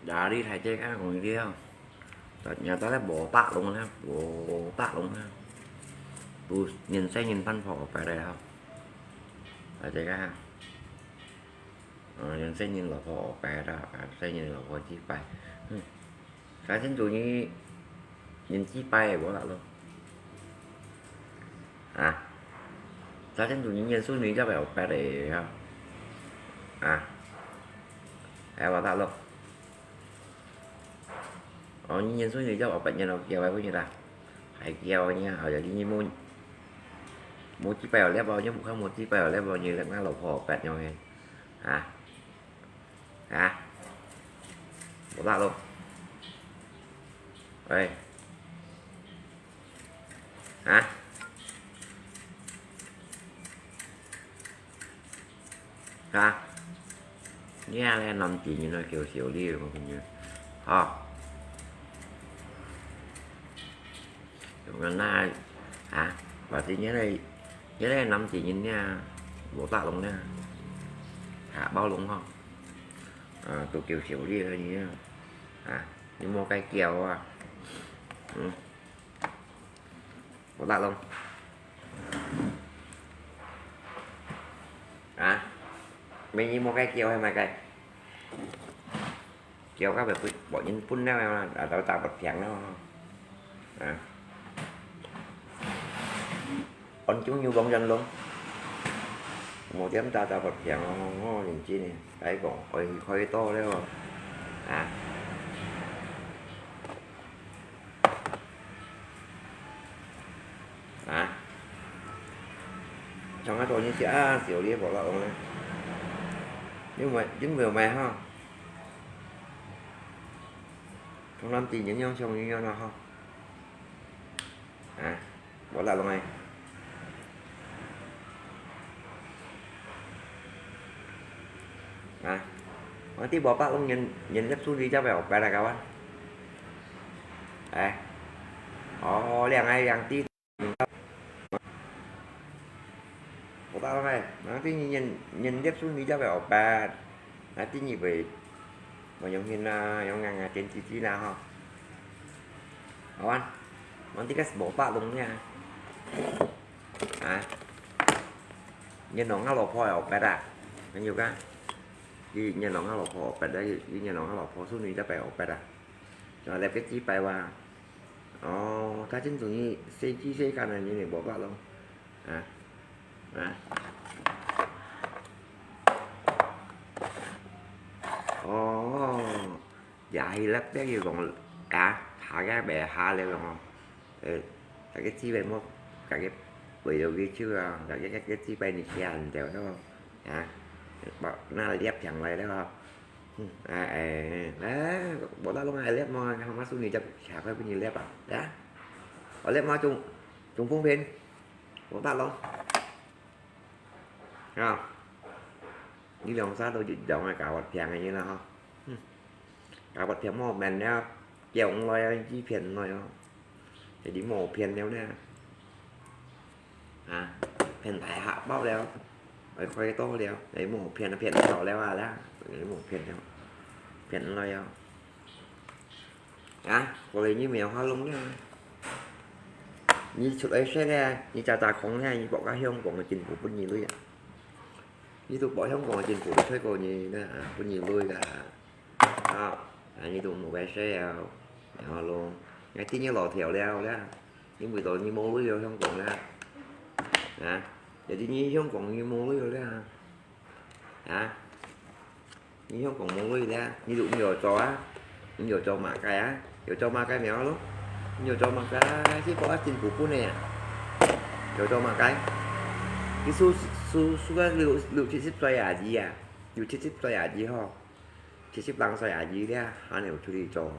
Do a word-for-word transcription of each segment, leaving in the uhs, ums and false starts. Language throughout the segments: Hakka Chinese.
Jadi大家講一下，大家都來無打攏啦，無打攏啦，都人細人飯泡白个吼，大家，嗯，人細人老婆白啦，啊，細人老婆幾擺，嗯，啥真主意，人幾擺个無打攏。 啊，昨天做你念書你就要白的呀。啊，還有大陸。哦，你念書你就要白念了，叫白不念啦。還叫你啊，好像你無，無幾擺有了包，你不看無幾擺有了包，你來俺老婆白念个。啊，啊，無大陸。喂。 啊？啊？你恁樣男仔人啊，叫小李，我感覺，吼。用个那，啊？或者你个，你个男仔人呢，無打攏呢，下包攏吼。啊，都叫小李个呢，啊，你莫該叫啊。嗯。 無打攏。啊？明日莫該叫係麼个？叫到別分，無人分了啊，啊，都打不停了啊。啊？安中有幫人攏。無點打打不停哦，認真个，來講，可以，可以到了哦。啊？ 啊？像啊，做人事啊，小李無落用呢。你毋，你毋會賣吼？從來知人樣像人樣啦吼。啊？無落用个。啊？我知無落用人，人个處理才會好白來搞啊。哎。哦，兩个兩地。 無打攏个，那對人，人力處理才會好辦，那對你會，會用心啊，用眼啊，點滴滴啦吼。好啊，我這个係無打攏呢。啊？你弄下老婆个好辦啊？還有个？你，你弄下老婆好辦啊？你，你弄下老婆處理才會好辦啊？就來个幾擺哇？ 哦，佢真中意細枝細幹个人，你無法咯。啊？啊？哦，也係啦，比如講，啊，下个袂下了咯。呃，大家姊妹莫，大家為了佢手啊，大家，大家姊妹你聽毋到咯，啊，把那粒上來了。 嗯，哎，哎，哎，無打攏啊，粒毛，好嘛，送你隻茶塊分你粒啊，來啊。哦，粒毛中，中風片，無打攏。啊，你兩儕都一樣个，搞我聽个人啦吼。嗯，搞我聽無明了，叫來啊，一片來哦。 你無騙了呢。啊，騙大客包了，愛開刀了，你無騙，騙到了啊啦，你無騙了，騙來啊。啊，過來你無法弄了。你出來食呢，你假假空呢，你報个香港个政府分你鐳啊。你都報香港个政府，你出過你呢，啊，分你鐳个啊。 啊，啊，你都無該事啊，然後咯，𠊎知你老頭了啦，你為到你無鐳了香港啦，啊，也知你香港你無鐳了啦，啊，你香港無鐳了，你都你有做啊，你有做麼个啊？有做麼个苗咯？你有做麼个？去報政府分你啊？有做麼个？你數數數到六六七十歲啊，你啊，六七十歲啊，你吼。 七十零歲啊，佢咧，還有出去做，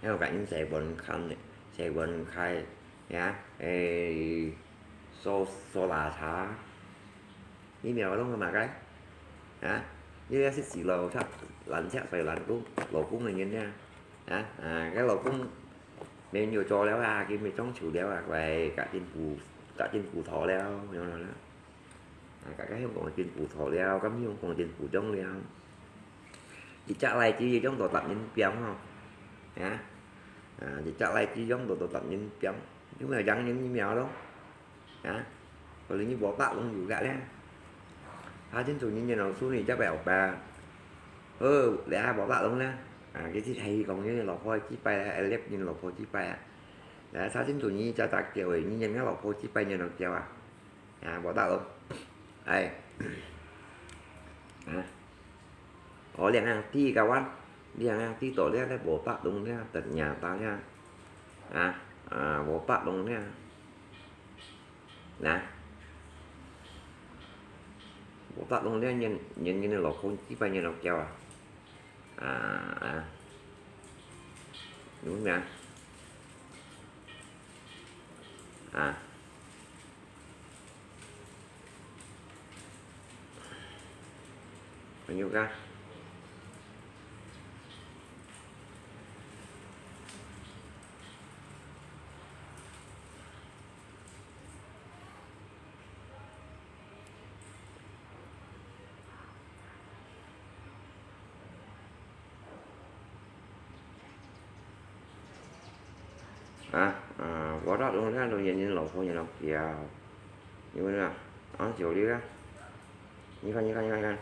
還有甲人洗碗看咧，洗碗開，呀，誒，掃掃垃圾，你無弄个麼个？啊，你也係死老賊，爛賊衰爛公，老公个人咧，啊，啊，該老公，免有做了啊，佢免裝修了啊，乖，甲政府，甲政府討了，有了啦。 啊，大家香港政府討了，咁香港政府中了。一隻荔枝用到十人餅吼，啊，啊，一隻荔枝用到到十人餅，有無有贏人一秒咯？啊，可能你無百弄有个咧，他真主人人老師你才會有吧？哦，你還無百弄咧？啊，其實係講你老婆幾擺啊，會掠人老婆幾擺啊？啊，他真主人才打叫誒，你人家老婆幾擺你老叫啊？ 啊，無得咯。哎，啊，哦，兩樣知个話，兩樣知道了，了無百弄了，得贏打了，啊，啊，無百弄了，啊，無百弄了，人人人老公幾百年老叫啊，啊啊，有咩？啊。 朋友个。啊，啊，我到中山路眼睛老婆也老表，你问啊，啊，九六啊，你看，你看，你看，你看。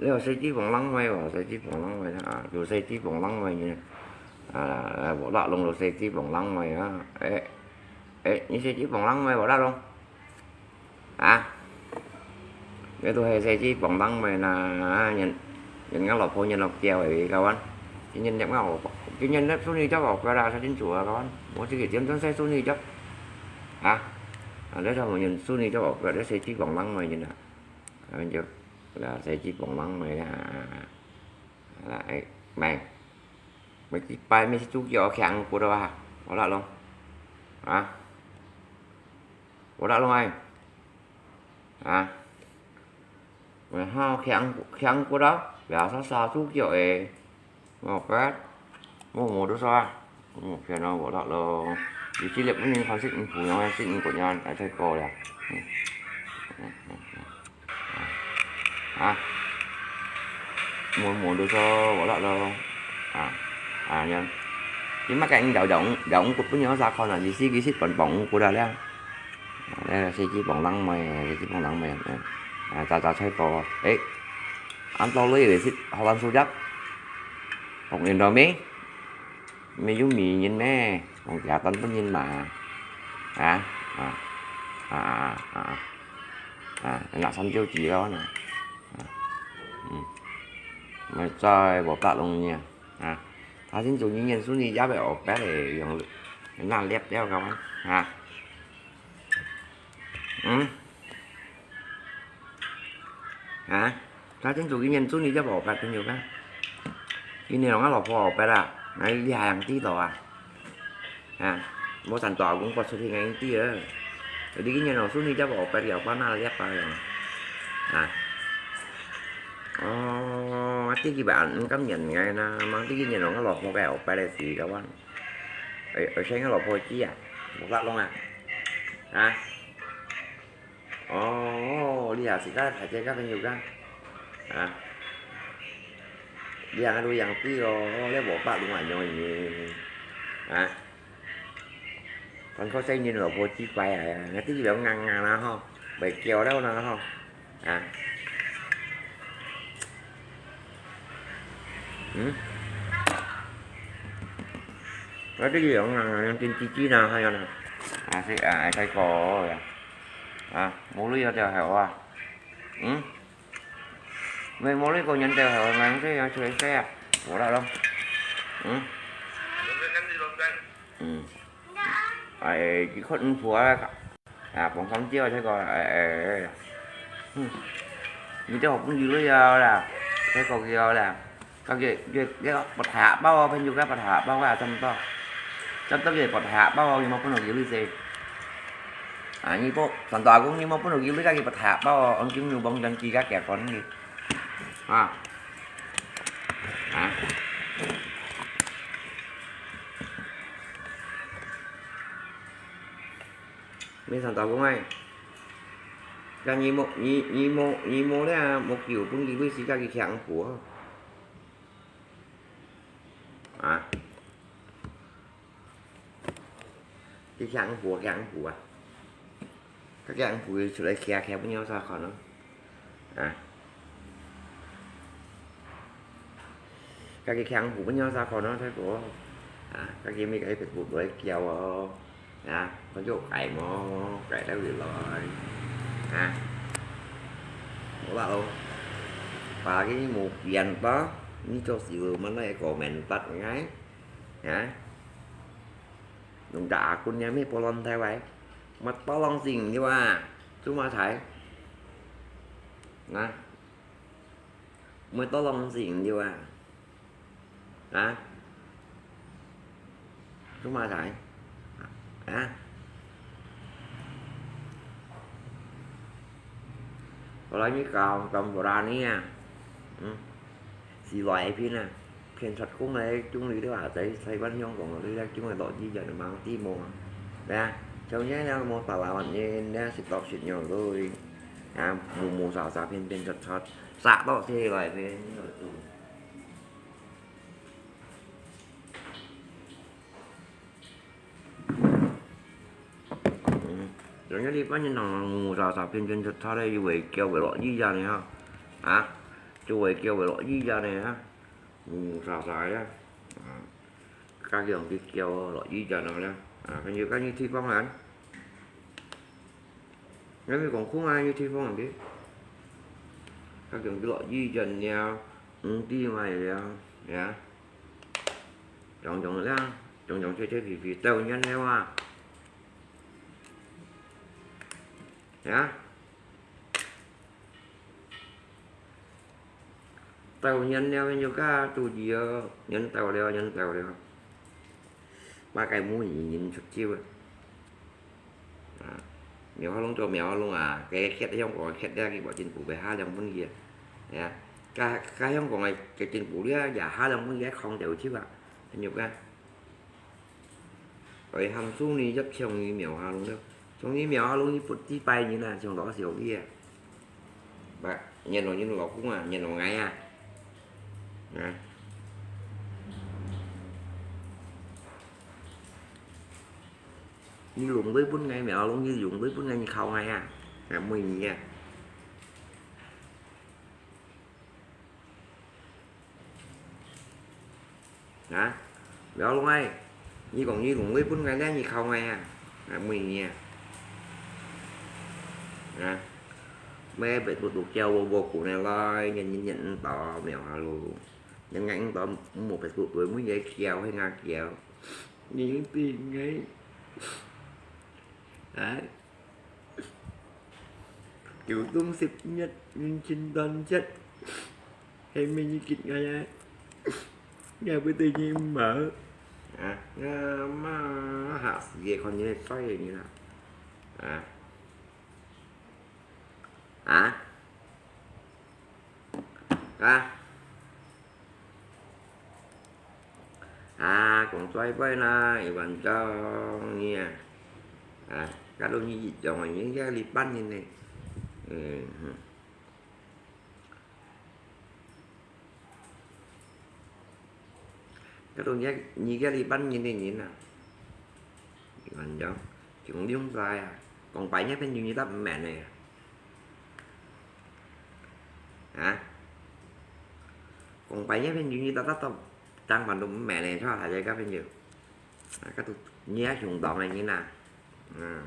你有細支幫冷妹無？細支幫冷妹啊，有細支幫冷妹呢。啊，無落龍有細支幫冷妹啊。誒，誒，你細支幫冷妹無落龍？啊？你都係細支幫冷妹啦，人，人家老婆人老叫誒，kawan。今年你看我，今年你sunyi就好个啦，他清楚啊，kawan。我自己點燈晒sunyi就，啊？啊，你看我人sunyi就好个，你細支幫冷妹人啊。 啊，就，啦，細支幫冷妹啦，啊，啊，誒，咩，咩一擺咩係主角強過到啊，無落龍，啊，無落龍誒，啊，然後強，強過到，呀，啥啥主角誒。 哦，該，無，無多少啊。哦，天啊，無落咯。有些日本人看食毋苦樣，食毋過樣，來太高了。嗯。嗯，嗯，嗯。啊。啊。無，無多少，無落咯。啊。啊，樣。你嘛該應該兩，兩個朋友啥看啊？你是，你是幫，幫過了了。啊，那個細支幫冷妹，細支幫冷妹，嗯。啊，早，早太高啊。誒。 恁多類个食，好難收入。學人道咩？沒有名人咩？講其他單本人嘛。啊？啊？啊啊啊啊！啊，拿三九幾咯呢？啊，嗯，我再無百弄呢。啊，他先做人員，所以也會學白个，用那列表个嘛。啊。 嗯？啊？他真做今年做你就無白朋友个。今年我老婆無白啊，哎，你還知道啊？啊？無三大公發出去，𠊎知啊。你今年老師你就無白了，把那列白了。啊？哦，這個吧，毋敢認𠊎啦，望這個年我老婆个無白个事个話。哎，而且我老婆知啊，無法弄啊。啊？ 哦，你也係个大姐个朋友个？啊？你也都養豬咯，你無法弄啊，樣呢？啊？看靠細人老婆幾乖啊，𠊎自己都硬硬啦吼，袂叫了啦吼。啊？嗯？𠊎自己都硬硬啦，用電雞雞啦，還有呢。啊，係啊，太過呀。 啊，無鐳啊，就係啊。嗯？無，無鐳過年就係啊，𠊎這樣出來啊，無啦咯。嗯？嗯。哎，你看你婆啊，啊，放放掉這個，哎，哎，哎。嗯。你這好朋友了啦，這個了啦。 該個，該個，該個白塔包哦，朋友，該白塔包啊，差毋多。差毋多个白塔包哦，你莫分落去你食。啊，你莫，上大公，你莫分落去你該個白塔包哦，按金牛幫人寄个寄分你。啊。啊？没想到讲哎，但你无，你，你无，你无咧，无叫分佢位置，家己徛好啊。啊？ 去徛好，徛好啊！佢徛好出來徛，徛分人儕看咯。啊！家己徛好分人儕看咯，大哥。啊！家己每个Facebook來叫哦。啊！看有改無？改得回來。啊！好啦哦。Pagi無變吧？你做事無問題，comment得ngay。 Ha? Nung ta akun niya mi polon thai wai. Mat polong sing di wa. Cuma thai. Nah. Mat polong sing di wa. Ha? Cuma thai. Ha? Kalau ni kau, kau berani ah. Hmm. 是內片啊，騙出工个，中意你話仔，台灣、香港嗰啲咧，中意落雨人，猛啲望啊，係啊，像這樣無大把人咧，食到食用都，啊，無無啥啥騙騙出出，殺到起來騙。嗯，人家一般人行行無啥啥騙騙出出咧，又會叫會落雨人呢哈，啊，就會叫會落雨人呢哈。 嗯，啥啥呀？啊，家己用去叫咯，落雨就落了。啊，跟住跟住地方人，因為講空啊，有地方人去，家己用去落雨就了，五地嘛了，呀，種種了，種種切切皮皮，都有人了啊，呀。 到年了，又加注意哦，年到了，年到了。八个母语人出手啊！啊，苗下龙做苗下龙啊，个缺香港个缺了，佢無政府个下量分佢啊。呀，加加香港个个政府了，也下量分佢个空調去啊，很有个。 愛喊送你入像你苗下龍了，像你苗下龍你不知拜年啊，像老小弟啊。不，年老人老公啊，年老矮啊。啊。你弄對分𠊎苗下龍，你弄對分𠊎，你靠𠊎啊，啊，每年啊。 啊，苗下龍哎，你講你弄對分𠊎咧，你靠𠊎啊，啊，每年啊，啊，每別不都叫我我過年來，年年年到苗下龍，年年到無別不對，每年叫，係𠊎叫，你比𠊎，啊。 九冬十月，人情團結，係每日結𠊎啊，𠊎會對你毋好。啊，𠊎嘛嚇死个，看你个衰个人啊！啊，啊，啊！ 啊，講衰話啦，一萬張你啊，啊，假如你一張啊，你這裡半年呢，嗯，哼。假如你，你這裡半年的人啊，一萬張，總共晒啊，講白你朋友你得五萬呢。 啊？講白你朋友你得得到，當晚都毋免咧，錯，大家个朋友。啊，該都你也相當个人啊。嗯。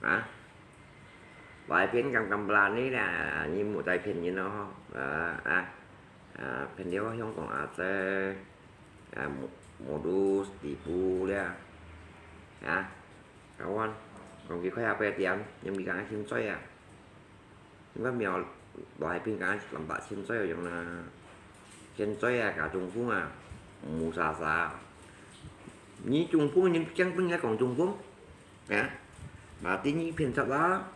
啊？外邊敢敢不啦你啦，你莫再騙人咯，吼。啊，啊，啊，騙了香港阿姐。 啊，無，無到地步了。啊，kawan，講佢開下八點，因為講現在啊，因為苗來邊講兩百千歲樣啦，現在啊，搞中風啊，無啥啥。你中風，你驚分人講中風？啊，馬丁你騙出啦。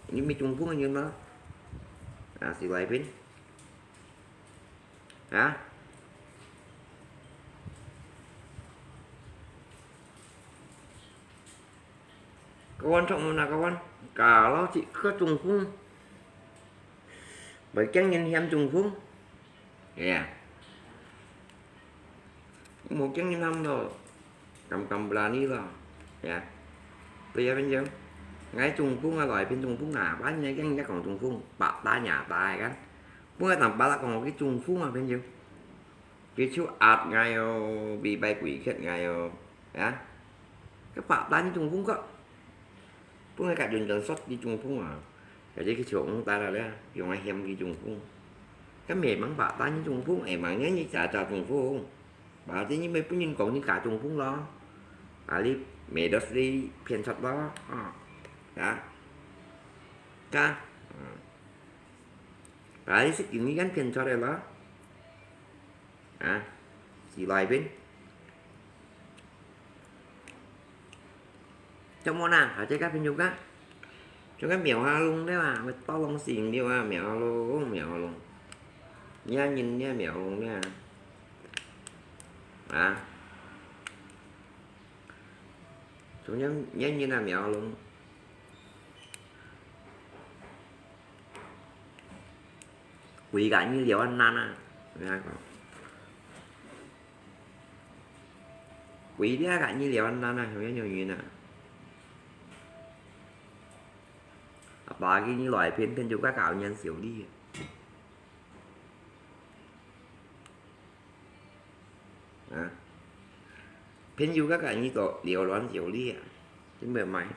你毋係中風个人嗎？啊，係來賓。啊？Kawan，著無啊，kawan？Kalau係个中風，會驚人喊中風。 Ya. Mungkin ngin ham lo, kam kam berani lo. Ya. Tuh ya, Pin Jung. Ngai Trung Phong ah, loi Pin Trung Phong ah, apa ngai keng ngai kong Trung Phong, bak ta nya ta kan. Pun ngai tang bak kong ki Trung Phong ah, Pin Jung. Ki chu at ngai yo, bi bai kui khet ngai yo. Ya. Ka bak ta ni Trung Phong ko. Pun ngai ka jun jun sot ki Trung Phong ah. Ka je ki chu ong ta la le, yong ai hiam ki Trung Phong. Ka me mang bak ta ni Trung Phong, ai mang ngai ni cha cha Trung Phong. Ba ti ni me pun yin kong ni ka Trung Phong lo. Ali me dos li phiên sot lo. Ah. Ya. Ka. Ah. Ba li sik ni kan phiên sot lo. Ah. Si lai bin. Trong môn à, hả, chơi các phim Trung Quốc. Trung Quốc miểu ha lung đấy mà, mày to lòng xỉn điệu à, miểu ha lung, miểu ha lung. Nha nhìn nha, miểu ha lung nha. À. Chúng nha, nha nhìn là miểu ha lung. Quỷ cả như liều ăn năn à. Nghe không? Quỷ đĩa cả như liều ăn năn à, không nhớ nhiều nhìn à. Apa ki ni loi phiên phiên Trung Quốc cảo nhân xỉu đi. À. Phiên Trung Quốc cả như tổ liều loạn xỉu đi à. Chính bởi mày.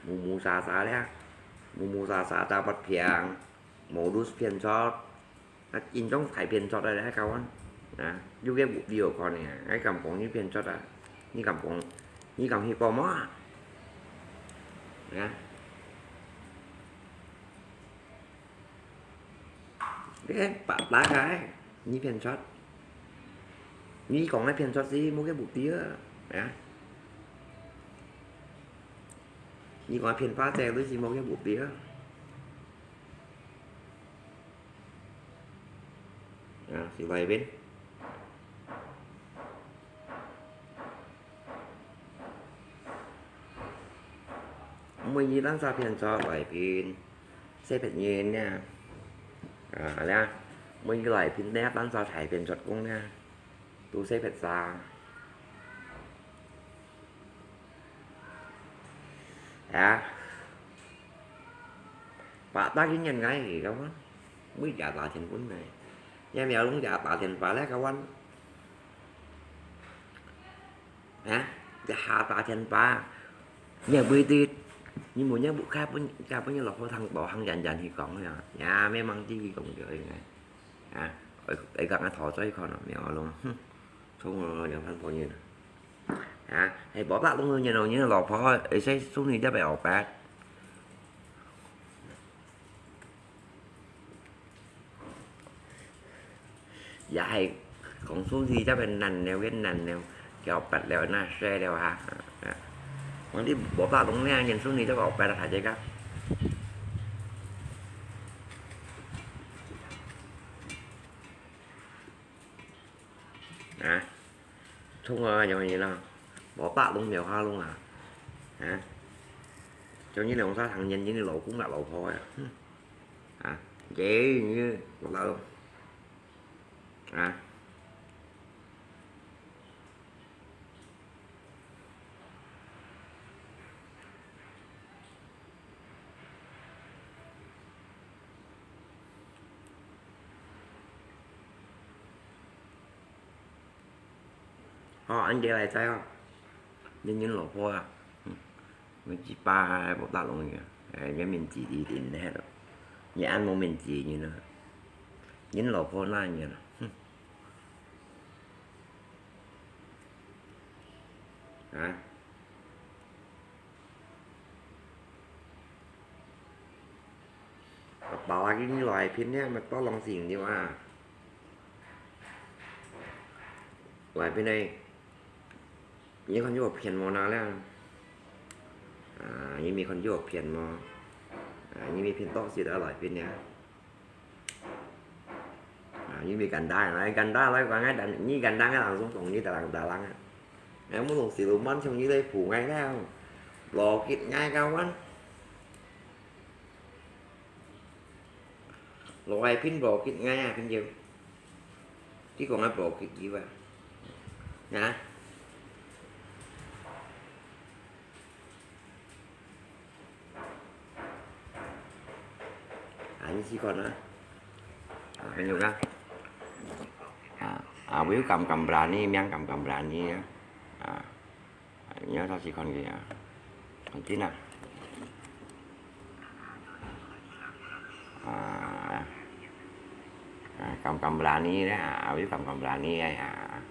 Mù mù xà xà le, mù mù xà xà ta bật phiang, mù đút phiên sót. Á, in trong thái phiên sót le, các bạn. Á, you get video con nè, ai cảm phóng như phiên sót à. Như cảm phóng, như cảm hi bò mò à. Á. Cái bả lá cái, như phiên sót. Như con cái phiên sót gì, mua cái bụt tía. Á. Như con phiên phá xe, lưới gì, mua cái bụt tía. Á, xí vay bên. Mười nhị lăn sa phiên sót vay bên. Xe phết nhìn nha. Á, lẽ. Mười nhị vay bên nè, lăn sa thái phiên sót cũng nha. Tu xe phết sa. Á. Bả ta cái nhân ngay thì đâu á. Mới giả tả thiên quân này. Nhà mèo lúng giả tả thiên phá lẽ các bạn. Á. Giả hạ tả thiên phá. Nhà bơi tít. Nhưng mà nhà bụi khai bún, khai bún nhà lọc hô thăng tỏ hăng dàn dàn thì còn rồi. Nhà mẹ măng chi thì còn rồi này. Á. Ôi, ôi, gắng thỏ cho con nó mèo luôn. Không rồi, nhà phân phối như này. Hả? Hay bỏ bạc luôn như nào như lò phó, ấy sẽ xuống đi cho bé ổ bạc. Dạ hay, còn xuống đi cho bé nành nèo, cái nành nèo, cái ổ bạc lèo, na xe lèo hả? Hả? Còn đi bỏ bạc luôn nha, nhìn xuống đi cho bé ổ bạc là hả, chạy cắp. Hả? Không, ờ, giống như là bỏ bạc luôn, mèo ha luôn à. Hả? Cho như là ông xã thằng nhìn như là lẩu cũng là lẩu thôi à. Hả? Dễ như lẩu. Hả? Ho, ăn dê lai chai ho. Nhân nhân lẩu phô à. Mình chỉ ba hai bộ tạo lòng nhỉ. Nhân mình chỉ đi đến hết rồi. Nhân ăn một mình chỉ như nữa. Nhân lẩu phô na như nữa. Hả? Bảo là cái loại phim nhá, mà to lòng xỉn đi mà. Loại phim này, 你看有片無哪了？啊，你没看有片無？啊，你没片多些的來片呀。啊，你没簡单，来简单来讲，哎，你简单个人总讲你大人大人啊。哎，我东西都满像你在铺哎了，逻辑哎个完。Lo ai pin bò kit ngai a pin yeu. Ki kong a bò kit yeu a. Nga. A, ni si kon a. A, pin yeu ka. A, a, wiu kam kam brani, miang kam kam brani a. A. Nhớ tao chỉ còn gì à? Còn chín à? À, à, cầm cầm brani đấy à, à, biết cầm cầm brani đấy à.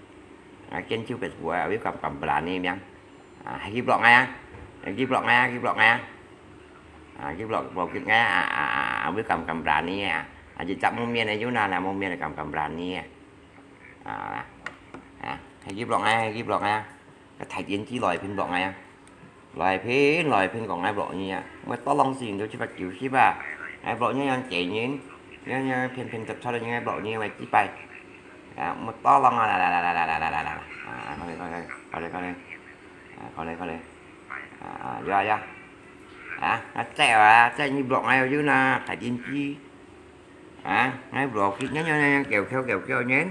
À, kiến chiêu Việt của à, biết cầm cầm brani miếng. À, hay ghi blog ngay à? Hay ghi blog ngay à? Ghi blog ngay à? À, ghi blog, blog ghi ngay à? À, à, à, biết cầm cầm brani à. À, chỉ chắc mông miên này chú nào là mông miên là cầm cầm brani à. À, à, hay ghi blog ngay à? Hay ghi blog ngay à? Cái thầy tiến chỉ loại phim blog ngay à? Loại phim, loại phim còn ngay blog nhỉ à? Mới tao lòng xin tôi chỉ phải chịu ship à. Ngay blog nhỉ, nhắn chế nhỉ. Nhớ, nhớ, phim, phim tập sau đây ngay blog nhỉ, mày chỉ phải. À, mới tao lòng à, là, là. À, coi đây, coi đây, coi đây, coi đây. À, coi đây, coi đây. À, à, ya, ya. À, nó chạy à, chạy như blog ngay ở dưới nè, thầy tiến chỉ. À, ngay blog kít nhớ, nhớ, nhớ, kéo, kéo, kéo, kéo nhỉ.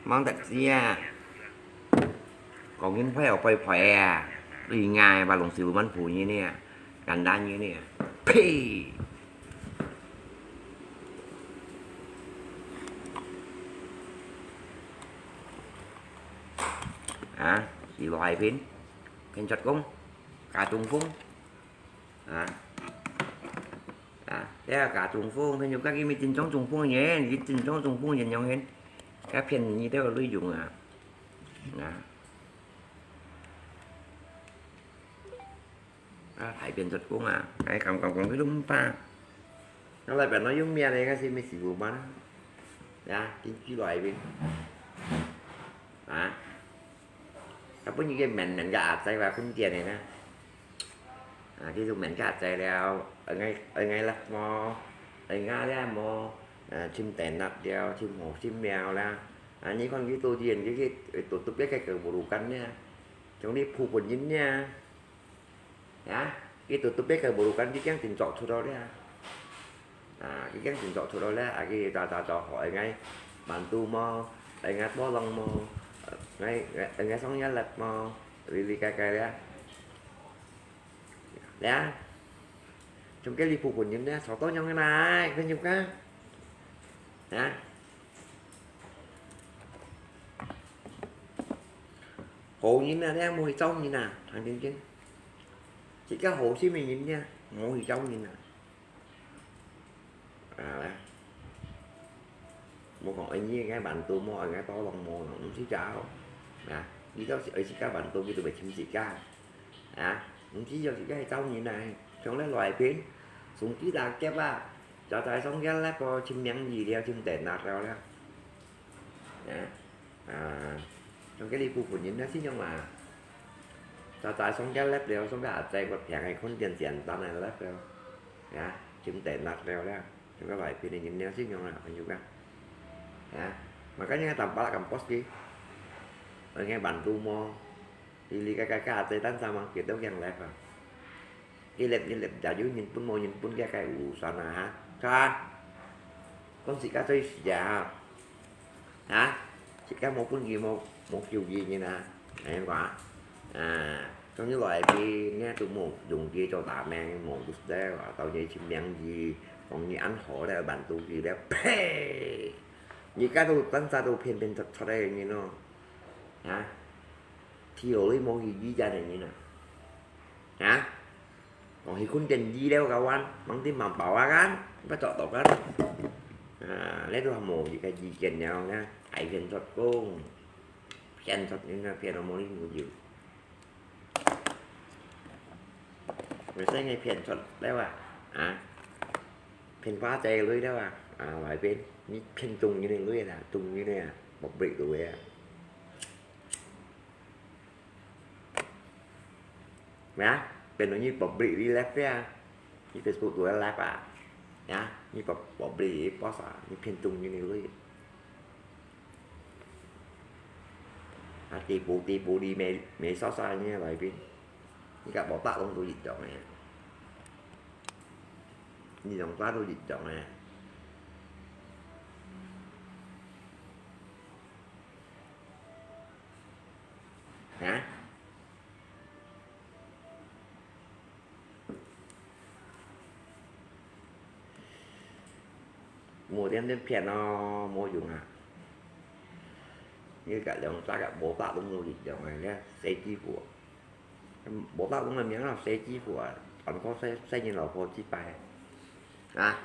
Mong tật gì à. Có nghiên phải ở phải phải à. Đi ngay và lòng xíu bắn phủ như nè. Gắn đá như nè. Pì. À, xí lo hai pin. Pin chặt công. Cả trung phong. À. À, thế là cả trung phong, pin yuk các cái mi tin chống trung phong nhỉ, cái tin chống trung phong nhỉ nhau hen. Các phiên như thế là lợi dụng à. À. À, thái phiên chặt công à. Cái cầm cầm công cái đúng ta. Nó lại phải nói giống mẹ này, cái gì mi xí bù bắn. Dạ, chính chỉ loại pin. À. Cái bún như cái mèn mèn cái ạp tay và phun tiền này nè. À, cái dùng mèn cái ạp tay leo, ở ngay, ở ngay lắc mò, ở ngay lẹ mò, à, chim tèn nạp leo, chim hổ, chim mèo la. À, như con cái tô tiền, cái, cái, cái tổ túc cái, cái, cái bộ đồ cắn nha. Trong đi phu quần dính nha. Hả? Cái tổ túc cái, cái bộ đồ cắn, cái kén tình trọ thôi đó đấy à. À, cái kén tình trọ thôi đó đấy à, cái ta, ta, ta hỏi ngay. Bản tu mò, ở ngay bó lăng mò, ngay, ngay, ở ngay sống nhá lật mò, lì lì cài cài đấy à. Đấy à. Trong cái lì phu quần dính đấy à, sáu tô nhông cái này, cái nhục á. Hả? Hổ nhìn nè, đang mua châu nhìn nè, thằng Trần Trinh. Chỉ có hổ xí mình nhìn nha, mua châu nhìn nè. À, đấy. Mua còn anh như cái bạn tôi mua, anh cái to lòng mua, nó cũng xí cháo. Nè, đi đâu xí, ấy xí các bạn tôi, cái tôi phải chim xí cả. À, cũng chỉ do xí cái châu nhìn này, trong đấy loại pin, súng kỹ là kép à. Cho tại sống cái lát có chim miếng gì đeo, chim tệ nạt rồi đó. Nè. À, trong cái đi phu quần dính nó xí nhông mà. Cho tại sống cái lát đeo, sống cái ạp tay quật phèng hay khốn tiền tiền tao này lát đeo. Nè, chim tệ nạt đeo đó. Trong cái loại pin này nhìn neo xí nhông là phải nhục á. Nè. Mà cái này tầm ba là cầm post đi. Ở ngay bản tu mò. Đi đi cái, cái, cái ạp tay tán sao mà kiểu đâu găng lát à. Cái lep, cái lep, chả dụ nhìn pun mò, nhìn pun cái, cái ủ sao nè hả? Sao? Con xí cá tôi xí à hả? Hả? Xí cá mò pun gì mò, mò kiểu gì như nè. Này quá. À, trong những loại cái nghe tụi mò dùng kia cho tả men mò tụi đấy và tao như chim miếng gì, còn như ăn hổ đấy, bản tu gì đấy. Pê! Như cá tụi tán sao tụi phiền phiền thật thật đấy như nó. Hả? Thì ở đây mò gì gì ra này như nè. Hả? Còn thì khốn tiền gì đâu cả quan, mang tin mà bảo á gắn, bắt chọn tộc gắn. À, lấy tôi mổ gì cái gì kiện nhau nha, hãy phiền thật cô, phiền thật nên là phiền nó mổ đi mổ dữ. Người sẽ nghe phiền thật đấy à, à, phiền quá trời lưới đấy à, à, lại bên, như phiền tung như này lưới là, tung như này à, một bị đuổi à. Ya, pia nyo nyi public di live ya. Nyi Facebook tu live ah. Ya, nyi pub-, public di post ah, nyi pin tung nyi ni lui. Ah, tipu tipu di me, me sa sa nyi lai pin. Nyi ka botak long tu di dong eh. Nyi dong ta tu di dong eh. Ha? Mò點點騙咯，無用啊！你个兩隻个無打攏有力量个，你死幾乎啊！無打攏个名啊，死幾乎啊！toàn靠細細人老婆去拜啊！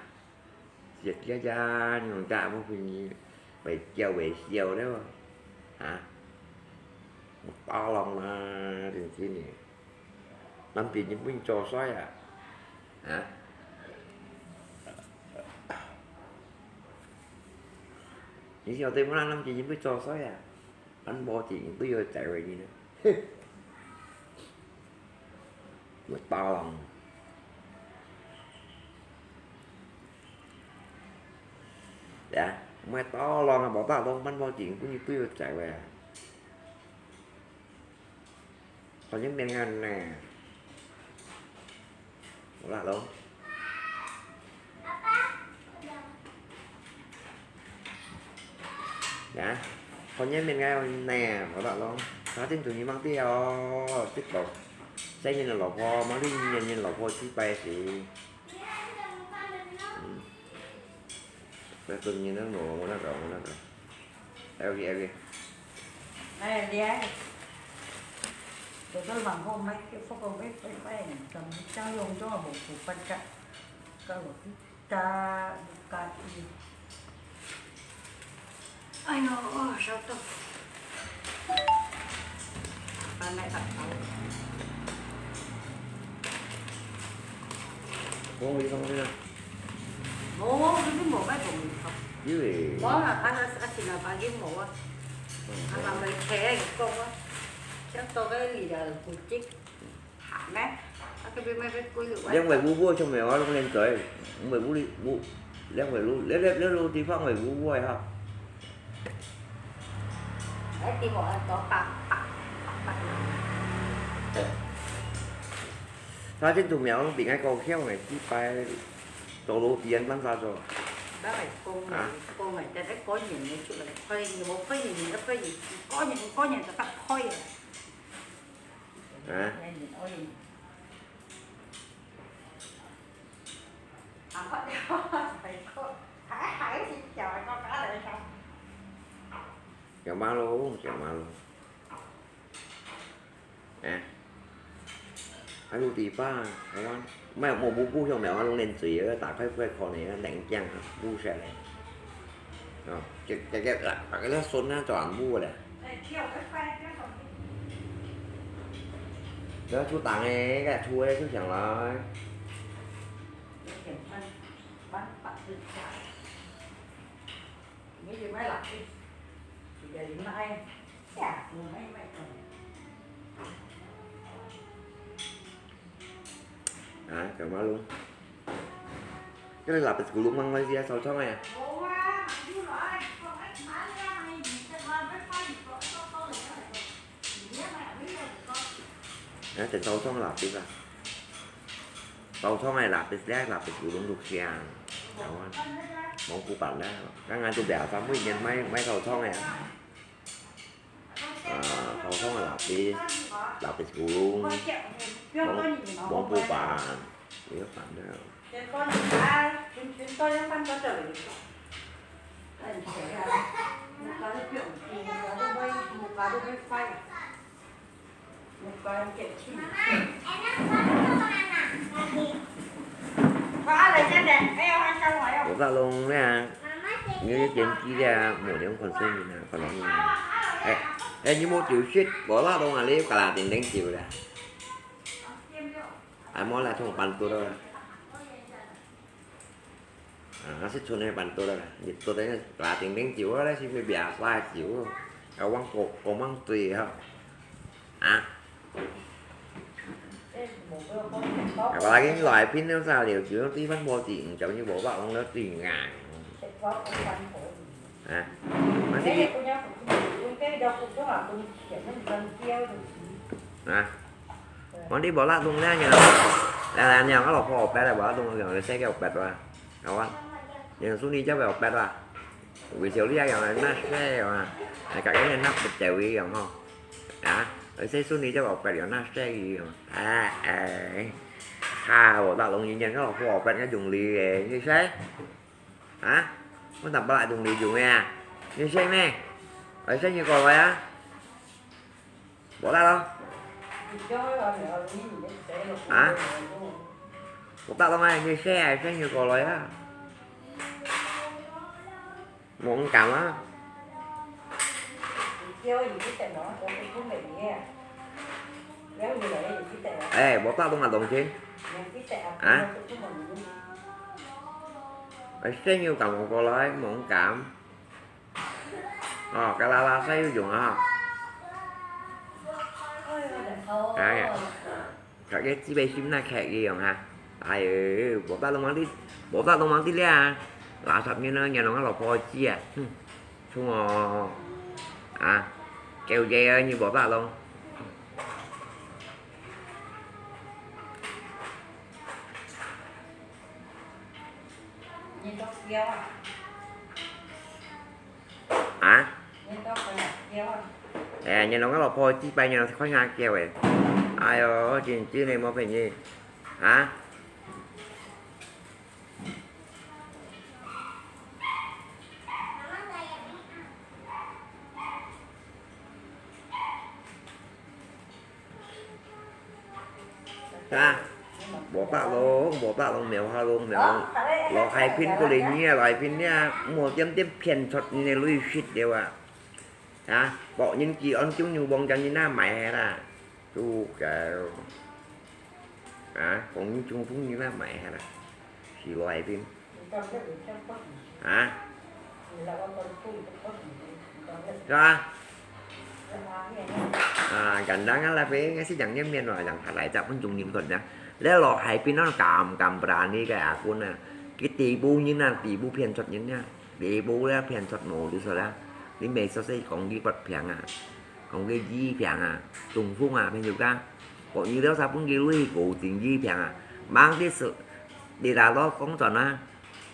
食食食，你用家務分你會叫會笑了啊！啊！包lòng啦，真真个。 Năm chín chín mươi cho sói à? Hả? Những sao tôi muốn năm chín chín mươi cho sói à? Bắn bò chỉ tôi vừa chạy về đi nữa. Một to lòng. Dạ, mà to lòng à, bỏ ta lòng bắn bò chỉ tôi vừa chạy về à? Có những miền ngang nè. Có lạ lắm. Dạ. Có những miền ngang nè, có lạ lắm. Nó tin tụi mình mang tiêu. Tiếp tục. Sẽ nhìn là lộc phò, mang đi nhìn nhìn lộc phò chi bay xí. Ừ. Nó tự nhiên nó nổ, nó rộng, nó rộng. Eo kì, eo kì. Ai, đi ai. Tôi tôi bằng không mấy cái phúc không biết phải phải tầm trao用cho một cục bánh cắt. Cái một cái cá, một cá gì. Ai yo, ô, sao tôi. Ba mẹ tặng cháu. Có gì không thế nào? Ủa, cái phim bộ bác cũng không. Chứ gì? Có là anh, anh, anh chị là bà game bộ á. Ừ. Anh làm bài trẻ anh con á. Chắc tôi cái gì là của chích. Hả mẹ? Anh cái phim mấy cái cuối được. Leng wei wu wu trong mèo á, lông lên trời. Wei wu đi, wu. Leng wei lu, leng, leng, leng lu đi phong wei wu wu ha. Đấy, tìm một anh có pạc, pạc, pạc, pạc. Sao trên tụi mèo nó bị ngay cầu khéo này, chứ phải tổ lô tiền lắm sao rồi? Bác phải cô này, hả? Cô này, cái đấy có nhìn thấy chuyện này, khoe gì, bố khoe gì, nó khoe gì, có nhìn, có nhìn, nó tắt khoe à. Hả? Khoe nhìn, ôi. À, có đeo, phải cô, hãy, hãy xin chào con cá đấy không? Chào má luôn, chào má luôn. Nè. Hai lô tì pha, hai wan. Mẹ một bố bố trong mẹ wan lông lên tùy, ta khai khai khó này, lẹng kiang, bố sẽ lẹng. Ờ, cái, cái, cái, là, cái lớp xuân á, cho ăn bố lẹ. Đó, chú tặng ấy, cái chú ấy, chú chẳng nói. Mấy gì mới lặp đi. Thì giờ đi mai. Chả, mùa mai mai còn. À, chào má luôn. Cái này là bịch của Lũng Măng Malaysia sao chóng này à? Ủa, mà chú nói, con ếch má ra mày, mày sẽ qua với khoai, con ếch con, con này nó lại còn. Nè, chèn thâu chóng lạp pizza. Thâu chóng này lạp pizza, lạp pizza cũng được xiang. Đó. Món cú bản đó. Các ngài tụi bẻo sao mới nhận máy, máy thâu chóng này. À, thâu chóng là lạp pizza, lạp pizza cũng. Món, món cú bản. Yếu phản đó. Cho con cá, chúng, chúng tôi nhắm mắt có trở lại được không? Anh sẽ, à, một cá nước rượu, một cá nước mây, một cá nước mây phay. Một cá nước rượu chim. Có ai lấy chân đèn? Ê, ông ăn trong ngoài không? Ủa, sao luôn nè? Như cái chén kia ra, một đống còn xuyên gì nè, còn nói gì nè. Ê, ê, như một triệu shit, bỏ lát luôn à, lấy cả là tiền đến triệu nè. Ai mò là không bàn tôi đâu. À, nó sẽ chôn này bàn tôi đâu. Nhiệt tôi đấy là tiền đến triệu đó, xin mới bịa sai triệu. Cái quán cột, cột măng tùy hả? À. Ê, Apalagi ni lai pin nang sa liu, jiu ti pan po ti, jiu ni po pak long lo ti ngang. Ah, nanti di, ah, nanti po pak long le, ni lo, la la ni ang lo po pet le po pak long le, se ke pet wa, kawan, yang suni jiu ke pet wa. Vì chiều đi ăn là nó sẽ mà, cái cái này nó bật chạy vì ăn ho. Hả? Ở xe xuống đi cho bọc bẹt nó sẽ gì mà. À, à. Ha, bộ tạo lòng nhìn nhận nó là phù hợp với cái dùng lý, như thế. Hả? Có tầm bao lại dùng lý dùng à? Như thế nè. Ở xe như còn vậy á. Bộ tạo không? Hả? Bộ tạo lòng này, như xe à, xe như còn rồi á. Mông cảm á. Ê, bộ tạo lòng là lòng chín. Hả? Ê, xe như cảm còn còn rồi, mông cảm. Ờ, cái la la xe như dùng hả? Đấy. Các cái chi bê sim na khẹt gì hả? Ai ơi, bộ tạo lòng mang đi, bộ tạo lòng mang đi lia. Là sắp như nó, nhà nó là phô chi à. Hừm. Chung à. À, kéo dây ơi, như bộ tạo lòng. Hả? Ê, nhìn nó ngó lọ phôi chi bay nhìn nó khói ngà kiêu ê. Ai ơ, chín chín này mà phải nhỉ? Hả? Hả? Bộ tạo lòng, bộ tạo lòng mèo ha lòng mèo. Lọ hai pin cô lì nhia, lọ hai pin nhia, mua tiêm tiêm phiền chọt nhia lui shit đều à. Hả? Bộ nhân kỳ ôn chung nhu bông cho nhia na mày hè là. Chú kéo. Hả? Bông nhân chung phung nhia na mày hè là. Xì lọ hai pin. Hả? Hả? À, gắn đáng là phải nghe xin chẳng nhân miền rồi, chẳng phải lại chậm con chung niệm thuận nhá. Lẽ lọ hai pin nó cảm, cảm berani cái à, con à. Cái tỷ bu như là tỷ bu phiền chọt nhân nha. Tỷ bu là phiền chọt mổ đi sao đó. Đi mẹ sao sẽ còn đi bật phiền à. Còn cái gì phiền à. Trùng phung à, phiền chụp ra. Có như đó sao cũng đi lui, cố tình gì phiền à. Mang cái sự, đi là đó không chọn à.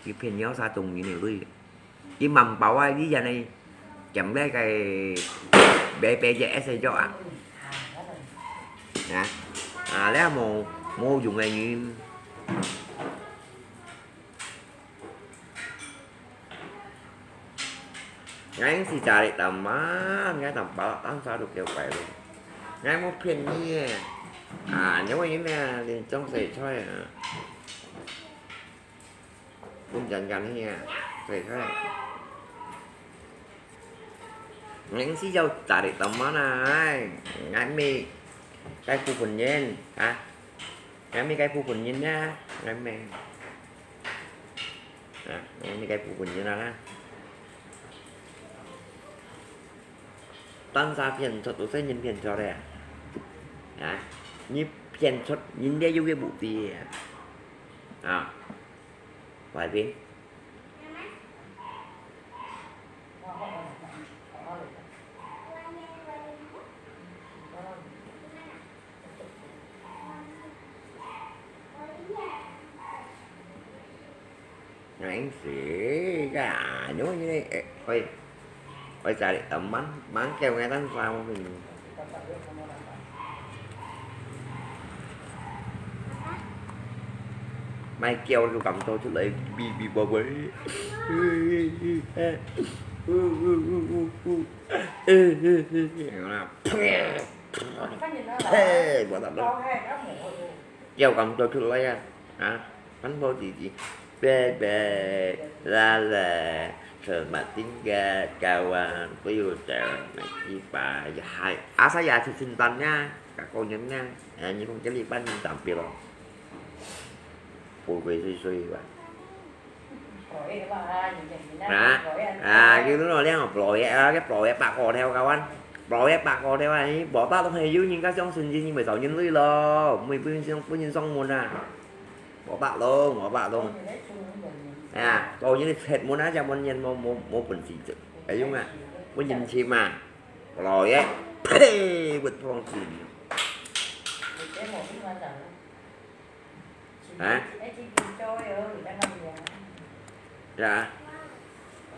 Cái phiền nhau sao trùng như này lui. Cái mắm bao ai đi giờ này. Chấm bé cái bé bé dễ sẽ cho à. Hả? À, lẽ mù, mù dùng này như. Ngai si cari teman, ngai tampak tang sadu kêu pai lu. Ngai mau phiền nhia. À, nếu mà như này thì trong sợi thôi à. Cũng dần dần nhia. Sợi thôi. Ngai si jau cari teman ai. Ngai mi cái khu phần nhân hả? Ngai mi cái khu phần nhân nha. Ngai mi. À, ngai mi cái khu phần nhân là. Tan sa phiền chọt, tôi sẽ nhìn phiền chọt đấy à. À, như phiền chọt, nhìn đây yêu cái bụng thì à. À, vài bên. Ngai si, ya, nyo ni, eh, oi, oi, cari teman, mang kêu ngai tan sao mình. Mai kêu lu cảm thụ chút lấy, bi, bi, bơ, bơ. Ê, ê, ê, ê. Ê, ê, ê, ê. Ê, ê, ê, ê. Ê, ê, ê, ê. Ê, ê, ê, ê. Kêu cảm thụ chút lấy à. Hả? Bánh bao gì gì? Bê bê, la la, selamat tinggal, kawan, bye bye, bye bye, ya hai. Asa ya si sintan nha, các cô nhắn nha. À, như không cái gì bánh tạm biệt rồi. Ôi, quên suy suy vậy. Hả? À, cái lúc đó đang học rồi, à, cái rồi bạc hồ theo kawan. 無一百個了啊，你無百個係有人家相信你，你咪找人類咯，毋會分人上，分人上門啊。無百個，無百個。哎呀，做人你切門啊，就門人無，無，無本事做，哎用啊，分人切嘛，無咯耶，呸，不放心。啊？呀，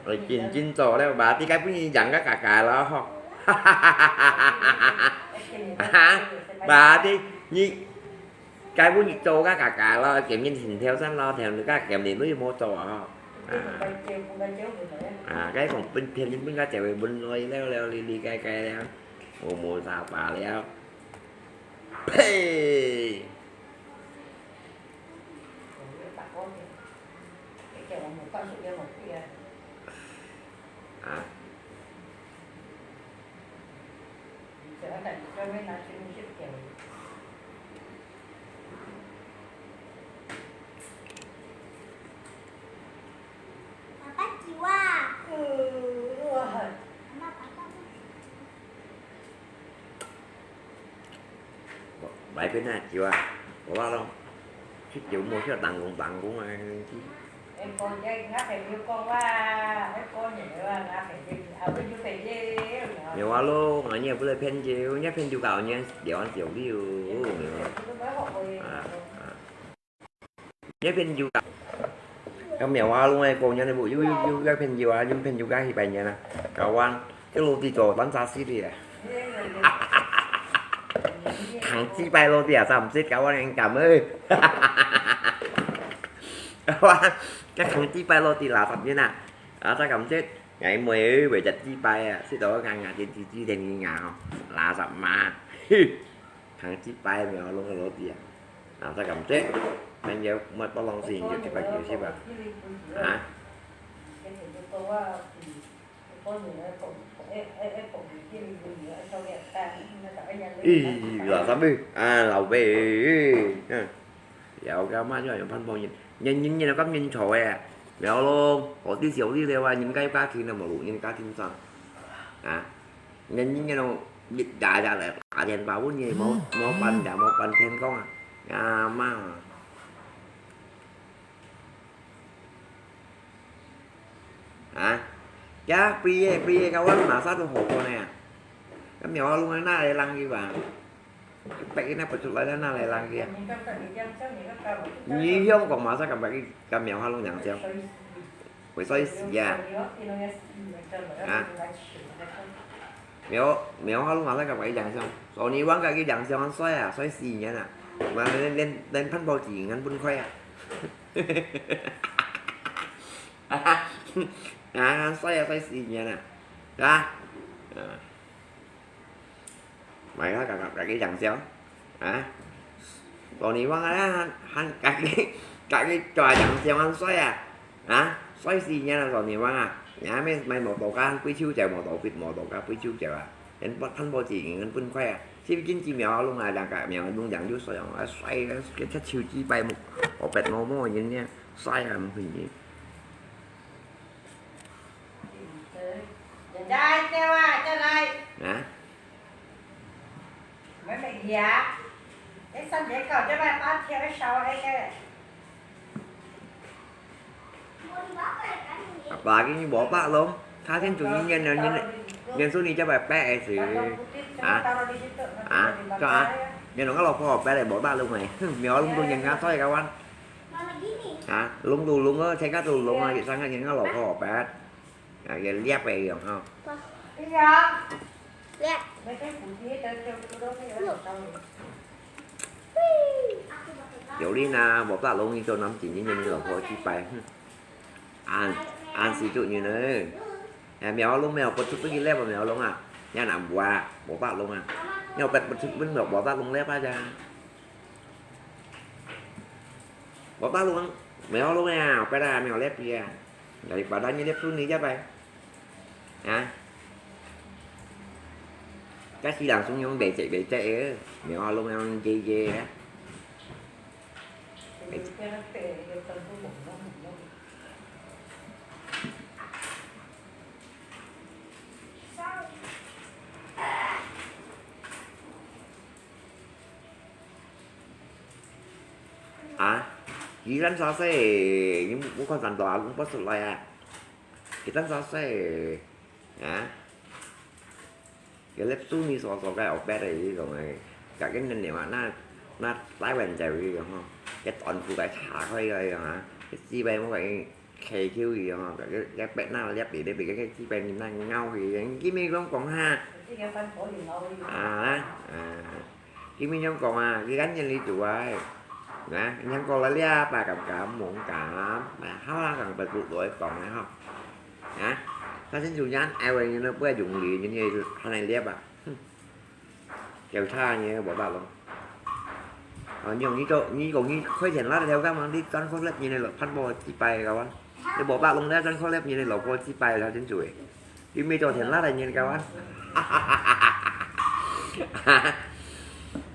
我真真做了吧，你該分人養个嘎嘎咯，吼。哈，吧，你，你該分你做个嘎嘎咯，減免停跳伞咯，跳你个減免你又無做啊，吼。啊，啊，該講分騙你分个社會分來了了，哩哩該該了，無無啥法了。呸！ 啊？爸爸酒啊！呃，哇！ 買片啊，酒啊，好啊咯。食酒莫食當公當公啊，你知。哎，過年，𠊎朋友講話，哎，過年了啊，𠊎朋友，啊，朋友朋友。有啊咯，𠊎也不是騙酒，人家騙酒搞，人家聊完酒了，有没有？啊，啊。 你騙酒家，該苗阿龍个過年你無，又又又又騙酒啊，又騙酒家去拜年啊，搞完，這老弟做單儕死哩啊！糖雞拜老弟啊，啥毋識，搞完人敢誒！搞完，該糖雞拜老弟垃圾人啊，啊，啥敢識，𠊎妹誒，為隻雞拜啊，食到硬硬，天天天天硬硬吼，垃圾嘛，嘿！ 糖雞拜苗阿龍个老弟啊，啊，再講這，朋友，莫不浪費，就一百九十啊，啊？咦，垃圾咩？啊，老味，嗯，了解嘛，就用番薯仁，仁仁仁，有咁仁炒个，苗阿龍，我啲小弟了啊，人家家庭都無，人家庭上，啊？ 人家个咯，日日日來打電話問你，無，無半夜，無半天講啊，呀媽！啊？呀，畢業，畢業，該我馬上都好過呢。該苗阿龍哪來人去吧？白天那不出來，哪來人去啊？你香港馬上敢白去，敢苗阿龍兩張？ 會衰死啊！啊？苗，苗阿龍馬上甲佢影相，昨日晚甲佢影相衰啊，衰死人啊！嘛連，連，連番薯仁還分開啊！啊，衰啊，衰死人啊！啊？啊。 買个甲，甲，甲佢影相，啊？昨日晚啊，還，還甲佢，甲佢做影相還衰啊，啊？衰死人啊，昨日晚啊！也買，買摩托車，飛手走摩托，飛摩托車飛手走啊！人不，番薯仁還分開啊！是毋是今朝苗阿龍啊，人甲苗阿龍影就衰啊，衰啊，佢隻手指擺木，哦，白毛毛人呢，衰啊，毋會呢。現在走啊，再來。啊？ 爸爸，今日無白咯，他先煮一年了，年，年初你叫爸爸儿子，啊？啊？做啊？你弄个老婆白了，無白咯哎，哼，苗弄到人家衰个完。啊？弄到弄啊，全家都弄啊，一生个人家老婆白。 啊，也掠个樣吼。掠。有哩呐，無法弄你做男子，你你老婆去拜，哼。安，安死做人呢。哎，苗龍苗，不出去掠苗龍啊，也難無啊，無法弄啊。要不，不出，不，無法弄掠啊，咋？ 無法弄，苗龍啊，別啊，苗掠別啊。Daripada你掠分你隻拜。啊？該死人慫恿白隻白隻个，苗龍啊，耶耶啊。佢單啥事，你莫看山大公發出來啊！佢單啥事，啊？佢粒樹你所所个後壁个這種个，甲个人啊，那那台灣就有一種吼，个短褲个拆開个啊，个雞巴莫个 K Q一樣吼，个个个白那粒里里个个基本那咬去，佢咪講講哈。這个番婆有毛病。啊啊，佢咪講講啊，佢个人裡肚啊，啊，人講了了，把敢敢猛敢，啊，好啊，敢不不來講了吼，啊，他先主人，哎喂，你都不要用力，你也是看来了吧，哼。 Kêu cha你無白弄。哦，你用你做，你用你開田啦，了解嘛？你專科畢業个老潘婆幾百个萬，你無白弄了，專科畢業个老婆幾百个真主誒。佢未做田啦，你个萬。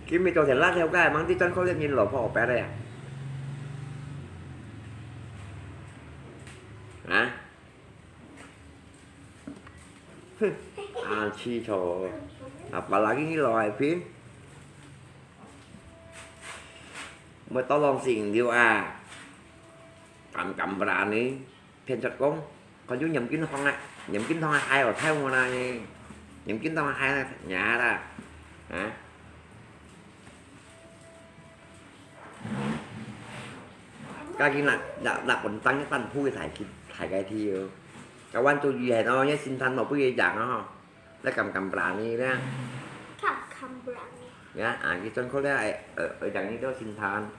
佢未做田啦，了解嘛？你專科畢業老婆白个呀？啊？ 啊，氣錯！啊，把lagi你老海平，莫到浪死了啊！敢敢berani，騙出講，看有嚴金堂啊，嚴金堂啊，害我太我啦呢，嚴金堂啊，害了，呀啦，啊！ Kaki nak nak nak kontang ni tan phui thai ki thai kai thi yo. Kawan tu yi hai no ye sin tan no phui ye yang ho. Le kam kam berani le. Kam kam berani. Ya, a ki ton ko le ai ai yang ni do sin tan.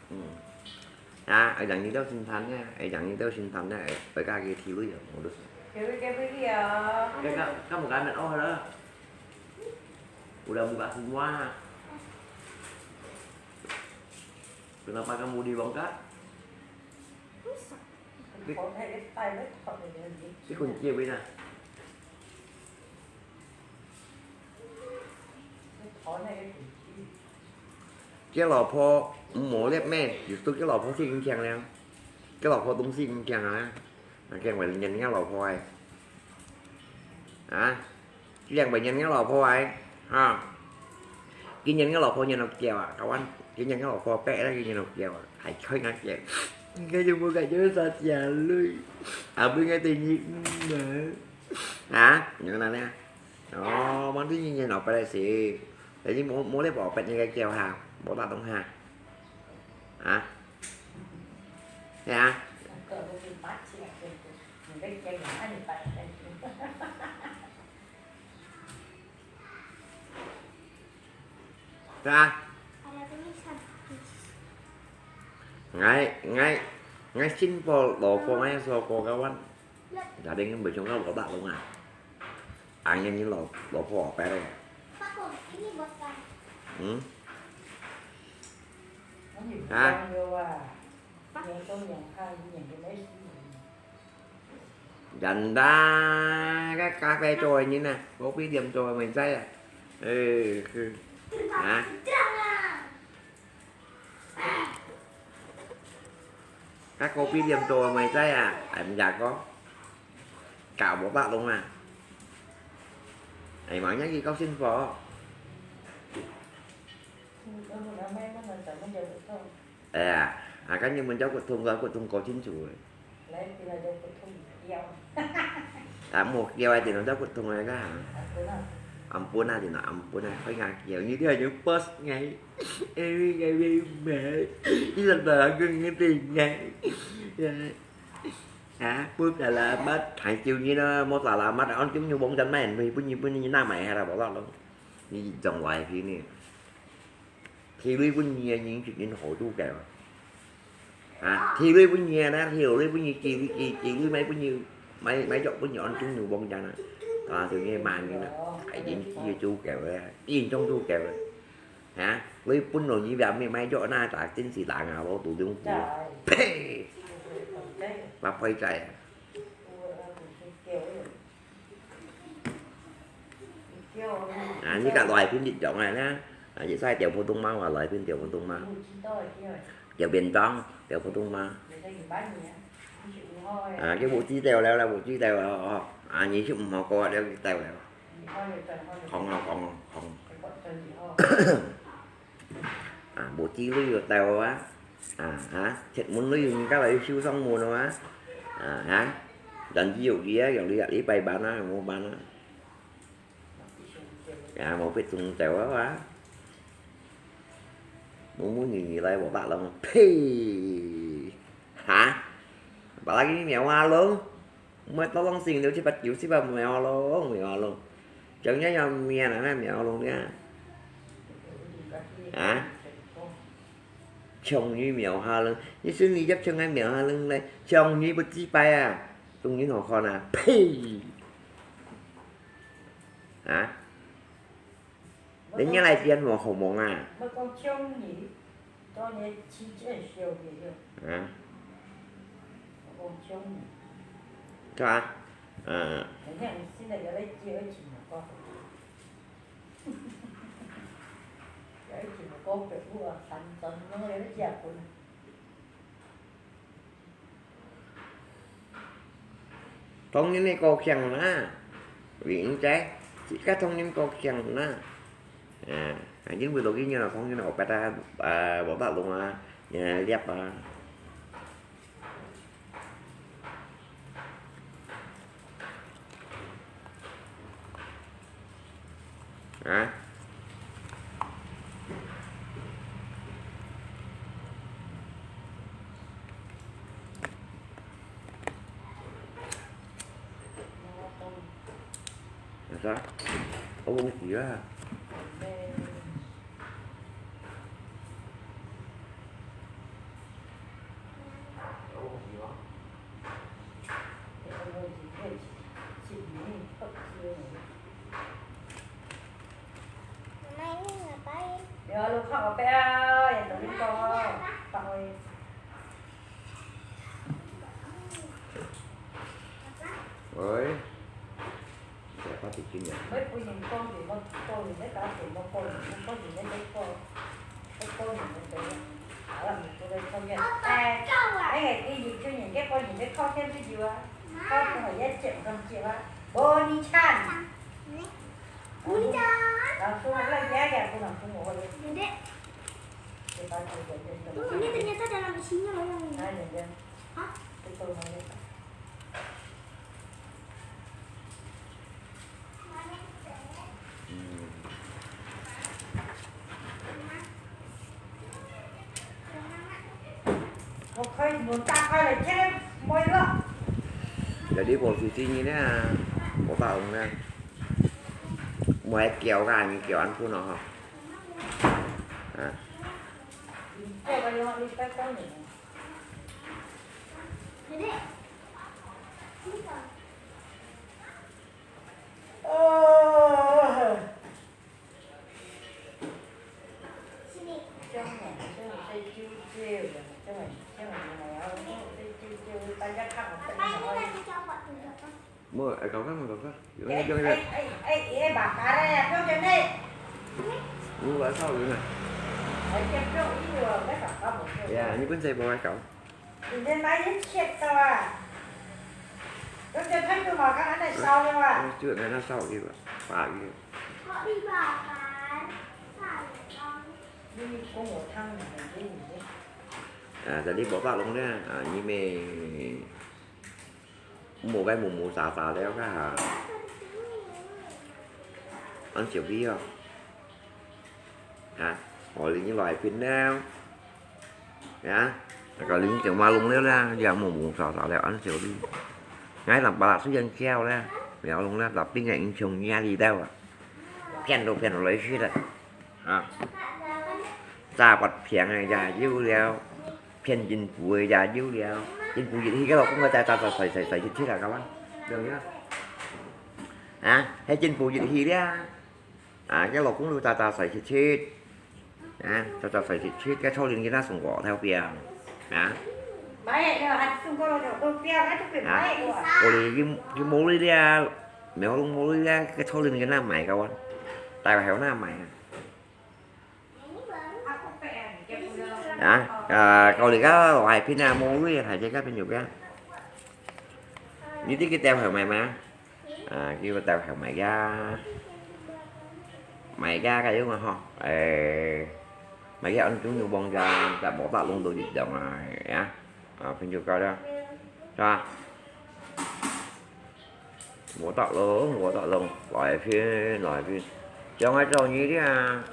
Hmm. Ya, ai yang ni do sin tan ya, ai yang ni do sin tan ya, ai ka ki thi yo. Modus. Kami kami ya. Ka ka ka mo ka met oh la. Udah buka semua. Kenapa kamu dibongkar? Cái con kia bên này. Cái lò pho mổ lép mẹ, justru cái lò pho xí kim kiang nè. Cái lò pho tung xí kim kiang nè. Nó kiang vậy nhận cái lò pho ai. Hả? Kiang vậy nhận cái lò pho ai. Ha. Cái nhận cái lò pho nhận nó kiao à. Kawan, cái nhận cái lò pho pẹ đó cái nhận nó kiao à. Hãy khơi ngã kiao. Cái dùng một cái chữ sao chả lui. À, bưng cái tình nhịp mà. Hả? Nhận nó nè. Ồ, món thứ như nó phải là gì? Tại vì mua mua lấy bỏ pẹt như cái kiao ha. Bỏ ta đông ha. Hả? Thế hả? Ra. Ngai, ngai, ngai sin po lo po ngai so ko kawan. Jadi ngai bejong ka lo tak lo nga. Ang yang ni lo lo po pe re. Hmm? Ha? Dần đa các cà phê trôi như nè, có bí điểm trôi mình thấy à. Ừ, ừ. Hả? Các cô bí điểm trôi mình thấy à, em già có. Cả bộ bạc luôn à. Em mà nhắc gì có xin phó. Ê à, à, cái như mình cháu của Thùng rồi, của Thùng có chín chủ rồi. À, một kêu ai thì nó cháu của Thùng rồi đó hả? Ampun ah, thì nó ampun ah, khói ngà kiểu như thế là những post ngay. Em cái bị mẹ. Ý là tờ gương cái tiền ngay. Hả? Bớt là là bắt hãy chiều như nó mốt là là bắt ăn chúng như bóng chân mày, mình bưng như bưng như na mày hay là bỏ lọt luôn. Như dòng ngoài thì nè. Thì lui bún nhia nhìn chuyện nhìn hổ tu kẹo. À, thì lui bún nhia nè, thì lui bún nhia, chỉ lui chỉ chỉ lui mấy bún nhia, mấy mấy chọc bún nhia ăn chung nụ bông chăng à. À, tự nhiên mà như nè, phải nhìn kia chu kẹo rồi, nhìn trong chu kẹo rồi. Hả? Lui bún rồi như vậy mấy mấy chọc na ta chính sĩ làng à, lo tụ đúng tụ. Pê. Mà phải chạy. À, như cả loại phim Việt Nam này nè. À, chỉ sai tiểu phú Đông Mao và loại phim tiểu phú Đông Mao. Tiểu Biển Đông, tiểu phú Đông Mao. À, cái bộ chi tiểu là là bộ chi tiểu là à, như chứ mà có đeo chi tiểu là. Không không không không. À, bộ chi lui tiểu á. 啊，啊，鐵門裡有人家來修上門啊，啊，啊，但只有佢啊，有禮，禮拜辦啊，無辦啊。啊，無必中走啊哇。無無你來我白龍，呸！哈？Apalagi苗下龍？ Muat tolong sing liu cepat liu cepat mèo long mèo long. Chong nya yang mian anak mèo long nya. Hah? Chong nyi mèo ha leng. Nyi sun nyi yap chong ai mèo ha leng leh. Chong nyi bút chi pai à. Tung nyi hò khon à. Phi. Hah? Nè ngiat lai chien mò hò mòng à? 莫講中意，當然真正少个了。啊？莫講中意。對啊，嗯。人家現在有咧叫一起莫講，有一起莫講白話啊，三種攏有咧食飯。 當然係高興啦，明仔，自家當然高興啦。啊，因為落去呢，當然我把它，呃，我把龍啊，呃，捏啊。 啊？有啥？我忘記了。 有啊，你看後壁啊，也同你講哦，放位。喂。 莫分人講就莫講，莫搞就莫講，莫講就莫講，莫講就莫講。好了，你不能抱怨。哎，哎，你你去年結婚，你在靠天自己啊，靠不好也接不上接啊，无你惨。老师，那也也不能跟我。对吧？对对对对。那人家。啊？这个。 我可以门打开了，进来没了。有啲無水晶呢，無法用呢。莫叫啦，你叫安分咯吼。啊。你叫个话，你再讲你。 無，愛搞啥，無搞啥。有，有，有。呀，你本身無愛搞。 你這哪有切到啊？有隻朋友嘛，剛剛在燒了啊。嗯，就在那燒去了，把魚。你跟我燙，你跟你。啊，這裡無法弄了，啊，因為無該毛毛沙沙了，該下。恁少味哦。 啊，我已經來拼了。啊，那個零九嘛弄了啦，也毛毛沙沙了，恁少哩。𠊎兩把雖然叫了，不要弄了，tapi𠊎已經從nhà đi đâu啊。騙都騙來去了。啊，詐發病个也有了，騙政府个也有了。政府一去，該老公个在在在在在在一去了，幹嘛？對呀。啊，還政府一去了。 啊，該老公就早早睡切切，啊，早早睡切切，該初戀佢那送過頭邊，啊。買个，還送過頭邊，啊，就佢買个。我哋佢，佢無理了，苗龍無理了，該初戀佢那買个哇，大概還有那買啊。啊，呃，kalau你ka lo hai pin na mo lui hai je ka pin juga. Ni ti kita hai mai ma. À, kêu tao hàng mày ra. Mày ra cái đúng không? Ê, 買个安中有望个，在無大弄到一樣啊，呀，啊，朋友家了，是吧？無大弄，無大弄，來片，來片，將來找你了，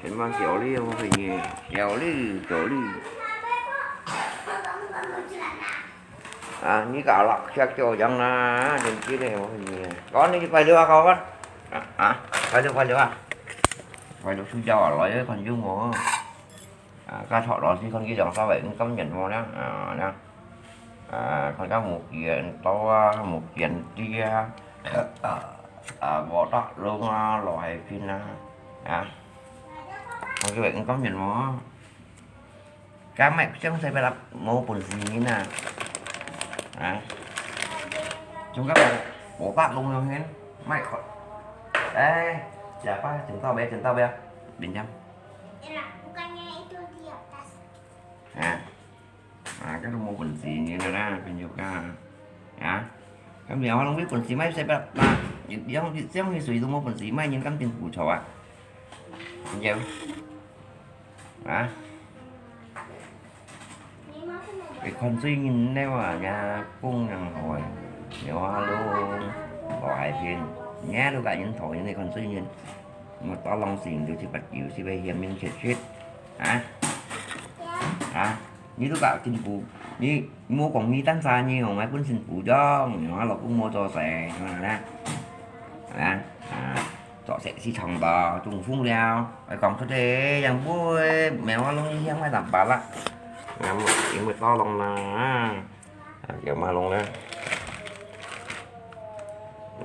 千萬小力，我给你，小力，小力。 啊，你搞了，吓叫人啊，真激烈，我跟你讲。讲你快点啊，搞啊。啊，啊，快点，快点啊。快点睡觉啊，来，看有无。啊，该坐落去看佢两三位，你感觉无呢？啊，呢。啊，看佢无见到啊，无见的啊。啊，啊，无大弄啊，老海边啊。啊，看佢位，你感觉无？ 該買相細嗶啦，無本事人啊！啊，中間無，無百弄樣形，買看。哎，假巴，真到尾，真到尾啊，面前。啊，啊，該都無本事人了啦，朋友家。啊，該苗啊，攏有本事買細嗶啦，你，你，你，你水都無本事買，人敢真不錯啊？朋友。 啊？你看水人了啊，也講人好誒，有啊咯，老海邊，也都甲人討人个看水人，我打冷醒就七八九，是要嫌面切切，啊？啊？你都甲進步，你莫講你單三年，我本身部長，我老公莫做事，係嘛啦？啊？啊？ 做事市場吧，中風了，愛講出來，yang會，苗啊，弄一樣，愛打巴啦。Yang，因為到弄啦，啊，有嘛弄啦。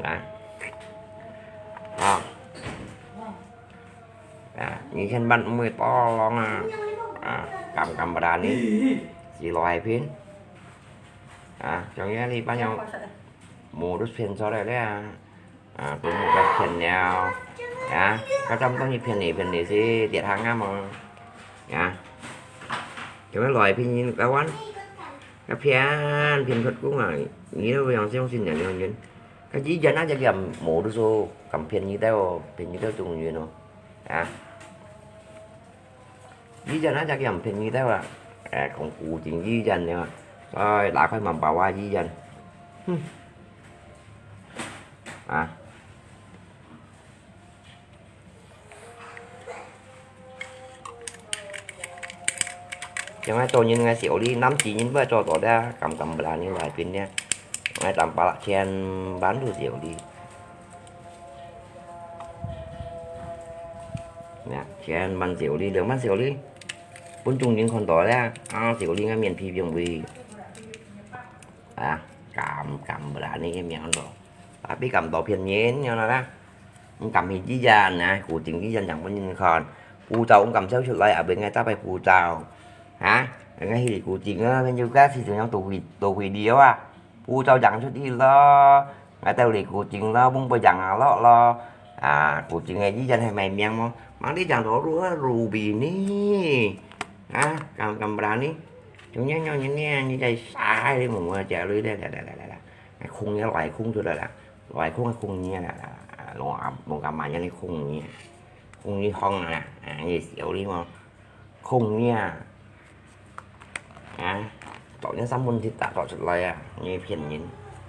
啊，啊，啊，你千萬毋會到弄啊，啊，敢敢berani，是老海邊，啊，像這禮拜樣，無都騙出來了啊。 啊，分你个騙了，啊，該針東西騙你騙你是跌行啊嘛，啊，做咩來騙人个玩？該騙騙出工啊！你都毋相信人个人，該以前那隻人無都說敢騙你兜，騙你兜中人哦，啊。 醫院啊，隻叫人騙你兜啊，誒，講古井醫院了，哎，拿開蠻包啊醫院，哼，啊。像該做人个小李，男子人毋做到个，敢敢berani來邊个，𠊎打八千萬都小李。 呀，千萬小李，兩萬小李，分眾人看到了，啊，小李个面皮變白。啊，敢敢berani个名咯，tapi敢到騙人，曉得啦？毋敢去醫院啊，古井醫院正分人看，護照毋敢照出來，後尾𠊎打敗護照。啊，𠊎去古井啊，朋友家是怎樣都會都會了啊，護照正出去咯。 𠊎兜來古井咯，分別樣啊落咯。啊，古井个醫院係賣命無？Mang你講到Ruby呢？啊，敢敢berani？中央央人呢，你在晒你摸摸隻鐳咧，來來來來來，空也來空出來啦，來空空呢啦啦啦，弄啊弄幹嘛呀？你空呢？空呢空啊，啊，你小你無？ 空呢啊！啊，做你三分鐵打做出來啊！你騙人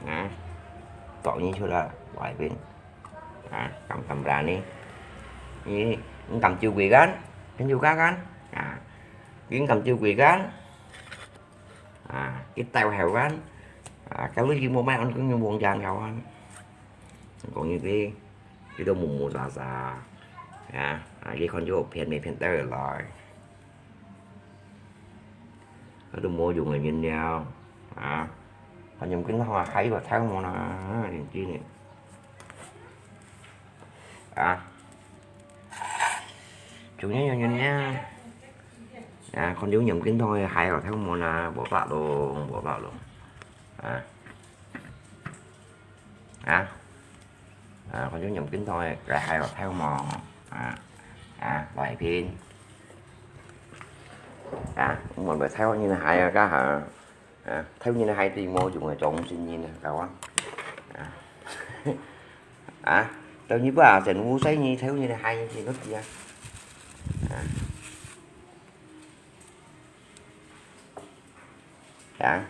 啊！做你出來外邊啊！敢敢berani！你你敢照佢幹？跟住佢幹啊！你敢照佢幹？啊！佢帶後幹啊！Kalau佢無買，安佢無樣後幹。講你知，佢都無無啥啥啊！啊！佢看就騙你騙得來。 佢都無用个人了，啊！看用金湯啊，還有個湯無啦，真係，啊！中央用人呢，啊！看用用金湯个，還有湯無啦，無法咯，無法咯，啊！ 啊，啊，看種飲金湯个，該還有偷無？啊，啊，來片。啊，我問佢偷人還啊，該下，啊，偷人還對無用个，裝新人啊，搞啊。啊，啊，到你不啊，真烏西你偷人還，你都知啊。啊。啊。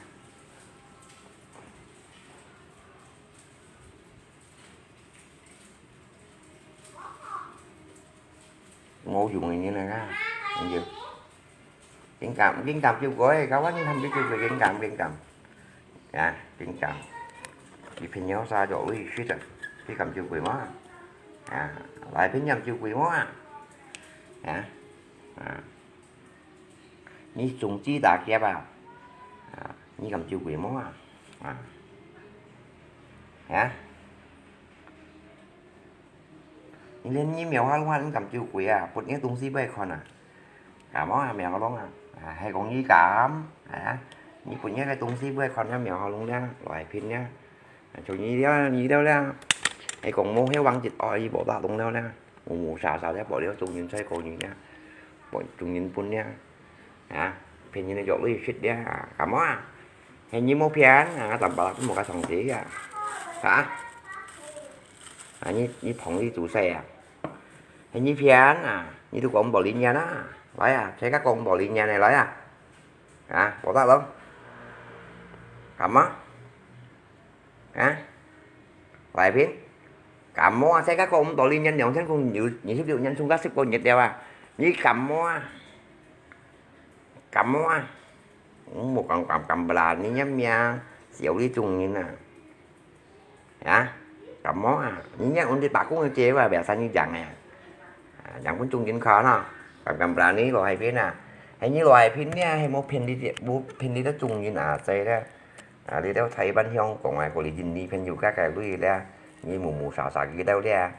無用个人來啊，你就。緊撳，緊撳照顧，哎，kawan，你看你照顧，緊撳，緊撳。啊，緊撳。你朋友啥就會識的，你敢照顧嗎？啊，來朋友照顧嗎？啊，啊。 你中指打劫啊？啊，你敢照顧無啊？啊，啊？你連你廟下龍啊，你敢照顧啊？分你東西分佢看啊？敢無啊，廟下龍啊？啊，係講你敢？啊，你分你个東西分佢看啊，廟下龍咧，來品咧。 像你了，你了了，係講無係往一愛，無打動了了，無無沙沙了，無了眾人在講你了，無眾人分了，啊，騙人个藥水食了，啊，敢無啊？係你無騙，啊，tambah無个上帝啊，啊？啊，你，你捧你做事啊？係你騙啊？你都講無理念啊？來啊，自家講無理念个來啊！啊，無打動？敢無？ 啊？來品，敢無啊？世界過毋多理念，兩千空有二十六年，從加十個月了啊！你敢無啊？敢無啊？我無敢敢敢不啦？你个命，小你眾人啊！啊？敢無啊？你个問題打工个機會，biasa你講个。啊，講分眾人看啊，敢敢不啦？你來品啊？係你來品呢，係無騙你，無騙你个眾人啊，在咧。 啊，你兜台灣、香港啊，過來印尼朋友家个鐳咧，你無無沙沙佢兜咧，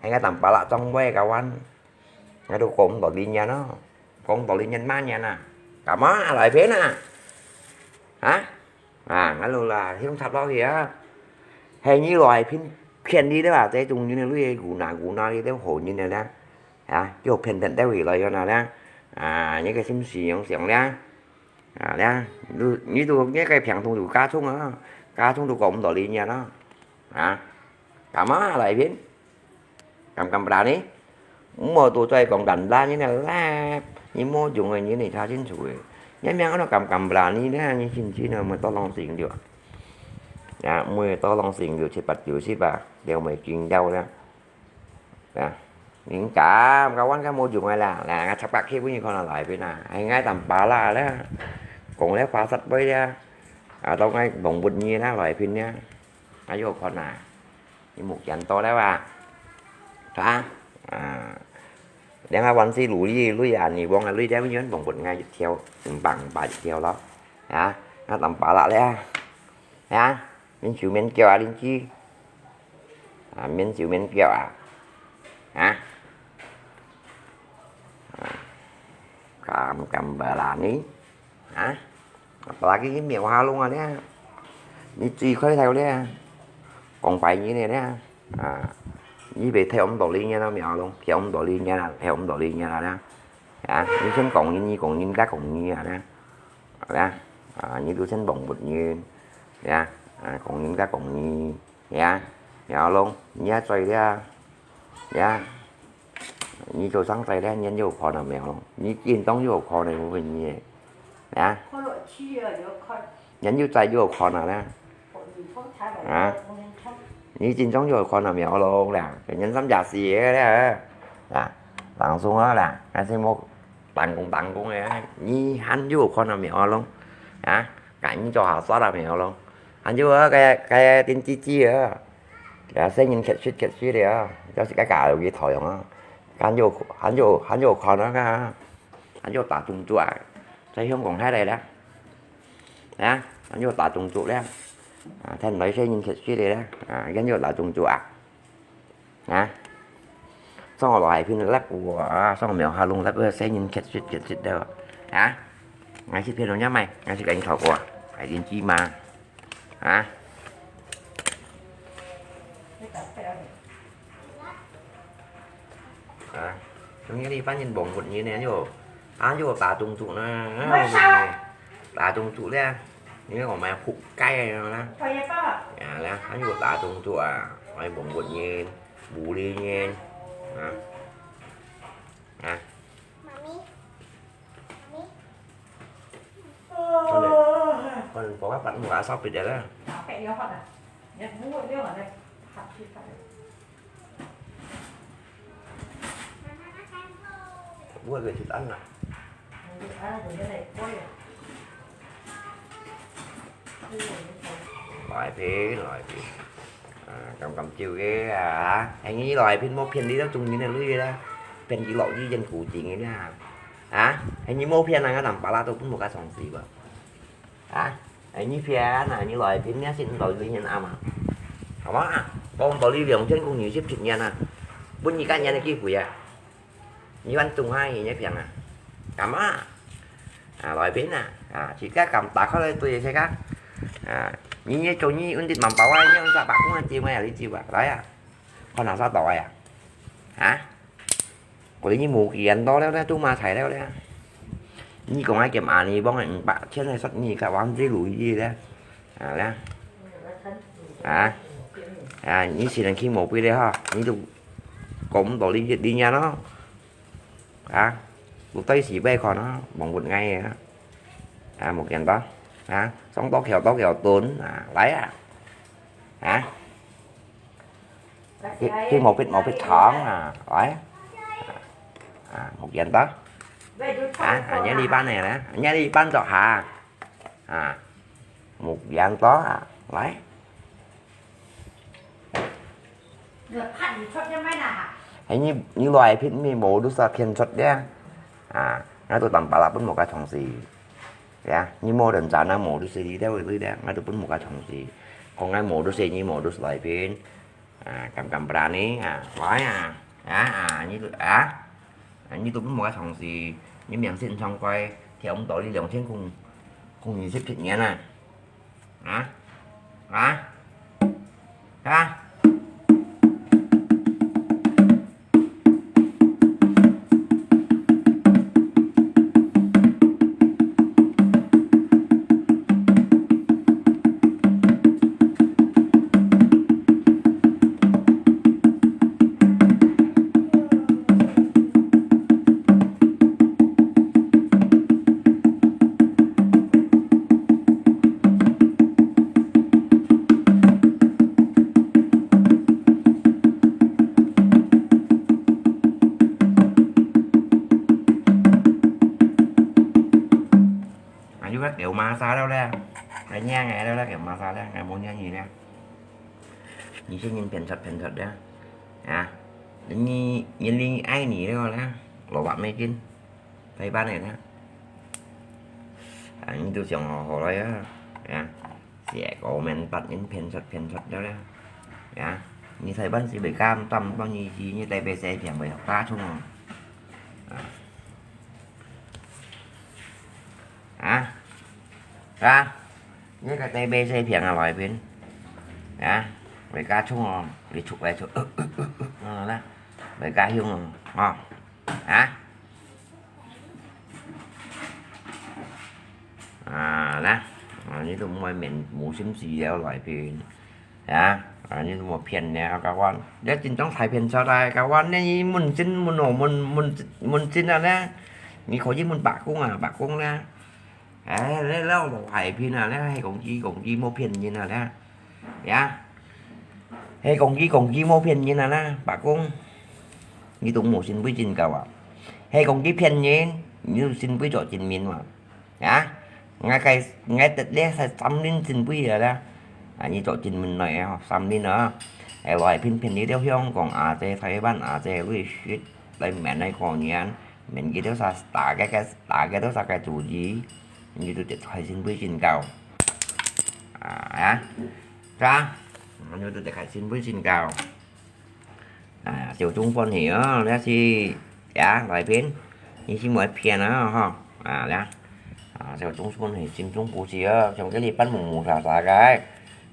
還个當巴拉裝位个玩，𠊎都講毋到理念咯，講到理念嘛念啊，敢無啊，來品啊？啊？啊，𠊎都啦，向插落去啊！係你來騙，騙你兜啊，這種人个鐳，guna guna你兜好人个咧，啊，叫騙騙兜回來个啦咧，啊，你个心思想想咧。 啊，咧，你，你都，你个病痛都加重啊，加重都講毋到理念啊，啊，敢啊，來品，敢敢不啦呢？莫都再講敢啦，你那啦，你莫用个，你你查清楚个，你命安到敢敢不啦呢？你清楚呢，莫多浪心了，啊，莫多浪心了，七八九十啊，了莫緊要了。 啊，你敢，kawan，敢無用个啦，啦，𠊎插百K分你看啊，來品啊，還𠊎當巴拉咧，講咧花煞尾咧，啊，到𠊎忙不你啦，來品咧，還有看啊，你目見到了吧？啊，啊，兩个萬事如意，鐳啊，你望啊，鐳了永遠忙不𠊎一條，五百五百一條咯，啊，𠊎當巴拉咧，啊。 免手免腳啊，鄰居。啊，免手免腳啊。啊？啊，敢敢不啦你？啊？Apalagi你廟下龍啊咧，你最開頭咧，講白你咧，啊，你別聽毋到理念啊，廟下龍，聽毋到理念啊，聽毋到理念啊咧。啊，你先講你，你講你，再講你啊咧。 啊，啊，你都先忙不人，呀，啊，講人家講你，呀，廟下龍，你也醉了，呀，你做生醉了，人有看啊廟下龍，你應當有看啊，有分你，呀，人有醉有看啊啦，啊，你應當有看啊廟下龍啦，人三十四个了，啊，放鬆啊啦，還是莫 打工打工个，你還有看啊廟下龍？啊，趕緊做下煞啦廟下龍。還有啊，該該電視機啊，啊，細人缺失缺失个啊，要是該家有去討用啊，還有還有還有看啊，還有打中注啊，在香港下來了，啊，還有打中注了，啊，聽來細人缺失个了，啊，還有打中注啊。 啊，上來片粒个啊，上廟下龍粒个細人缺失缺失个啊，𠊎食片龍一賣，𠊎食緊頭過啊，還連芝麻啊，啊，今日你反正忙活你呢又，啊又打中注呢，啊，打中注咧，你看我們覆蓋了呢。 呀，然後還有打中注啊，還有蒙古人、武林人啊，啊。媽咪，媽咪。好嘞。我个八五啊，烧別个啦。八百要好了，你看我这样来，好去看。我个就等啦。啊，我现在过了。来宾，来宾。啊，感感谢个啊，哎，你来宾莫骗你了，中人个女个啦，骗你落雨人苦情个啦。啊，哎，你莫骗人家，咱巴拉都不莫个尝试吧。 啊，哎，你騙啊，你來騙，你先來騙人啊嘛。好嘛，講道理兩千空二十七年啊，分你个年个機會啊，你還中下你个騙啊，敢啊？啊，來騙啊，啊，自家敢打開來對自家，啊，你也做你穩定萬寶啊，你用啥把工啊，接啊，你接啊，來啊，看哪啥到啊，啊？ 我哩無幾多了咧，都嘛菜了咧。你講愛減阿尼幫个五百千个說你个王子如意咧，啊咧，啊，啊，你先去無必咧吼，你都講毋到你你樣咯，啊，都對時擺看咯，望不愛个啊，啊，無見到，啊，上到橋到橋墩啊，來啊，啊。 去，去毛筆，毛筆糖啊，來。啊，目鏡多。啊，啊，這裡班个咧，這裡班做下。啊，目鏡多啊，來。哎，你，你來片面無都是騙出的。啊，那都當巴拉分無个同事。 呀，你無認真啊，無都係你兜个對咧，𠊎都分無个同事。講𠊎無都係你，無都係來賓。啊，敢敢berani啊，來啊，啊啊，你都啊，啊你都分無个同事，你名聲唱怪，跳毋到你兩千空空二十七年啊，啊啊啊！ 啊，又該狗馬殺了咧，該娘个了咧，狗馬殺咧，𠊎無娘你咧。你先人騙出騙出咧，啊，你你你愛你了咧，蘿蔔咩筋，太慢个咧。啊，你都想好好了呀，啊。 係个，面八人騙出騙出了咧。呀，你台灣是袂敢，當當你你你台北西片袂打衝哦。啊啊，你个台北西片啊，外邊啊，袂敢衝哦，你出來出，啊啦，袂敢凶哦，哦，啊。 啊，來，啊，你都莫面無心思了，來騙，啊，啊，你都莫騙了，教官，你真正太騙出來，教官，你問真問哦，問問問真啊咧，你可以問伯公啊，伯公咧，哎，你老老害騙啊，你係講佢講佢莫騙人啊咧。 呀，係講佢講佢無騙人啊啦，伯公，你都無信會真夠啊？係講佢騙人，你就信會做真面嘛？呀，𠊎个𠊎得咧係三輪信會啊啦，啊，你做真面來啊，三輪啊，係來騙騙你兜香港啊，這台灣啊，這瑞士來面來過年，面佢兜啥打个个打个兜啥个主意。 你都得開心會真夠。啊，啊，係啊，你都得開心會真夠。啊，小眾歡喜哦，這是，呀，來賓，你是莫騙啊，吼，啊，呀，啊，小眾歡喜，心中歡喜哦，像這裡扮模模沙沙个，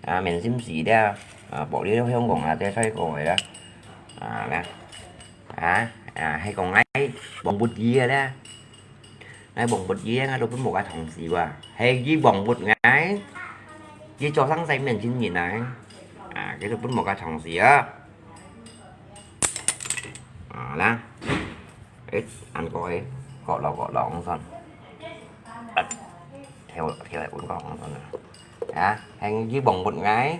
啊，面心事了，啊，薄你香港啊，這菜過个啦，啊，呀，啊，啊，係講𠊎，黃不義个啦。 𠊎黃不義，𠊎都分無个同事哇。係佢黃不𠊎，佢做生意面前人啊，啊，佢都分無个同事啊。啊啦，誒，恁个誒，角落角落咁算。跳，跳來分講，啊，還去網不𠊎，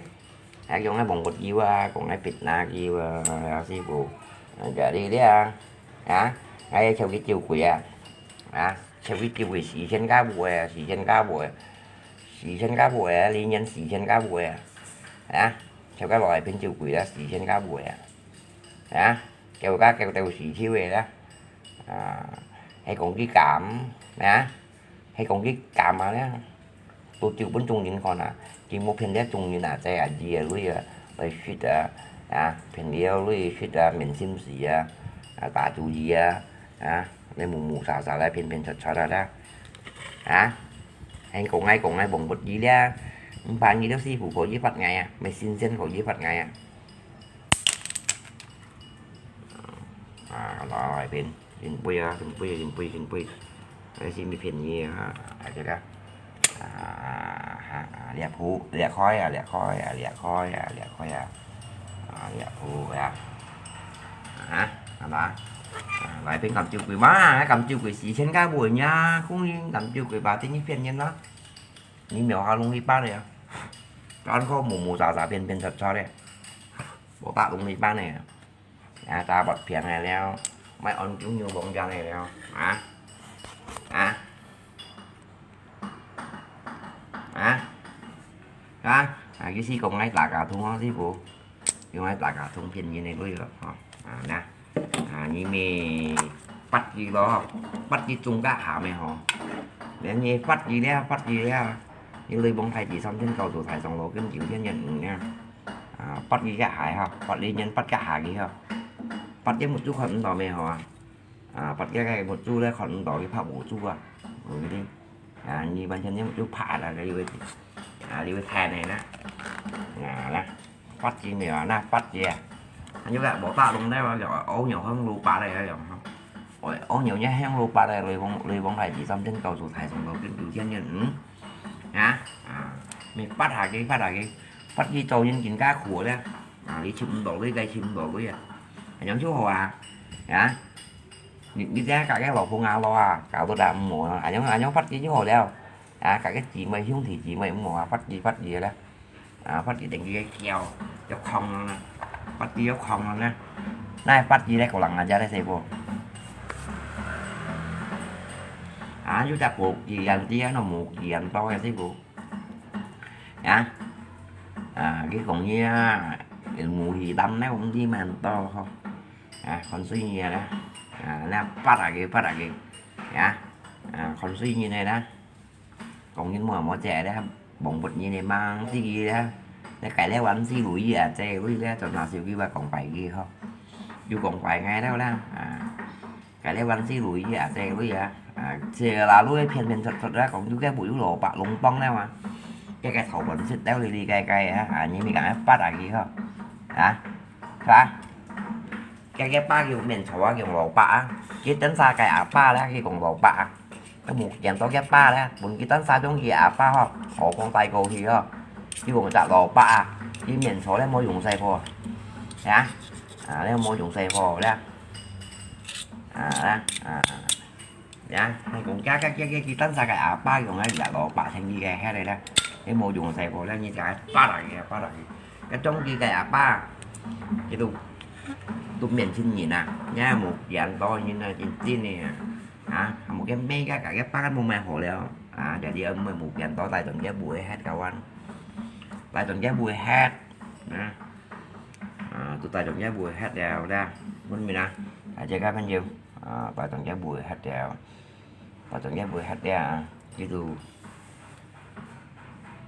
還用該網不油啊，講該別那油啊，師傅，啊，這裡咧，啊，𠊎超級酒鬼啊，啊，超級酒鬼四千加五个，四千加五个，四千加五个，一年四千加五个，啊，超級落來變酒鬼啦，四千加五个，啊，叫加叫到四千个啦，啊，還講佢減，啊。 係講佢減啊咧，都酒分眾人看啊，佢無騙這眾人啊，在啊，佢个鐳啊，來食啊，啊，騙了鐳食啊，面心事啊，啊，打主意啊，啊，你無無啥啥來騙騙出出啊啦，啊，還講𠊎講𠊎忘不記咧，毋怕你了師傅可以罰𠊎啊，乜先生可以罰𠊎啊。 啊，來，來，變，變杯啊，變杯，變杯，變杯。哎，先別便宜啊，啊，這個，啊，哈，啊，裂開，裂開啊，裂開啊，裂開啊，裂開啊，啊，裂開啊，啊，係嘛？啊，來，變金酒櫃嘛，金酒櫃四千加五呀，供應金酒櫃吧，等於便宜啦。你秒下弄一半了呀，乾貨無無渣渣，變變出出了，無打弄一半了。 啊，打發平个了，莫安久久放假个了，啊，啊，啊，啊，啊，意思講愛打卡通哦，師傅，用愛打卡通騙人个鐳咯，吼，啊，那，啊，你咪發佢咯，發佢中價下面吼，人家發佢了，發佢了，你鐳放太子三千九做太上咯，跟九千元五了。 啊，發佢个鞋吼，發你人發个鞋佢吼，發个目珠看毋到咩吼啊？啊，發个个目珠咧看毋到，佢拍無珠啊，有个哩。啊，你完全个目珠拍啦，你會，啊，你會聽个啦。啊，啦，發佢咩啊？那發佢啊，你个無打弄咧，就烏牛向路八咧，哦，烏牛也向路八咧，雷公，雷公太子三千高手，太上老君九千人，嗯。 啊，啊，你發下佢，發下佢，發佢做人更加苦咧。啊，你尋毋到鐳，該尋毋到鐳啊。恁樣就好啊，啊，你，你這下搞个老公啊，老啊，搞到大毋好啊，恁樣，恁樣發佢就好了。啊，搞个姊妹兄弟姊妹毋好啊，發佢，發佢咧。啊，發佢等佢个腳，要空了呢，發佢要空了呢。那發佢咧，個人啊，家咧，細個。啊，有隻無幾人知啊，那無幾人多个，細個。 啊，啊，佢講你啊，武器擔了，毋知蠻多吼。啊，看水你啊啦，啊，那發啊佢，發啊佢，啊，啊，看水你呢啦。講你無無借咧，忘不你呢，mang自己咧，你改咧玩自己啊，這位咧，就拿手機話講白佢吼，又講白𠊎了啦，啊。 該咧玩死鐳啊，這鐳啊，啊，這啦鐳騙騙出出啦，講有个無有蘿蔔攏放了啊，這个頭盤食了哩哩該該啊，啊，你咪講發下去吼，啊，是吧？這个爸叫面頭啊，叫蘿蔔啊，佢等下个阿爸啦，佢講蘿蔔啊，都無見到个爸啦，分佢等下中意阿爸吼，何況帶過去吼，佢講隻蘿蔔啊，佢面頭咧無用細貨，啊，啊，咧無用細貨咧。 啊，啊，啊，啊。Ya，你講，佢，佢，佢，佢，佢等下个阿爸用个藥咯，百千二个，遐个啦。你無用細貨咧，你就係發落去，發落去。該種佢个阿爸，佢都，都面前人啊，也無見到人啊，真正个啊。啊，無見面个，个，个爸都無買好了。啊，就係無，無見到，大眾个毋會歇个完。大眾个毋會歇，啊。啊，都大眾个毋會歇了啦。問你啦，大家个朋友。 啊，大眾个毋會歇了，大眾个毋會歇了啊，佢都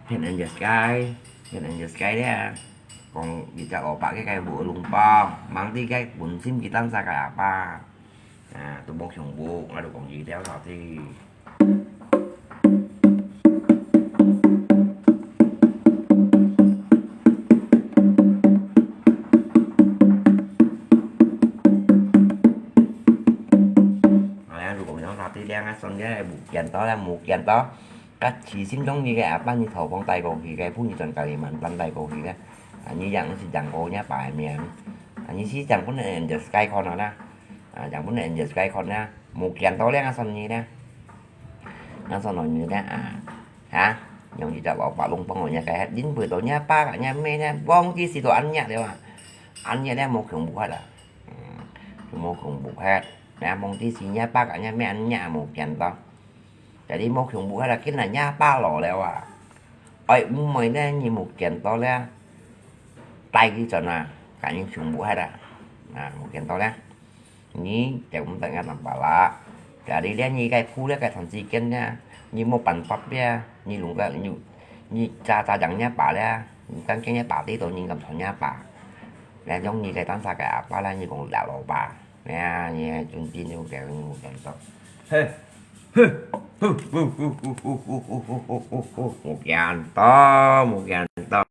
騙人个sky，騙人个sky了啊。講佢隻蘿蔔个个無攏幫，吂知个本身佢當下个阿爸，啊，都無恐怖，𠊎都講佢了頭先。 哎呀，如果你講他對兩个孫个無見到了，無見到，該起心動念个阿爸，你頭放帶過去个，不你轉家己滿單帶過去个，啊，你樣是講過人家擺面，啊，你是講分人家sky看了啦，啊，講分人家sky看了，無見到了，啊，算你了，啊，算你了，啊。啊，用一隻蘿蔔攏幫我捏開，因為到若爸个若姆呢，忘記死到恁樣了啊，恁樣呢無恐怖忒啊，嗯，就無恐怖忒，啊，忘記死若爸个若姆恁樣無見到，jadi無恐怖忒啦，今日若爸老了啊，哎，毋會呢，你無見到了，帶佢轉啊，趕緊恐怖忒啦，啊，無見到了。 你就毋得个辦法啦。Jadi咧，你个苦咧个長時間咧，你無辦法咧，你弄个你你扎扎人若爸咧，你剛剛若爸知道你咁疼若爸，咧用你个當下个阿爸咧，你講老老爸，咧你尊敬你个你無感受。嘿，嘿，呼呼呼呼呼呼呼呼呼呼，無見到，無見到，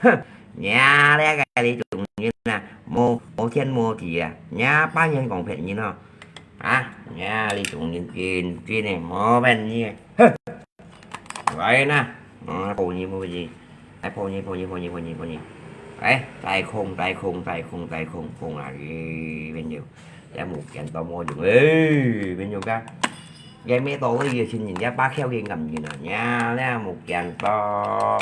哼，你咧个李宗仁啊，無無天無地啊，你半年講騙人哦。 啊，呀，你中人真真个，無騙你个。哼，來啦，啊，抱你抱你，來抱你抱你抱你抱你抱你，來，再空再空再空再空空啊，你朋友，也無見到無用，誒，朋友講，也沒道理个，親人也把口音咁人啊，呀，你無見到。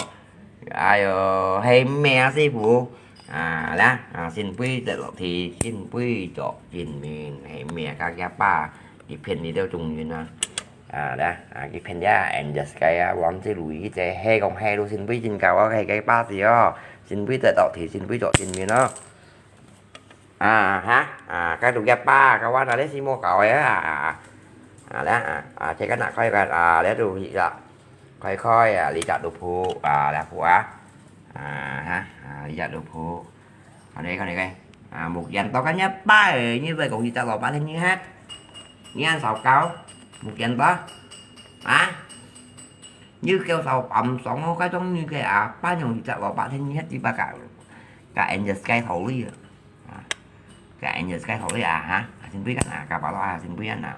哎喲，係咩啊，師傅？啊，啦，啊，先輩跌落地，先輩著真面，係咩啊，佢阿爸，佢騙你兜中人啊。啊，啦，啊，佢騙你啊，and just cái啊，王志偉，這係講係路先輩真高啊，係个巴士哦，先輩跌落地，先輩著真面哦。 啊，哈，啊，該路一把，該話哪裡是無搞个啊？啊，啊，來啊，啊，這個拿開個，啊，來路一個，開開啊，這隻路鋪，啊，來鋪啊，啊，哈，啊，這隻路鋪，看你看你看，啊，目前到該一把，你會講一隻老闆你哈，你很少搞，目前到，啊，你叫少暗爽哦，該種你个啊，扮用一隻老闆你哈，只把搞，搞人家該頭裡啊。 啊，該人家該好哩啊，哈，啊，先輩个啊，搞不落啊，先輩个啊。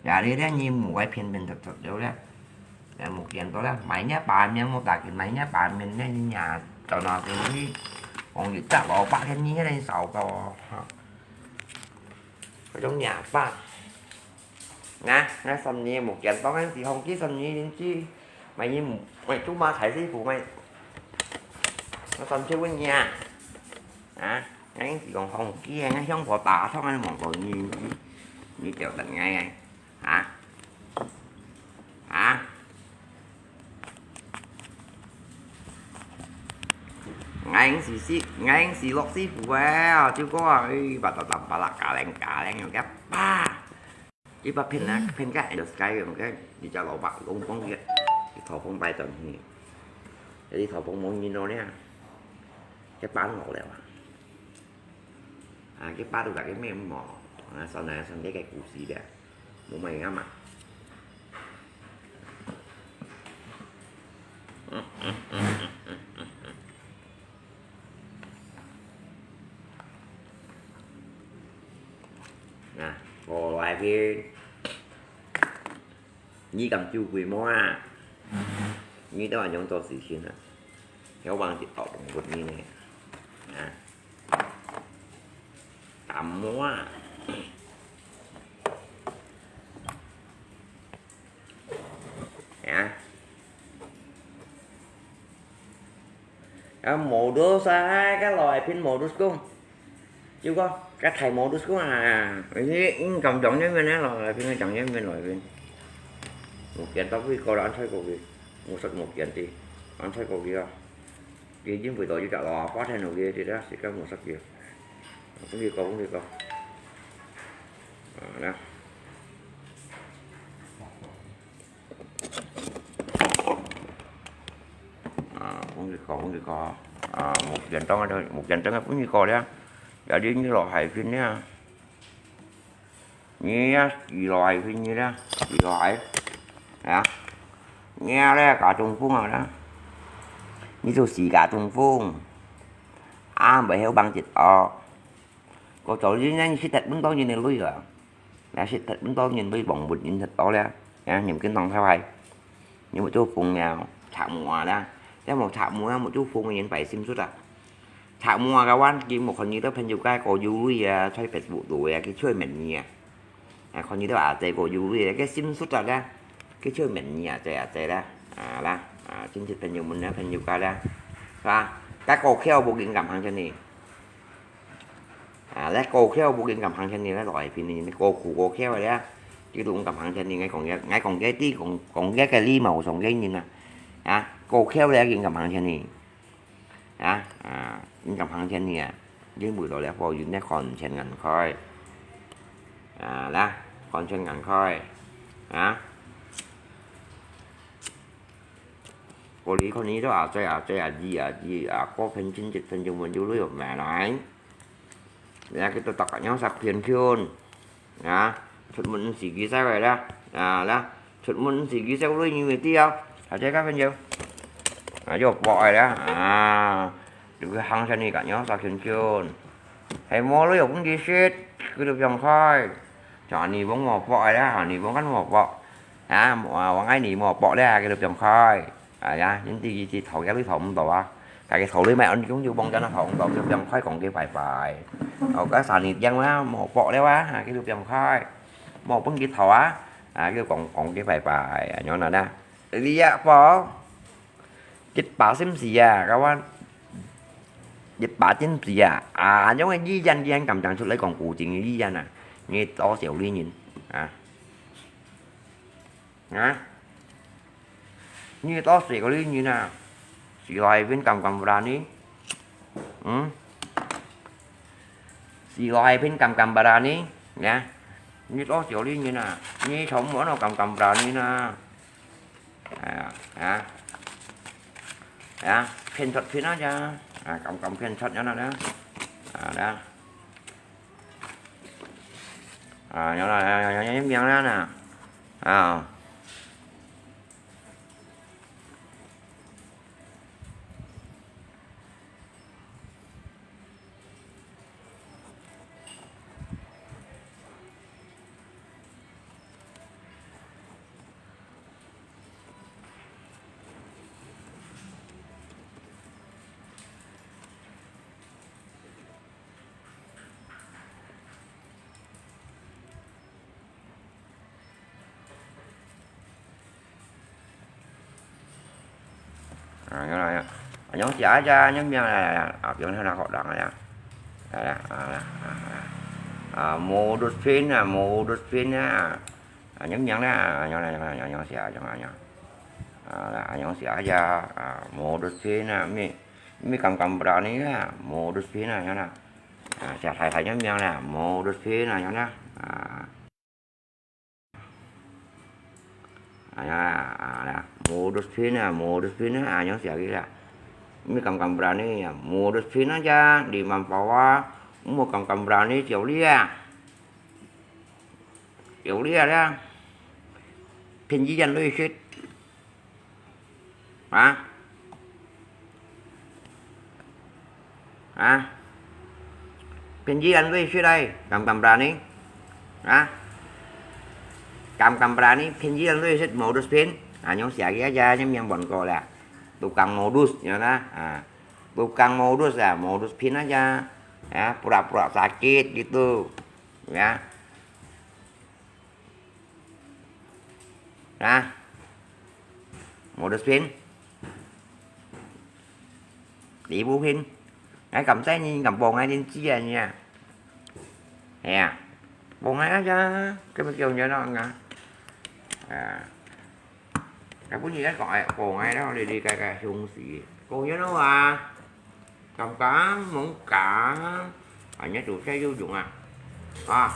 呀，你咧，你莫愛騙騙突突了咧。也無見到咧，買若把面，莫打緊，買若把面咧，你呀，到那邊去，講一隻老闆，你還少到，哈。該種若把。 啊，啊，三年無見到，𠊎地方佢三年零去，買你買豬嫲菜師傅買，啊，三千蚊呀。啊，𠊎地方放佢，𠊎香火打通，𠊎望到你，你就等𠊎啊。啊？啊？ 𠊎係師，𠊎係樂師傅啊，就講啊，哎，巴拉巴拉，巴拉，嘎鈴嘎鈴，用个吧。一把騙啊，騙个，就該用个，你家老闆攏講个，你頭風擺轉去，你頭風無人咯呢，這班老了啊。 啊，佢巴肚大家咩無？啊，算來算去个故事了，無麼个嘛。啊，我來去，你敢救鬼無啊？你都還用做事情啊？要忘記到動物呢？啊？ 感冒啊。啊？啊，modus啊，該老愛拼modus講，就講，該太modus講啊，你，你敢講英文呢？老愛拼講英文來拼。我見到佢個人吹過去，我識我見的，人吹過去啊。 佢因為到一隻老阿伯聽到佢，佢就自家無識佢。分佢講，分佢講。啊，那。啊，分佢講，分佢講。啊，目前當然，目前當然分佢講了。有啲你老海邊呢。 你呀，幾耐去你啦，幾耐？啊？你咧，假中風啊啦？你做事假中風，啊，毋係好幫節哦。個早日呢，你識得搵到人个鐳啊？你識得搵到人鐳，望不人得到咧，啊，你毋跟當太壞。 你目珠紅了，赤毛啦，這無赤毛啊，目珠紅个人擺心術啊。赤毛啊，該วัน佢無看你兜朋友該個有鐳啊，在Facebook度啊，佢出去問你啊。啊，看你兜阿姐個有鐳啊，該心術啊咧，佢出去問你啊，姐啊姐啦。啊啦，啊，親戚朋友們啦，朋友家啦，係吧？該過橋無緊敢行前呢，啊，來過橋無緊敢行前呢，來來平呢，過苦過橋个啦，佢都毋敢行前呢，𠊎講个，𠊎講个，你講，講个个禮貌上个人啊，啊，過橋了緊敢行前呢。 啊，啊，你敢行前呢啊？因為到了火雲呢，看前眼開。啊，啦，看前眼開。啊。過去看你都啊，這啊，這啊，你啊，你啊，過分親戚朋友們就都有買來。 Lah, kita tak nyo sa khiên khiên. Ya, chut mun si ki sa wai lah. Ya, lah, chut mun si ki sa lui ni mesti ya. Ada ka pen yo. Ah, yo pok ai lah. Ah, tu ke hang sa ni ka nyo sa khiên khiên. Hai mo lui yo pun ki sit, ki lu piang khai. Cha ni bong mo pok ai lah, ni bong kan mo pok. Ah, mo, ah, wang ai ni mo pok lah, ki lu piang khai. 哎呀，人哋佢，佢頭，佢頭毋到啊，佢个頭裡面安中有幫緊啊，頭毋到，佢兩塊講佢拜拜。哦，該三日樣啦，無薄了啊，哈，佢就兩塊，無分佢頭啊，啊，佢講，講佢拜拜，啊，樣啦啦。你也薄，一把心事啊，該話，一把真事啊，啊，因為醫院，醫院敢講出來講古今醫院啊，你多少利人啊？ 啊？你多少个利人啊？Sila Ipin kam kam berani? Hmm? Sila Ipin kam kam berani? Ya. Ni to siu li nyin a, ni chom mo no kam kam berani na. Ya, ya. Ya, phiên chót phiên a ya. A, kam kam phiên chót nyo na da. A, da. A, nyo na, nyo, nyo, nyo, nyo, miang na na. A. A, nyo na, nyo. A, nyo sia aja, nyo miang la, la, la. A, piang na kok dang ya. La, la, a, la, a, la. A, modus pin, a, modus pin, a. A, nyo miang la, nyo la, nyo la, nyo, nyo sia, nyo la, nyo. A, la, nyo sia aja, a, modus pin, a, mi, mi kam kam berani la, modus pin, a, nyo la. A, sia thai thai nyo miang la, modus pin, a, nyo la. A. A, ya, a, ya. Modus pin a, modus pin a, a, nyo sia ki a. Mi kam kam berani a, modus pin aja, di mampawa, mo kam kam berani siu li a. Siu li a, ya. Pin ji yan lui sit. A. A. Pin ji yan lui sit ai, kam kam berani. A. Kam kam berani, pin ji yan lui sit modus pin. A, nyo sia ki aja, nyo miang bon ko la. Tukang modus, nyo na. A. Tukang modus a, modus pin aja. Ya, pura-pura sakit gitu. Ya. A. Modus pin. Di bu pin. Ngai kam sai ni, kam bông ngai din chi a ni a. He a. Bông ngai a ya. Cái mà kêu nhớ nó ngà. A. Cái bún gì đấy gọi bông ngai đó đi đi cái cái hung xí. Cô nhớ nó à. Cảm cảm, mong cảm. À, nhớ chủ xe vô dụng à. À.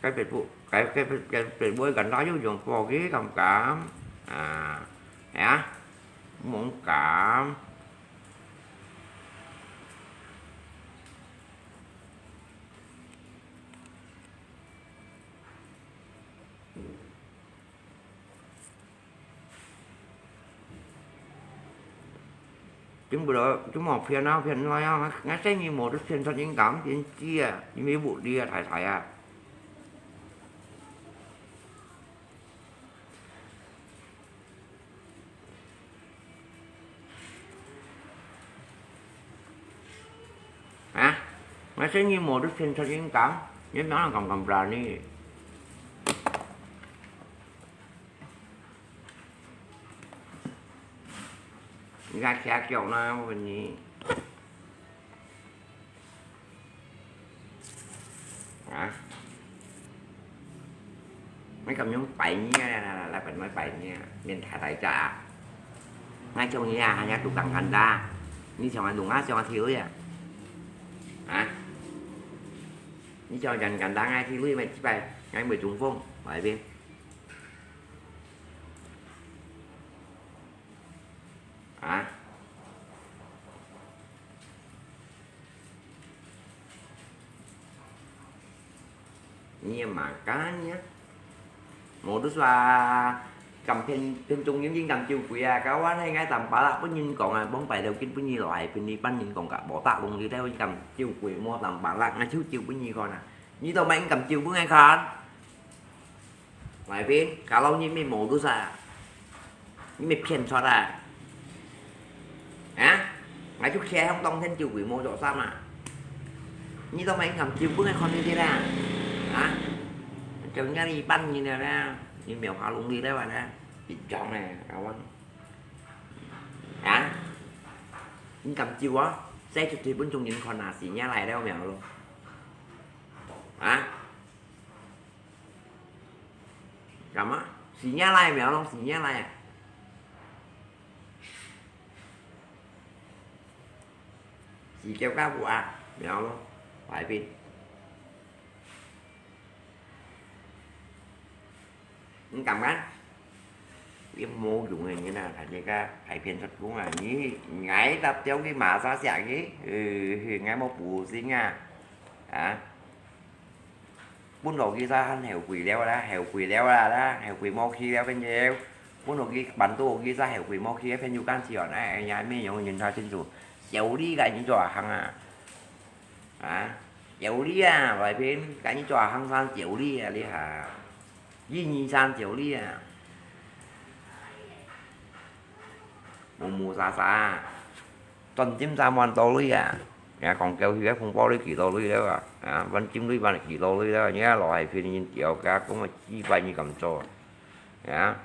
Cái Facebook, cái, cái, cái Facebook gần đó vô dụng, bỏ cái cảm cảm. À, hả? Mong cảm. Chính bữa đó, chúng mò phiền nó, phiền nó, nó sẽ như một cái phiền thật tình cảm, phiền chia, như mấy vụ đi à, thải thải à. Hả? Nó sẽ như một cái phiền thật tình cảm, nhưng nó là còn còn là đi. 你看，徛腳啦，我跟你。啊？你敢用擺你啊？來，來，來，來，來，擺你啊！免大大隻啊！𠊎像你啊，還要讀簡簡單。你像啊，弄啊，像啊，跳啊！啊？你像啊，簡簡單啊，跳啊，咪幾擺，𠊎會中風，來一遍。 啊？你也蠻幹呀！Modus啊，敢騙，騙中人，敢酒鬼啊！Kawan，𠊎Tampalak分人講啊，往擺頭見分你來，分你班人講个，無打攏你，你敢酒鬼，無Tampalak，𠊎就酒分你看啊！你都毋敢酒分𠊎看！ 來賓，kalau你乜modus啊，你乜騙出啊！啊？𠊎就徛向當天酒鬼無著衫啊！你都毋敢酒分𠊎看你个啦！啊？就人家一般人了啦，你沒有好努力了啦，緊張咧，kawan！啊？你敢酒啊？這就基本中人看啊，是人家來了沒有咯？啊？ 敢啊？是人家來無咯？是人家來啊？是叫甲無啊？無咯？來賓。你敢啊？你無用个人啊，大家个海片出工啊！你，𠊎搭掉去馬殺下去，呃，𠊎無補性啊！啊？ 分落去煞還後悔了啦，後悔了啦，啦，後悔無去了，朋友。分落去，辦到落去煞後悔無去，朋友講起哦，哎，哎呀，咩樣人太清楚，小李个你做行啊？啊？小李啊，外邊，該你做行生小李啊，你哈？一二三小李啊！ 無無沙沙，專心三萬多鐳啊！人家講過去个紅包鐳幾多鐳了啊？啊，萬金鐳萬幾多鐳了啊？人家老海平人掉个，講个幾百你敢做啊？啊，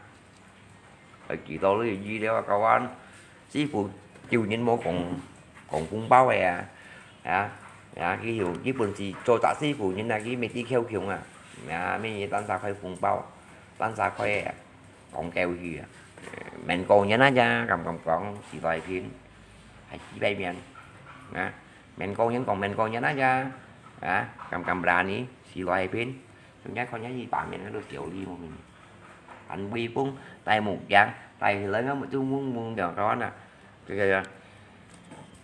還幾多鐳一了啊？kawan，師傅舊年無講，講紅包个啊，啊，啊，佢有，佢本是做大師傅，人啊，佢乜知撿窮啊，啊，乜嘢單儕開紅包，單儕開个啊。 講過去啊，呃，免過年啊呀，敢敢講，時代變，還幾百年，啊，免過年講免過年啊呀，啊，敢敢berani，時代變，人家看見一百年都小李無明，還威風，戴目鏡，戴起來个目珠蒙蒙个，kawan啊， 這個呀，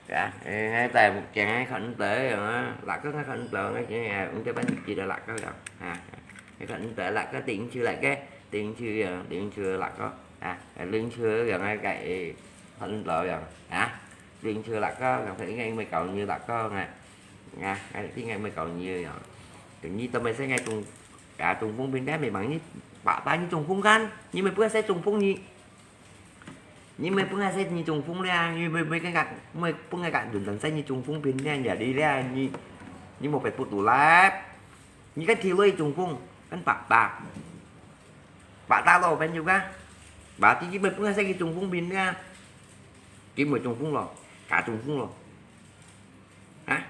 呀，哎，戴目鏡，看毋到樣啊，辣个看毋到，𠊎今日毋知分你記得辣个樣，啊，看毋到辣个，頂去辣个，頂去樣，頂去辣个，啊，頂去樣啊，該，哎，看毋到樣，啊，頂去辣个，樣，應該因為搞你辣个，啊，啊，應該因為搞你樣，等你都沒事，𠊎中，啊，中風病，該沒忙你，把，把你中風看，你沒不要再中風你。 你莫分𠊎使你中風了，你莫，莫跟𠊎，莫分𠊎个人生使你中風病了，呀，你了，你，你莫白不獨來。你个體內中風，跟爸爸。爸爸咯，朋友啊。爸爸，你莫分𠊎使你中風病了。你莫中風咯，假中風咯。 啊？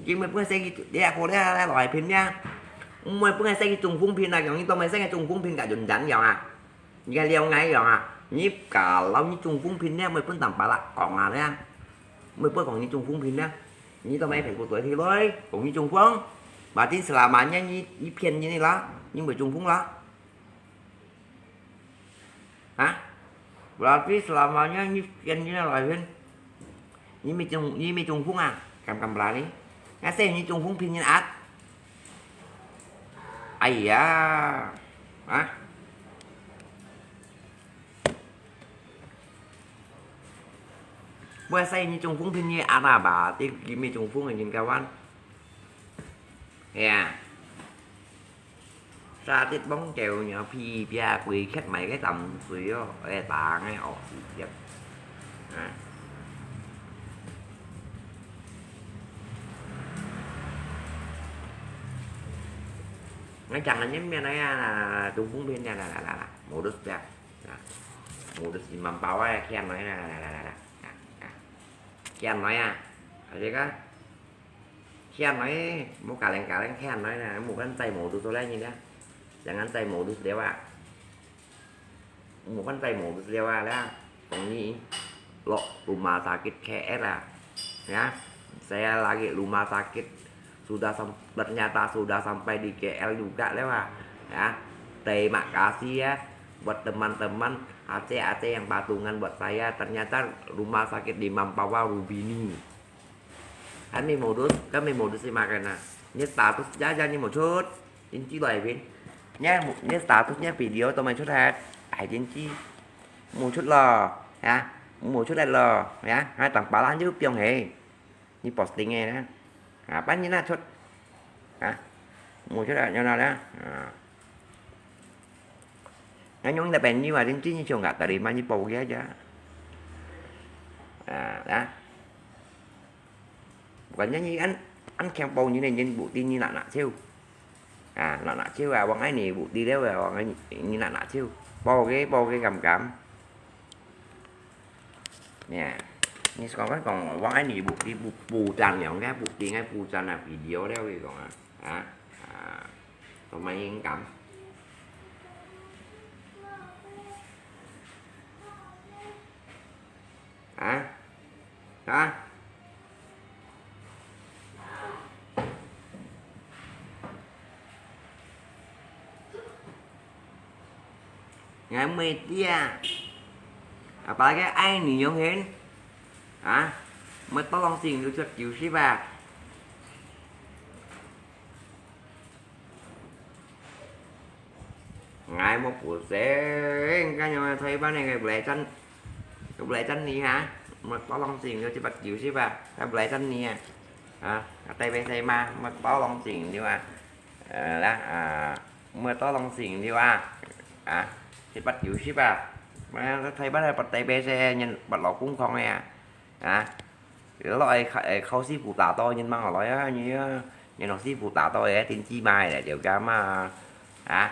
你莫分𠊎使佢，你阿婆咧，來來來，騙你啊！莫分𠊎使佢中風病啊，樣你當𠊎使佢中風病甲人人樣啊？你个了𠊎樣啊？你kalau你中風病咧，莫分Tampalak講啊咧，莫分講你中風病咧，你當𠊎騙不對去咯，講你中風，berarti selamanya你，你騙人个啦，你莫中風啦。 啊？Berarti selamanya你騙人个來騙，你莫中，你莫中風啊？敢敢berani？𠊎使你中風騙人啊？哎呀，啊？𠊎使你中風騙人啊，阿爸，你，你莫中風个人，kawan。係啊。 Sa tít bóng kèo nhỏ phi bia quỳ khét mày cái tầm sùi ó, ê, ta ngay ổ xì tiệp. À. Ngay chẳng là nhấn miệng này là, là, là Trung Phúng bên này là, là, là, là, là. Mù đứt bia. Là. Mù đứt xì mắm bao ấy, khen nói là, là, là, là, là, là. Khian nói啊，係个，khian nói，莫嘎零嘎零khian nói啊，mù分在mù tu số leh你呢，jangan在mù tu số leh啊。 Mù分在mù tu số leh啊，講你落rumah sakit K L啊，ya，saya lagi rumah sakit sudah sam- ternyata sudah sampai di K L juga leh啊，ya。Terima kasih ya buat teman-teman Aceh-Aceh yang patungan buat saya. Ternyata rumah sakit di Mempawah Lumbini. 還沒modus，還沒modus si makan啊？你status呀呀你無出，真知來邊？你你status你video都沒出來，還真知無出咯，啊，無出來咯，啊，還當巴蘭就放嘿，你posting个呢，啊，半日那出，啊，無出來，有哪呢？啊。 Ngayong na penyu adin chin chong ka tali man ni po ya ja. Ah, ah. Bukan nyanyi an an keng po ni ne nyin bu ti ni nak nak chiu. Ah, nak nak chiu ah, wang ai ni bu ti leo ah, wang ai ni nak nak chiu. Po ge, po ge kam kam. Nè, ni sekarang kan kong wang ai ni bu ti bu bu chan yang ke bu ti ngai bu chan ah video leo ke kong ah. Ah, ah. Tụi mày yên cắm. Hả? Hả? Ngày mười tia. Apa lagi ai ni yong hen? Hả? Mười tao lòng xin được chuột chiếu ship à? Ngai mo pu seng, ka nyo thoi ba ne ngai bulai chan, ngai bulai chan ni ha. Mo to long sing yo chi bat kiu si ba, ngai bulai chan ni ha. Ha, tai be sai ma, mo to long sing ni wa. La, a, mo to long sing ni wa. A, chi bat kiu si ba. Ma thoi ba ne bat tai be sai nyen bat lo kung khong ya. Hả? Lo ai khâu, ai khâu sư phụ đả to nhân mang ở lối á, như, như nó sư phụ đả to ai tin chi mai là điều cá mà. Hả?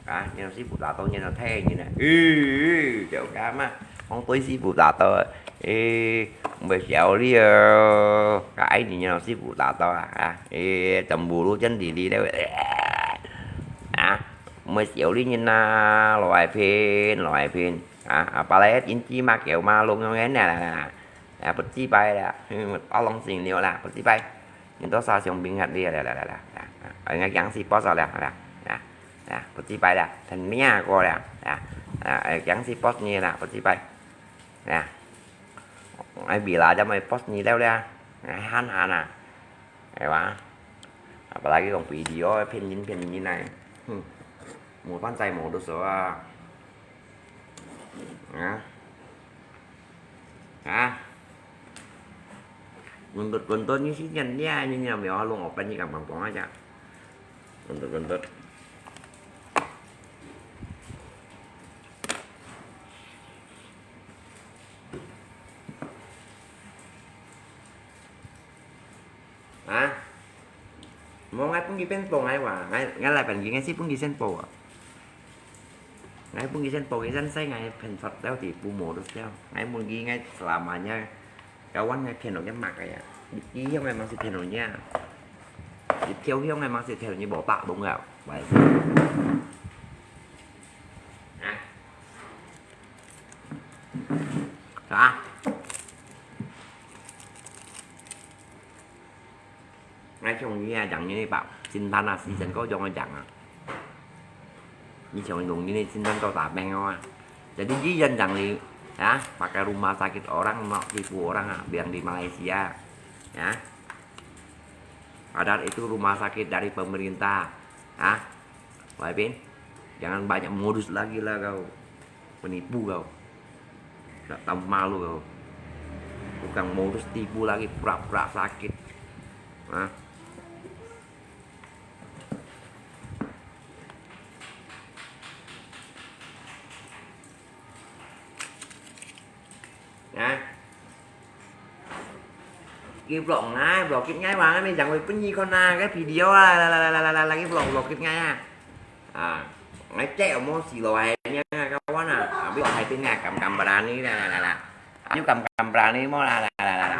Hả? Như nó sư phụ đả to nhân nó thay như này. Ừ, ừ, điều cá mà. Không tôi sư phụ đả to. Ê, mười triệu đi ờ. Cái gì như nó sư phụ đả to à? Hả? Ê, tầm bù lũ chân đi đi đâu. Hả? Mười triệu đi nhân à, loại phiên, loại phiên. Hả? À, bà lấy tin chi mà kiểu mà luôn ngon nè là. 啊，不自拜啦，嗯，我老师了啦，不自拜。你多少想兵啊？你啦啦啦啦啦，啊，人家讲是 boss 了啦，啦啦，不自拜啦，很咩个啦，啦啦，哎，讲是 boss 你啦，不自拜，啦，哎，比啦，咱们 boss 你了啦，哎，喊喊啊，哎哇，啊，本来这种 video 骗人骗人来，哼，没办法，没得说啊。 Hả? Hả? Gendut-gendut ni si nyan dia, ni nyan mèo halong open ni kang pang pong aja. Gendut-gendut. Hả? Mô ngai pun ki pen po ngai wa, ngai, ngai lai pan ki ngai si pun ki sen po wa. Ngai pun ki sen po ki sen sai ngai pen sot teo ti pu mo tu teo. Ngai pun ki ngai selamanya. Kawan ngai pen lo ngai mak ya. Ki hiong ngai mang si pen lo nya. Ki thiau hiong ngai mang si pen lo nya bo tak dong ya. Wai. Hả? Hả? Ngai chong ni a, yang ni bảo, xin than a, si sen ko chong a yang a. Ni chong nung ni xin than ko ta beng a. Jadi ni yan yang ni, ya, pakai rumah sakit orang, mau tipu orang a, bilang di Malaysia. Ya. Padahal itu rumah sakit dari pemerintah. Ya. Wai Pin, jangan banyak modus lagi lah kau. Penipu kau. Tak tahu malu kau. Tukang modus tipu lagi, pura-pura sakit. Hah? Hah? Ki vlog ngai, vlog kit ngai wa, ngai mi jang wei pun yi kon na, cái video a, la, la, la, la, la, la, ki vlog, vlog kit ngai a. A, ngai che mo si lo ai nia, kawan a. A, bi hai pin ngai kam kam berani, la, la, la, la. Ayu kam kam berani mo, la, la, la, la, la.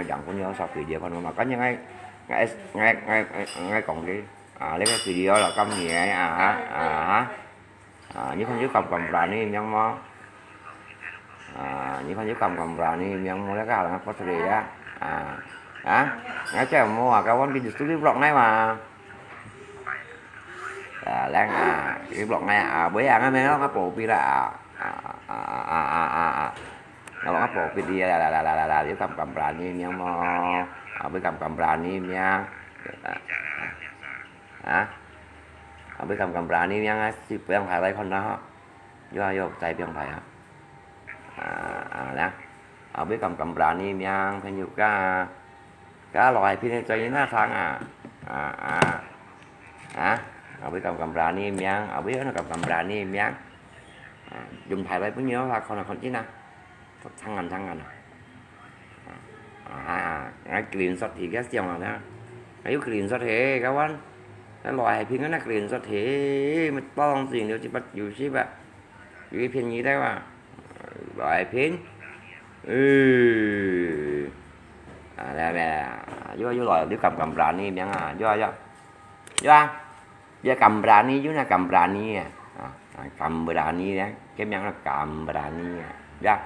个兩分鐘，小video看好嘛。跟住𠊎𠊎𠊎𠊎𠊎講个，啊，這個video了，今年啊哈啊哈。啊，你看有敢敢berani名無？啊，你看有敢敢berani名無？這个好像發出來呀。啊，啊，那這樣無啊，kawan video studio vlog ngay mà. À, leng à, cái vlog ngay à, với à, ngay mẹ nó có bộ pi là à, à, à, à, à, à, à. Nó có bộ pi đi là là là là là là, với cầm cầm berani miếng mò, à, với cầm cầm berani miếng, à, à, à, với cầm cầm berani miếng á, si biang phải lấy con đó, yo yo, tại biang phải à, à, à, leng, à, với cầm cầm berani miếng, phải nhiều cái. Ka lòi phiên cho yín na thang à. À, à. À, à, với cầm cầm berani miếng, à, với nó cầm cầm berani miếng. À, dùng Thái Lan bún nhiều là con là con chín à. Thang ăn, thang ăn à. À, à, à, green sốt thì cái tiếng là đó. Cái green sốt thế, các bạn. Cái lòi phiên cái green sốt thế, mà tông gì nếu chỉ bắt dù ship à. Yu phiên nyi đấy mà. Lòi phiên. Ừ. À, đây, đây. Yu, yu lòi, yu cầm cầm berani miếng à. Yu, yu. Yu à. Yu cầm berani, yu na cầm berani à. À, à, cầm berani đấy. Cái miếng là cầm berani à. Ya.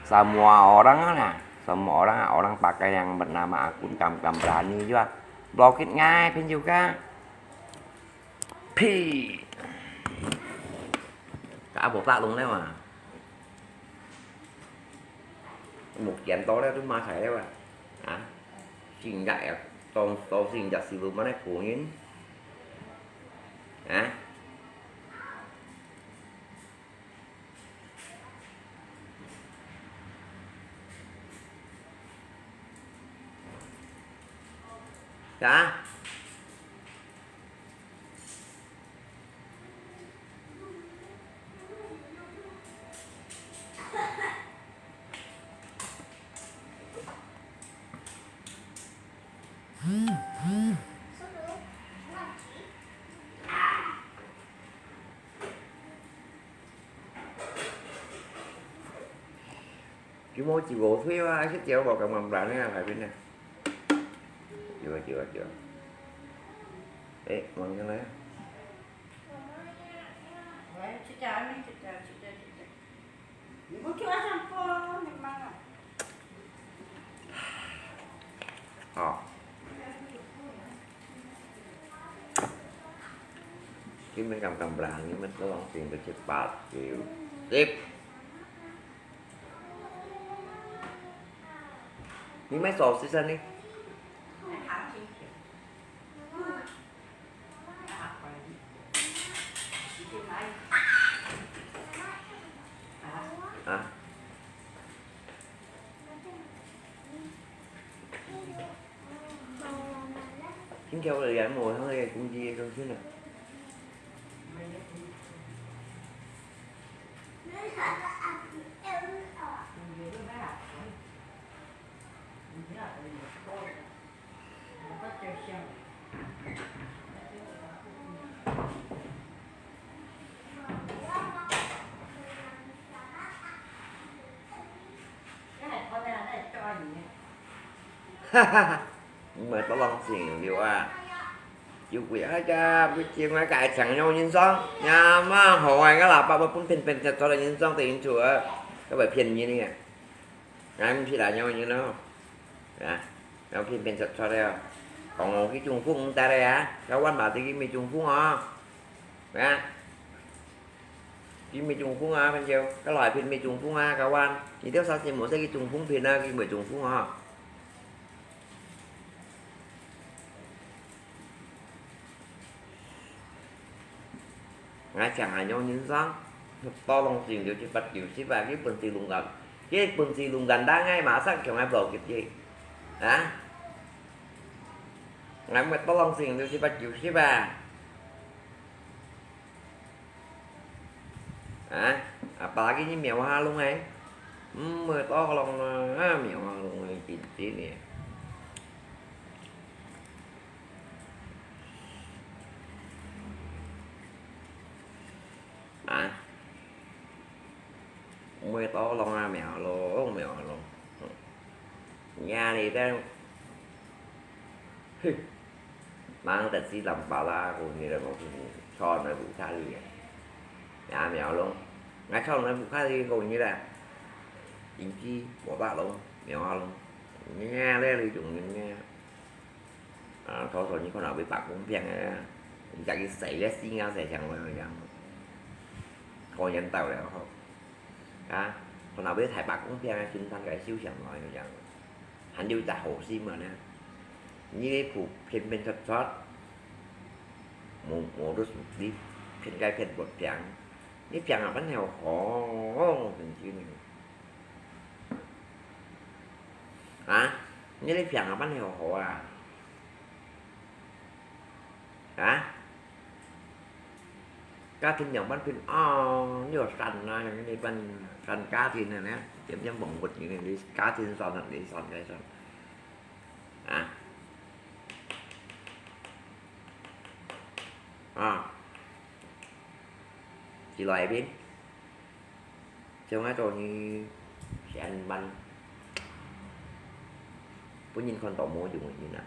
Semua orang lah. Semua orang, orang pakai yang bernama akun cầm cầm berani yu à. Blokit ngai phiên juga. Phi. Ka abo plak lung leo à. Một chén to leo, tôi mà thấy leo à. Hả? Xin dạy à. Tao, tao xin dạy sư傅mà nói của nhìn. Hả? Hả? Chú mua chỉ gỗ thuê mà, cái chéo bảo cầm bằng đá này là phải bên này. Chưa, chưa, chưa. Ê, bằng cái này. Ôi, chết cha, chết cha, chết cha, chết cha. Ủa. Chứ mình cầm, cầm blang, nhưng mà nó bằng tiền được chết bát, chịu. Tiếp. Nhưng mà sổ xí xanh đi. Hả? Chính theo lời ăn ngồi thôi, cũng đi trong xíu nè. Mời tao lòng xỉn liu à. Chịu quỷ hai cha, quỷ chiên ngoài cái chẳng nhau nhìn xong. Nhà mà hỏi cái là bao bao phun phên phên thật cho là nhìn xong thì nhìn chùa. Cái bài phiền như này. Ngài mình chỉ là nhau như nó. Nè, nó phiên phiên sọt sọt đây à. Còn ngồi cái chung phung ta đây à. Cái quán bà thì cái mì chung phung hả? Nè. Cái mì chung phung hả, bên chiều. Cái loại phiên mì chung phung hả, cái quán. Thì tiếp sau thì một cái chung phung phiên hả, cái mì chung phung hả? Ngài chẳng hài nhau nhân sang. Tao lòng xin điều chỉ bắt điều xếp vào cái phần xì lùng gần. Cái phần xì lùng gần đã ngay mà sắc kiểu ngài bảo cái gì. Hả? Ngài mới tao lòng xin điều chỉ bắt điều xếp vào. Hả? Apa lagi ni miao ha lung eh? Hmm, mới tao lòng ha miao ha lung eh, chính chính nè. Hả? Mười tố lông à, mèo lông, mèo lông. Nhà đi tên. Mang tật si làm bà la của người là một con này cũng xa lì à. 也苗龍，𠊎靠來屋下个工人啦，經濟無大龍，苗阿龍，你看這裡種人呢，啊，早早你看到會白公平个，你家己洗个洗啊洗像我樣，好人到了吼，啊，看到會太白公平个，心肝个受傷來个樣。 還有一隻好心个呢，你个布騙騙出出，無無都你騙該騙不平，你騙啊，反正好，真經啊！啊，你个騙啊，反正好啊！ 啊？家庭兩半平哦，你有散啊，你半散家庭个呢，點點忙活，你你家庭散了，你散該散。啊？啊？是來賓？ 像𠊎做你千萬，分人看到無用个人啊！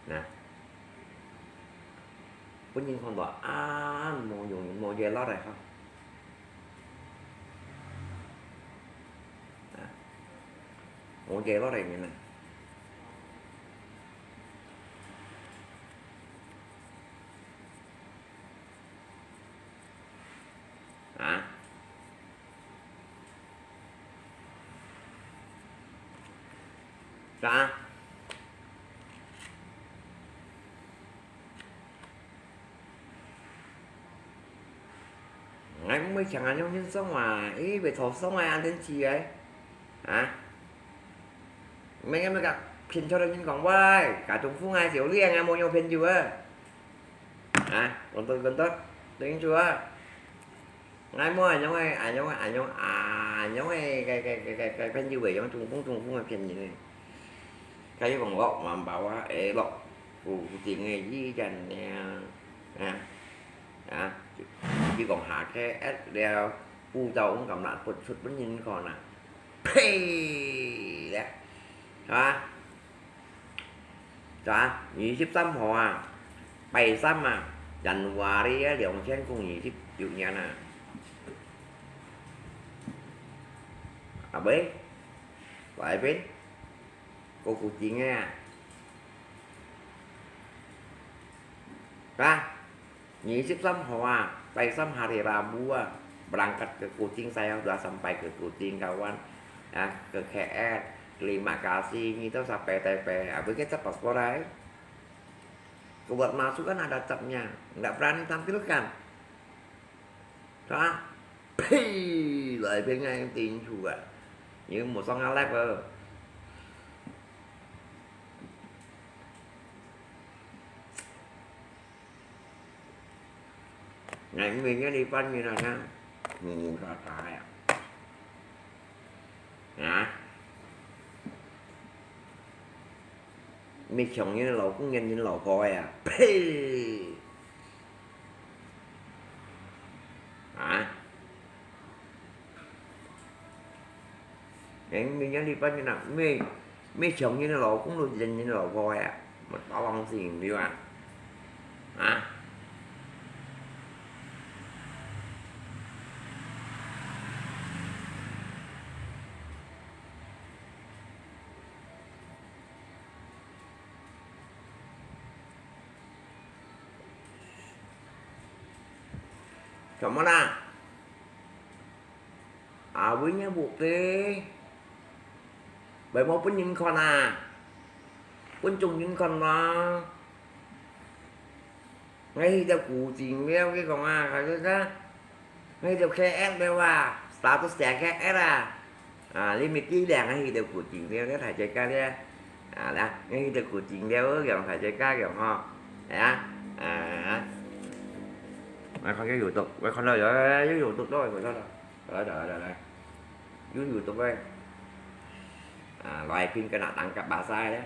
吶，分人看到恁無用，無嘢落來吼。啊，無嘢落來人啊！ 啊？啥？𠊎毋會像恁樣人送啊，佢會偷送啊，恁樣子个。啊？毋係，毋係，該騙錯个人講，喂，該種風啊，小靚啊，無用騙友啊。 啊，講到講到，對應住啊！𠊎無恁樣个，恁樣个，恁樣，恁樣个，个个个个个朋友个，用中風中風个騙人个。佢又講落萬包啊，會落，古井个意見呢，啊啊，佢講下個月了，不到我敢拿不出本人看啊，呸咧，係吧？ 咋？二十三號啊，拜三啊，January啊，兩千空二十六年啊。阿妹，來一遍，哥哥真个啊。啊？ 二十三號啊，拜三hari Rabu啊，berangkat ke Kuching，saya sudah sampai ke Kuching kawan，啊，ke K L，terima kasih，你都是拜拜拜，啊，不给这 passport 来。Buat masuk kan ada capnya，nggak berani tampilkan，是吧？呸，來一遍个，頂住啊，你無上下來个。 𠊎毋會仰般个啦，你，你啥啥呀？啊？毋係搶人个老公，搶人老婆呀？呸！啊？ 哎，明年你发现了，没，没抢人的老公都认人老婆呀，没大王心对吧？啊？ 做麼啦？阿偉若屋个，會無分人看啊？分眾人看啊？𠊎去到古井了，佢講啊，大家，𠊎去到K L了啊，status寫K L啊。 啊，你毋知咧，𠊎去到古井了，你大姐家咧。啊，來，𠊎去到古井了，講大姐家講吼。來啊，啊，𠊎看个有毒，𠊎看到有，有毒了，有毒了。來，來，來，來，有有毒个。啊，來賓跟他打个巴塞咧。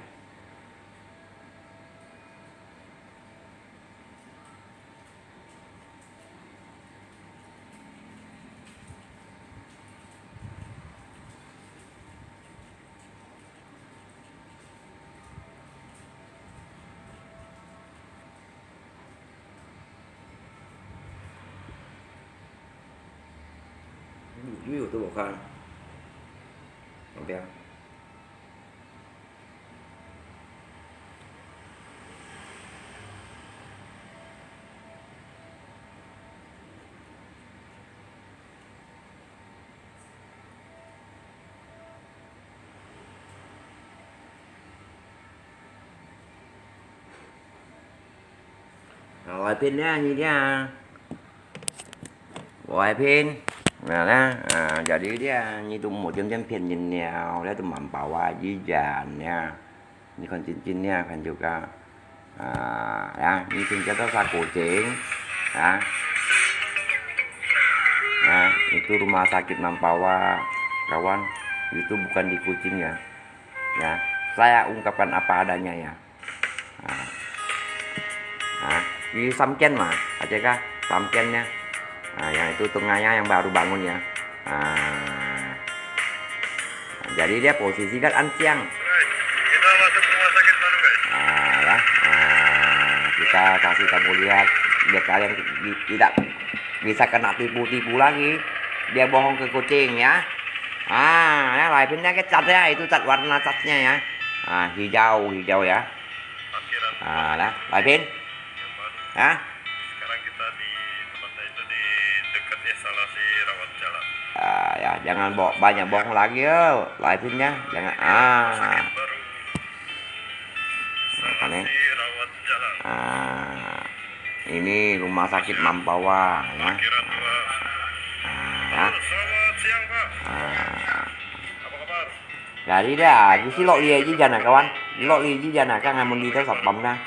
有都无看，旁边。 啊，來片呢，你聽啊。來片，啊啦，啊，jadi dia，你都無點點片人了，你都蠻飽啊，一樣呀。你看真真呀，看就个，啊，呀，你真叫做啥Kuching，啊，啊，itu rumah sakit Mempawah, kawan, itu bukan di Kuching ya, ya, saya ungkapkan apa adanya ya. 啊，啊，佢三間嘛，啊，這個三間呢，啊，yang itu tengahnya yang baru bangun ya. 啊，jadi dia posisi kan ancang. 啊，ya, 啊，kita kasih kamu lihat, biar kalian di- tidak bisa kena tipu-tipu lagi. Dia bohong ke Kuching ya. 啊，ya，來片那個cat ya，itu cat warna catnya ya。啊，hijau，hijau ya。啊，來，來片。啊。Sekarang kita di tempatnya itu di dekat instalasi rawat jalan. 啊，ya，jangan bo- banyak bohong lagi yo，來片ya，jangan啊。Sakit baru. Apa ni? Instalasi rawat jalan. 啊，ini rumah sakit Mempawah ya。Parkiran dua. 啊，ya。Halo, selamat siang, Pak. 啊。Apa kabar? Jadi dah，佢係落雨个時間啊，kawan，落雨个時間啊，kan ngai問你兜satpam啦，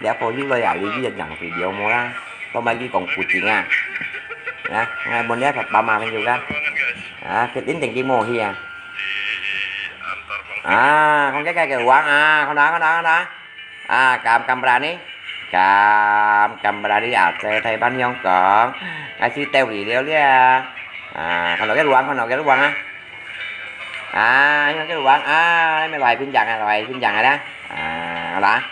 你阿婆又來啊，你又講video無啦，都買佢講古井啊，啊，ngai問你satpam啊，朋友啊，啊，佢一定佢無去啊，啊，講這個个話啊，看啊，看啊，看啊。 啊，敢敢berani？敢敢berani啊？在台灣香港，𠊎去兜你了了。啊，看到个luang，看到个luang啊！啊，看到个luang啊！你咪來片樣啊，來片樣啊啦！啊，好啦，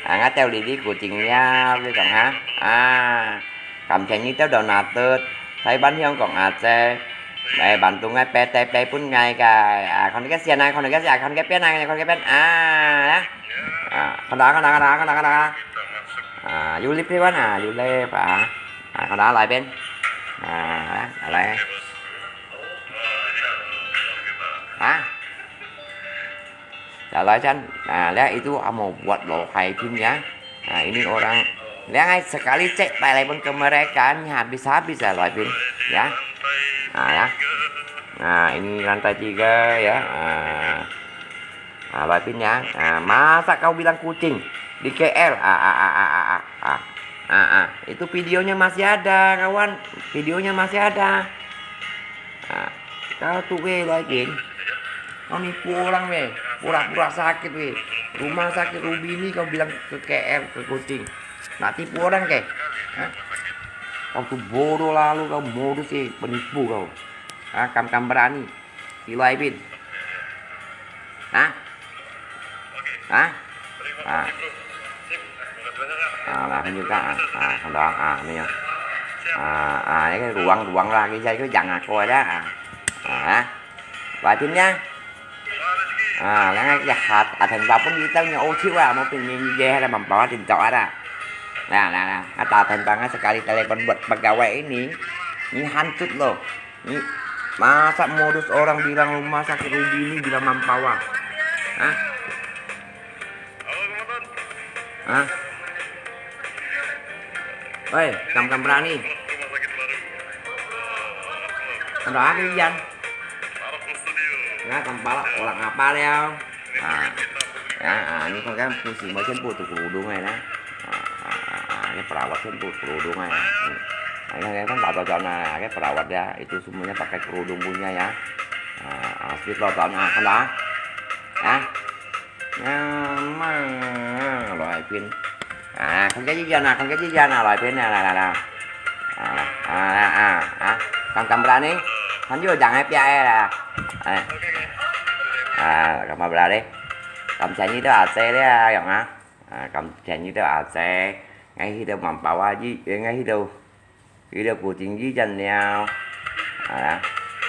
啊，𠊎兜你你古井了，你講哈？啊，感謝你兜到那得，台灣香港啊，在，來，bantu𠊎，pay，pay，pay分𠊎个，啊，看到个線啊，看到个線，看到个片啊，看到个片啊，啊！ 啊，看到，看到，看到，看到，看到。啊，有live个啊，有live啊。啊，看到來片。啊，來。啊？再來一張。啊，lihat itu amo buat lo hai pin ya. Ah, ini orang. Lihat sekali cek telepon ke mereka, ini habis-habis ya, live pin. Ya. Ah, ya. Ah, ini lantai tiga ya. Ah. Ah, live pin ya. Ah, masa kau bilang kucing di K L? Ah, ah, ah, ah, ah, ah. Ah, ah, ah. Itu videonya masih ada, kawan. Videonya masih ada. Ah, kau tu weh, live pin. Kau nipu orang weh. Pura-pura sakit weh. Rumah sakit Rubini kau bilang ke K L, ke Kuching. Nak tipu orang ke? Hah? Kau tu bodoh lalu kau, modus eh, penipu kau. Hah, kam-kam berani. Sila Ipin. Hah? Hah? Ah. Ah, lah, tunjuk ah. Ah, không đó. Ah, ini ya. Ah, ah, ini kan ruang, ruang lah, cái dây cái dặn à, coi đó. Ah. Ah, hah? Và tin nhá. À, lẽ ngay cái hạt, à, thành vào pun kita punya ô chịu à, mau pin ni je ada mampu ada tin tau ada. Nah, nah, nah, kata tentang sekali telepon buat pegawai ini, ini hancur loh. Ini masa modus orang bilang rumah sakit Rubini bilang Mampawa. Hah? Hah? Oi, kam-kam berani. Ada apa, Yan? Nah, kempala orang apa liao? Ah, ya, ah, ini kan, kan pusing macam butuh kerudung ya, nah. Ah, ah, ah, ah, ini perawat kan butuh kerudung ya. Hmm. Ah, ini kan tak cocok, nah, ini perawat ya, itu semuanya pakai kerudung punya ya. Ah, asli cocok, nah, kan dah? Ya? Nah, mah, live pin. Ah, không có gì giờ nào, không có gì giờ nào, live pin nè, là, là, là. À, à, à, à, à. Kam-kam berani. Không có dặn ai pia ai là. À. À, kam-kam berani. Kam chén như tao à, xe đấy à, dặn hả? À, kam chén như tao à, xe. Ngay khi tao mắm bao à, gì, ngay khi tao Video của chính Duy Trần nè. À, đó.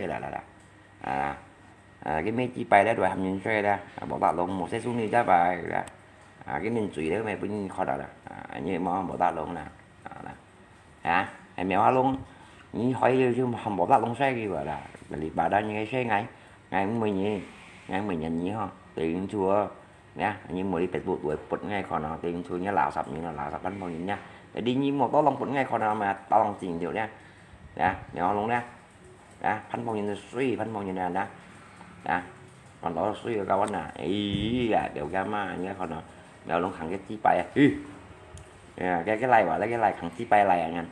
睡个啦啦啦。啊，啊，个咩几百咧，都喊人睡啦，啊，無得弄，無洗手你再擺啦。啊，个面嘴咧，咩分你看到啦。啊，你莫無得弄啦。啊，啦。啊，还没有弄，你还有就喊無得弄睡个啦。你把到你个睡，哎，哎，每日，哎，每日你吼，对人做，呀，你莫哩Facebook会分𠊎看哦，对人做你垃圾人哦，垃圾番邦人呀。Jadi你莫多弄分𠊎看哦，嘛，多弄钱就了，呀，没有弄了。 啊，番邦人个水，番邦人啊，啊，啊，番邦水个高温啊，哎呀，了解嘛，你看喏，了弄行个几百啊，咦，哎呀，个个来哇，个个来行几百来啊，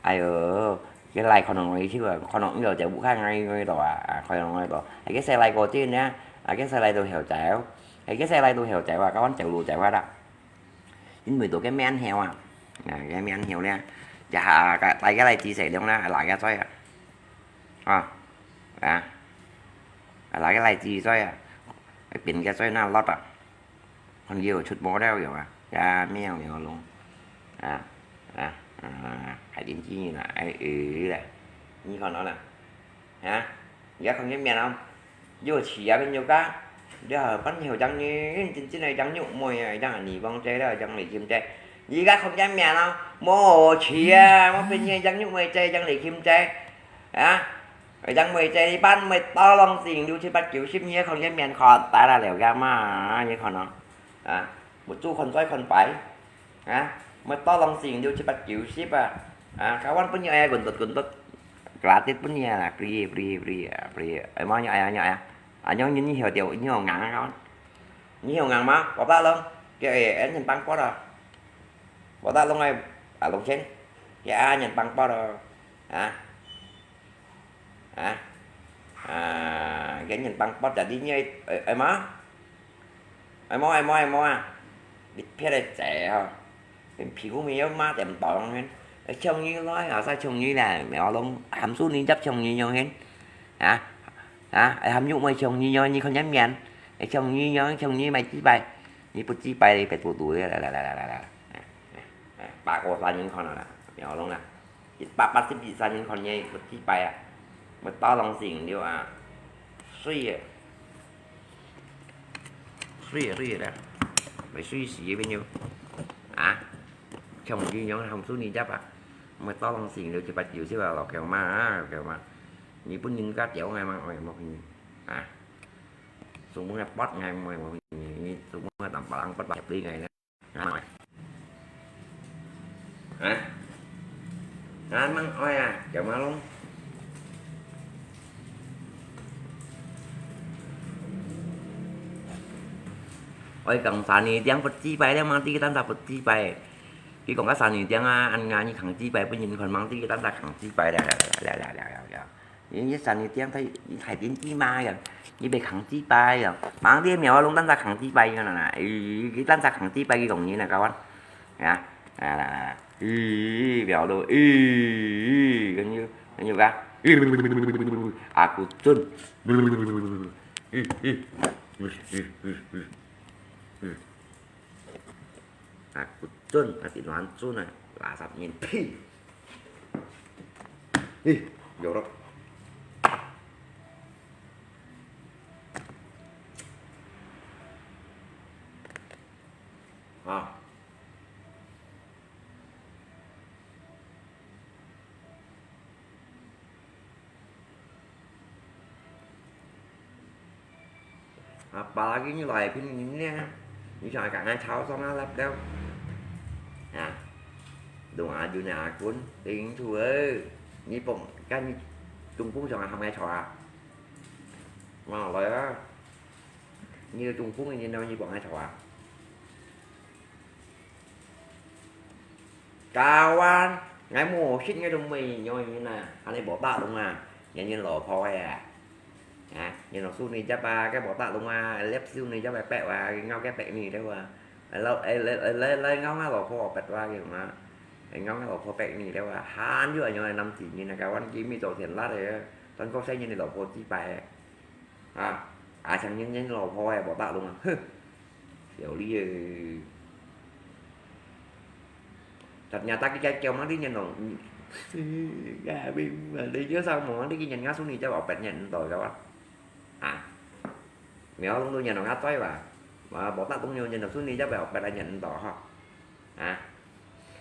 哎哟，个来可能我去啊，可能有只屋下个个多啊，啊，可能个多，哎，个谁来过这呢？啊，个谁来都晓得哦，哎，个谁来都晓得啊，高温走路走啊啦。 因為到个面後啊，啊，个面後咧，一下个大家來知勢量啦，哪个在啊？啊，啊，哪个來知在啊？變个在那落啊？看佢有出無了樣啊？呀，喵喵咯，啊，啊，啊，海边经营啊，哎，呃啦，你看到啦，啊，你要看见面了，有钱啊，朋友家，你好，朋友养你，真正的养育妹啊，养你帮仔了，养你亲仔，你个看见面了，无钱啊，我朋友养育妹仔，养你亲仔，啊，养妹仔一般，妹到拢是六七八九十，你看见面看，大了了个嘛，你看哦，啊，我做看衰看白。 啊，乜多人先六七八九十啊，啊，kawan分你ai guntot guntot，gratis分你啊，free free free啊，free，哎，mau nyo ai nyo ai，啊，nyo nyo nyo heo teo nyo ngang kawan，nyo heo ngang ma, botak long, kaya eh, en nyen pang pot ah, botak long ai, ah, long chen, kaya ah nyen pang pot ah, ah, ah, ah, kaya nyen pang pot jadi nyo, eh, eh, ma. Ai mo, ai mo, ai mo à. Bị phiết ai trẻ hả? Bên phí cũng mi má tem tỏ lòng hên. Ai chồng như nói hả, sao chồng như là mẹ ó lông hàm su ni dắp chồng như nhau hên. Hả? Hả? Ai hàm nhũ mày chồng như nhau, như con nhắm nhàn. Ai chồng như nhau, chồng như mày chi bài. Như bút chi bài đi, phải tù tù đi, là, là, là. Bà cô ta những con là, mẹ ó lông là. Bác bác sĩ bị sao những con nhảy một chi bài à. Một to lòng xỉn điều à. Suy à. Suy à, suy à. Phải suy xỉ bên nhau. À. Chồng đi nhóm hông su ni dắp à. Một to lòng xỉn điều chỉ bắt chịu xíu là lọc kèo ma, lọc kèo ma. Như bún những cá chéo ngay mà, ngay mà. À. Xuống bún ngay bót ngay mà, xuống bún ngay tầm bà lăng bót bót đi ngay. Hả? Hả? Hả? Măng oi à? Chào má lông. Oi, cộng sản này tiếng Phật chi bài đấy, mang tí cái tán tạp Phật chi bài. Cái cộng sản này tiếng, à, ăn ngà như khẳng chi bài, bây giờ còn mang tí cái tán tạp khẳng chi bài đây. Ini sani tiang thai, thai tin chi ma ya. Ini be khang chi pai ya. Mang dia miao long tan ta khang chi pai ya na na. Ih, ki tan ta khang chi pai ki kong ni na kawan. Ya. Na na na. Ih, miao lo. Ih, kan yu, kan yu ka. Aku chun. Ih, ih. Ih, ih, ih, ih. Ih. Aku chun, ati nuan chun na. Lasat min pi. Ih, jorok. Ha. Apalagi ni lai pin ni ne. Ni sa ka ngai chao song a lap deu. Ha. Dong a ju ne a kun, ding chu ơi. Ni pong, kan ni Trung Quốc song a ham ngai chao a. Mà lai a. Ni Trung Quốc ni no ni pong ngai chao a. Kawan, ngai mô shit ngai dong mui nyo nyi na, hani bô ta dong a, nyan nyan lô phô ai a. Ha, nyan lô su ni jap a, kai bô ta dong a, lep su ni jap a pek wa, ngau kai pek ni deu a. Lai, lai, lai, lai, lai ngau ngai lô phô pek wa, keng ma. Ngau ngai lô phô pek ni deu a, han yu a nyo nam ti ni na, kawan ki mi zô thian lat e, tan ko sai nyan lô phô chi pai. Ha, a chang nyan nyan lô phô e, bô ta dong a. Huh. Tiểu ly ơi. Thật nhà ta cái chai kèo mắc đi nhận nổ. Gà bình mà đi chứ sao mà mắc đi cái nhận ngã xuống đi cho bảo bẹt nhận tội các bạn. À. Mèo không tôi nhận nổ ngã toi và. Mà bỏ tắt cũng nhiều nhận nổ xuống đi cho bảo bẹt là nhận tội ha. À.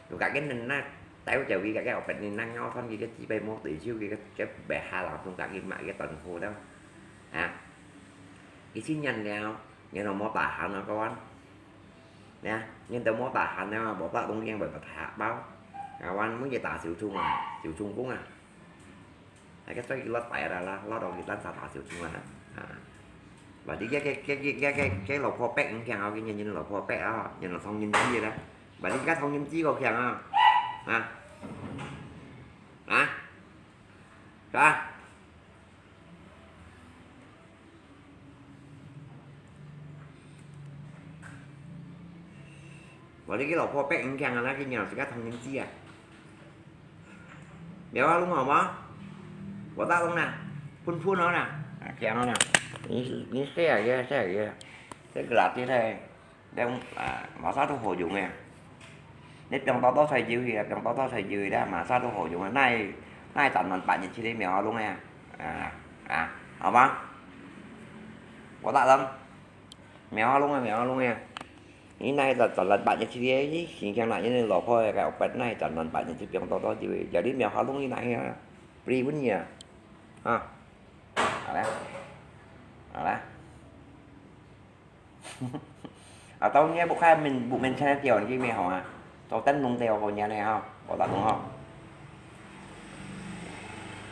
Tụi cả cái nên na. Tại của chào vì cả cái bảo bẹt nên năng nhau thân cái cái chi bay mốt tỷ siêu cái cái bè hà lòng không cả cái mại cái tần khu đó. À. Cái xin nhận đeo. Nyan nò mô tả hán nò kawan. Nè, nyan tơ mô tả hán nè, bố tả đông liang bởi bật hạ bao. Kawan, mui ye tả Siu Chung à, Siu Chung cũng à. Hai cái xoay lót tay ra la, lót đầu cái tán sa tả Siu Chung à. À. Và đi cái, cái, cái, cái, cái, cái, cái lẩu kho pek cũng khen ao, cái nyan nyan lẩu kho pek ao, nyan lẩu thông nhan chi đó. Và đi cái thông nhan chi có khen ao. À. À. Ra. Và đi cái lẩu kho pek cũng khen là cái nhà sự cắt thông nhan chi à. Nếu lung hổ mà. Có ta lung nè. Phun phun nó nè. À, khen nó nè. Ní, ní xe à, xe à, xe à. Xe glat đi thôi. Đang, à, mà sao tôi hổ dùng nè. 你放多多菜酒去啊，放多多菜酒去咧，麼儕都好用啊，哪會，哪會戰亂八日七个苗好弄个啊？啊，啊，好嗎？我打人，苗好弄个，苗好弄个。你哪會戰，戰亂八日七个，你心情哪會老婆个，我不哪會戰亂八日七放多多酒个，叫你苗好弄你哪會啊？不離不離啊？啊，好了，好了。 Atau nyo buka men-, bu-, mention nyo tiaw nyo meh hong ah. Cho ten lung tiaw ko nyo ne ha, bo ta lung ha.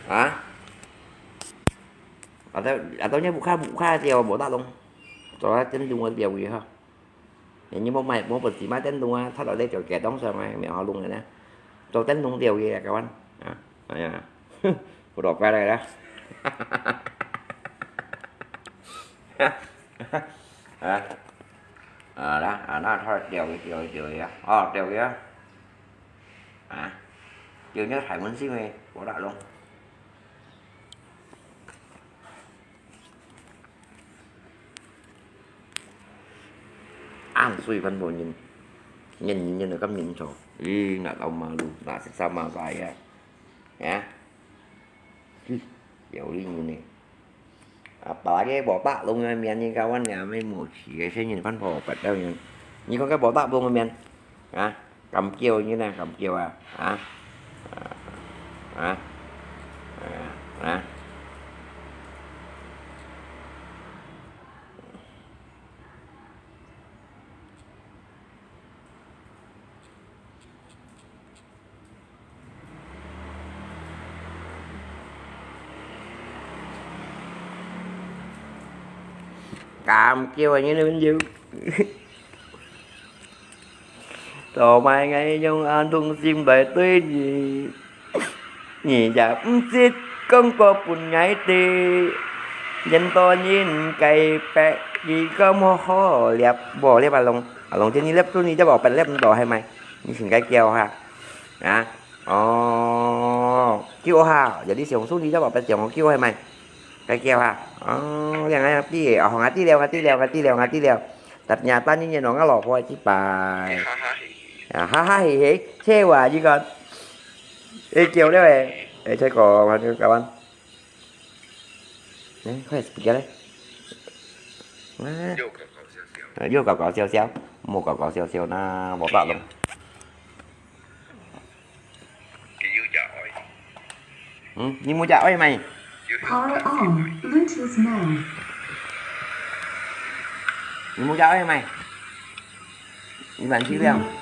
Ha? Atau, atau nyo buka, buka tiaw bo ta lung. Cho ten lung tiaw wi ha. Nyo mo mai, mo bo si mai ten lung ah, tha lo le cho ke dong sa mai, meh ha lung ne. Cho ten lung tiaw wi kawan. Ha? Aya. Bo lo kai lai la. Ha? À, đó, à, nó thôi, tiaw kìa, tiaw kìa, tiaw kìa. Ồ, tiaw kìa. À, tiaw nhớ thải muốn xin mày, bỏ đại luôn. Ăn suy phân bổ nhìn, nhìn, nhìn được cắm nhìn cho. Ý, nạ tao mà lu, nạ xịt xa mà dài à. Hả? Hi, yau li nyo ne. Apa ke botak lung nyo mian ni kawan ya, mai mo chi ke sen yin fan po pat dau nyo. Ni kong ke botak lung nyo mian. Ha? Kam kiêu nyo na, kam kiêu à. Ha? Ha? Ha? Ha? Kam kiêu như này mình chịu. Tổ mai ngày nhung an thung sim bài tươi gì. Nhị ya ưm chit kong ko pun ngai ti. Yen to nyin kai pe yi ko mo ho liap. Bo liap along. Along chen ni liap tu ni ja bo pen liap to hai mai. Ni sin kai kiêu ha. Ha? Ồ, kiêu ha, giờ đi xuống xuống đi, chắc bảo phải chồng kiêu hay mày. Cái kiêu ha. Ồ, yang ai ti, ồ, ngã ti leo, ngã ti leo, ngã ti leo, ngã ti leo. Tập nhà ta như vậy nó ngã lọ hoa chi bài. À, ha ha hì hì, chê wa chứ con. Ê, kiêu đấy mày. Ê, chê có mà các bạn. Đấy, có thể speak đấy. Má. Yóò kọ̀kọ̀ siau siau. Ê, yóò kọ̀kọ̀ siau siau. Mù kọ̀kọ̀ siau siau na, bỏ tọt luôn. Kì yóò chả oi. Ừ, ni mu chả oi mày. Power on, Bluetooth mode. Ni mu chả oi mày. Ni bạn chi liang.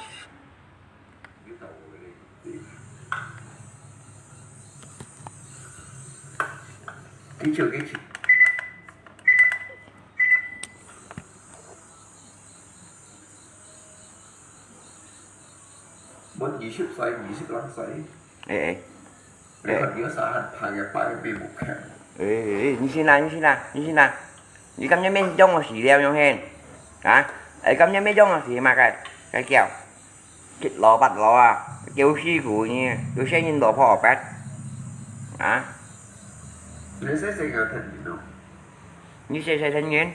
Kì chiu, kì chiu. Mốt 二十歲，二十零歲。 Ê, ê. 你看，你个啥還拍个擺个面目看。 Ê, ê, ê, 你先啊，你先啊，你先啊。你感覺面中个死了，用先。啊？Ê, 感覺面中个死嘛，cái, cái kiểu. Chết lò bắt lò à, kêu sư phụ nè, kêu xe nhìn lò phò bét. Hả? Người xe xe ngờ thần gì đâu. Như xe xe thân nhìn,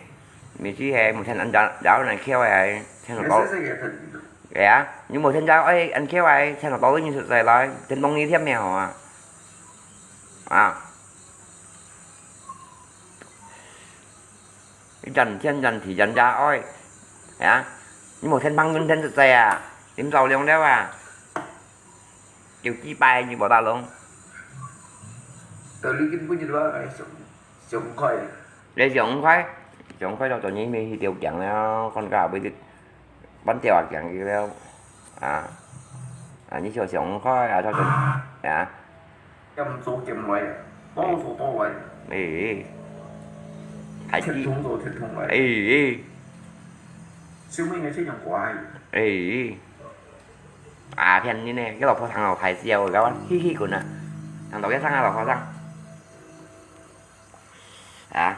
mình chỉ hè một thân ăn giáo, giáo này khéo hè, thân Người nó xe xe ngờ thần gì đâu. Kìa, như một thân giáo ấy, ăn khéo ấy, thân nó tối như sụt dày lối, thân bông như thiếp mèo à. À. Cái dần thiên dần thì dần ra ôi. Hả? Nhưng mà thiên băng ngân thiên tự dày à. Điểm giàu liông đéo à. Kiểu chi bài như bỏ ta luôn. Tao lý kinh bút như đó là sống, sống khỏi. Để sống khỏi. Sống khỏi đâu, tao nhí mi hi tiêu kiang leo, con gà bơi đứt. Bắn tiêu kiang đi leo. À. À, như sống khỏi, à, sao sống. À. Kem số kem nói, to số to nói. Ê, ê. Thái Thiệt chi. Thùng số thiệt thùng nói. Ê, ê. Siêu Minh này chứ nhầm của ai. Ê, ê. À, thiên như này, cái lọc phó thằng nào Thái Siêu rồi các bạn. Hi hi của nè. Thằng đó cái thằng nào lọc phó thằng. À.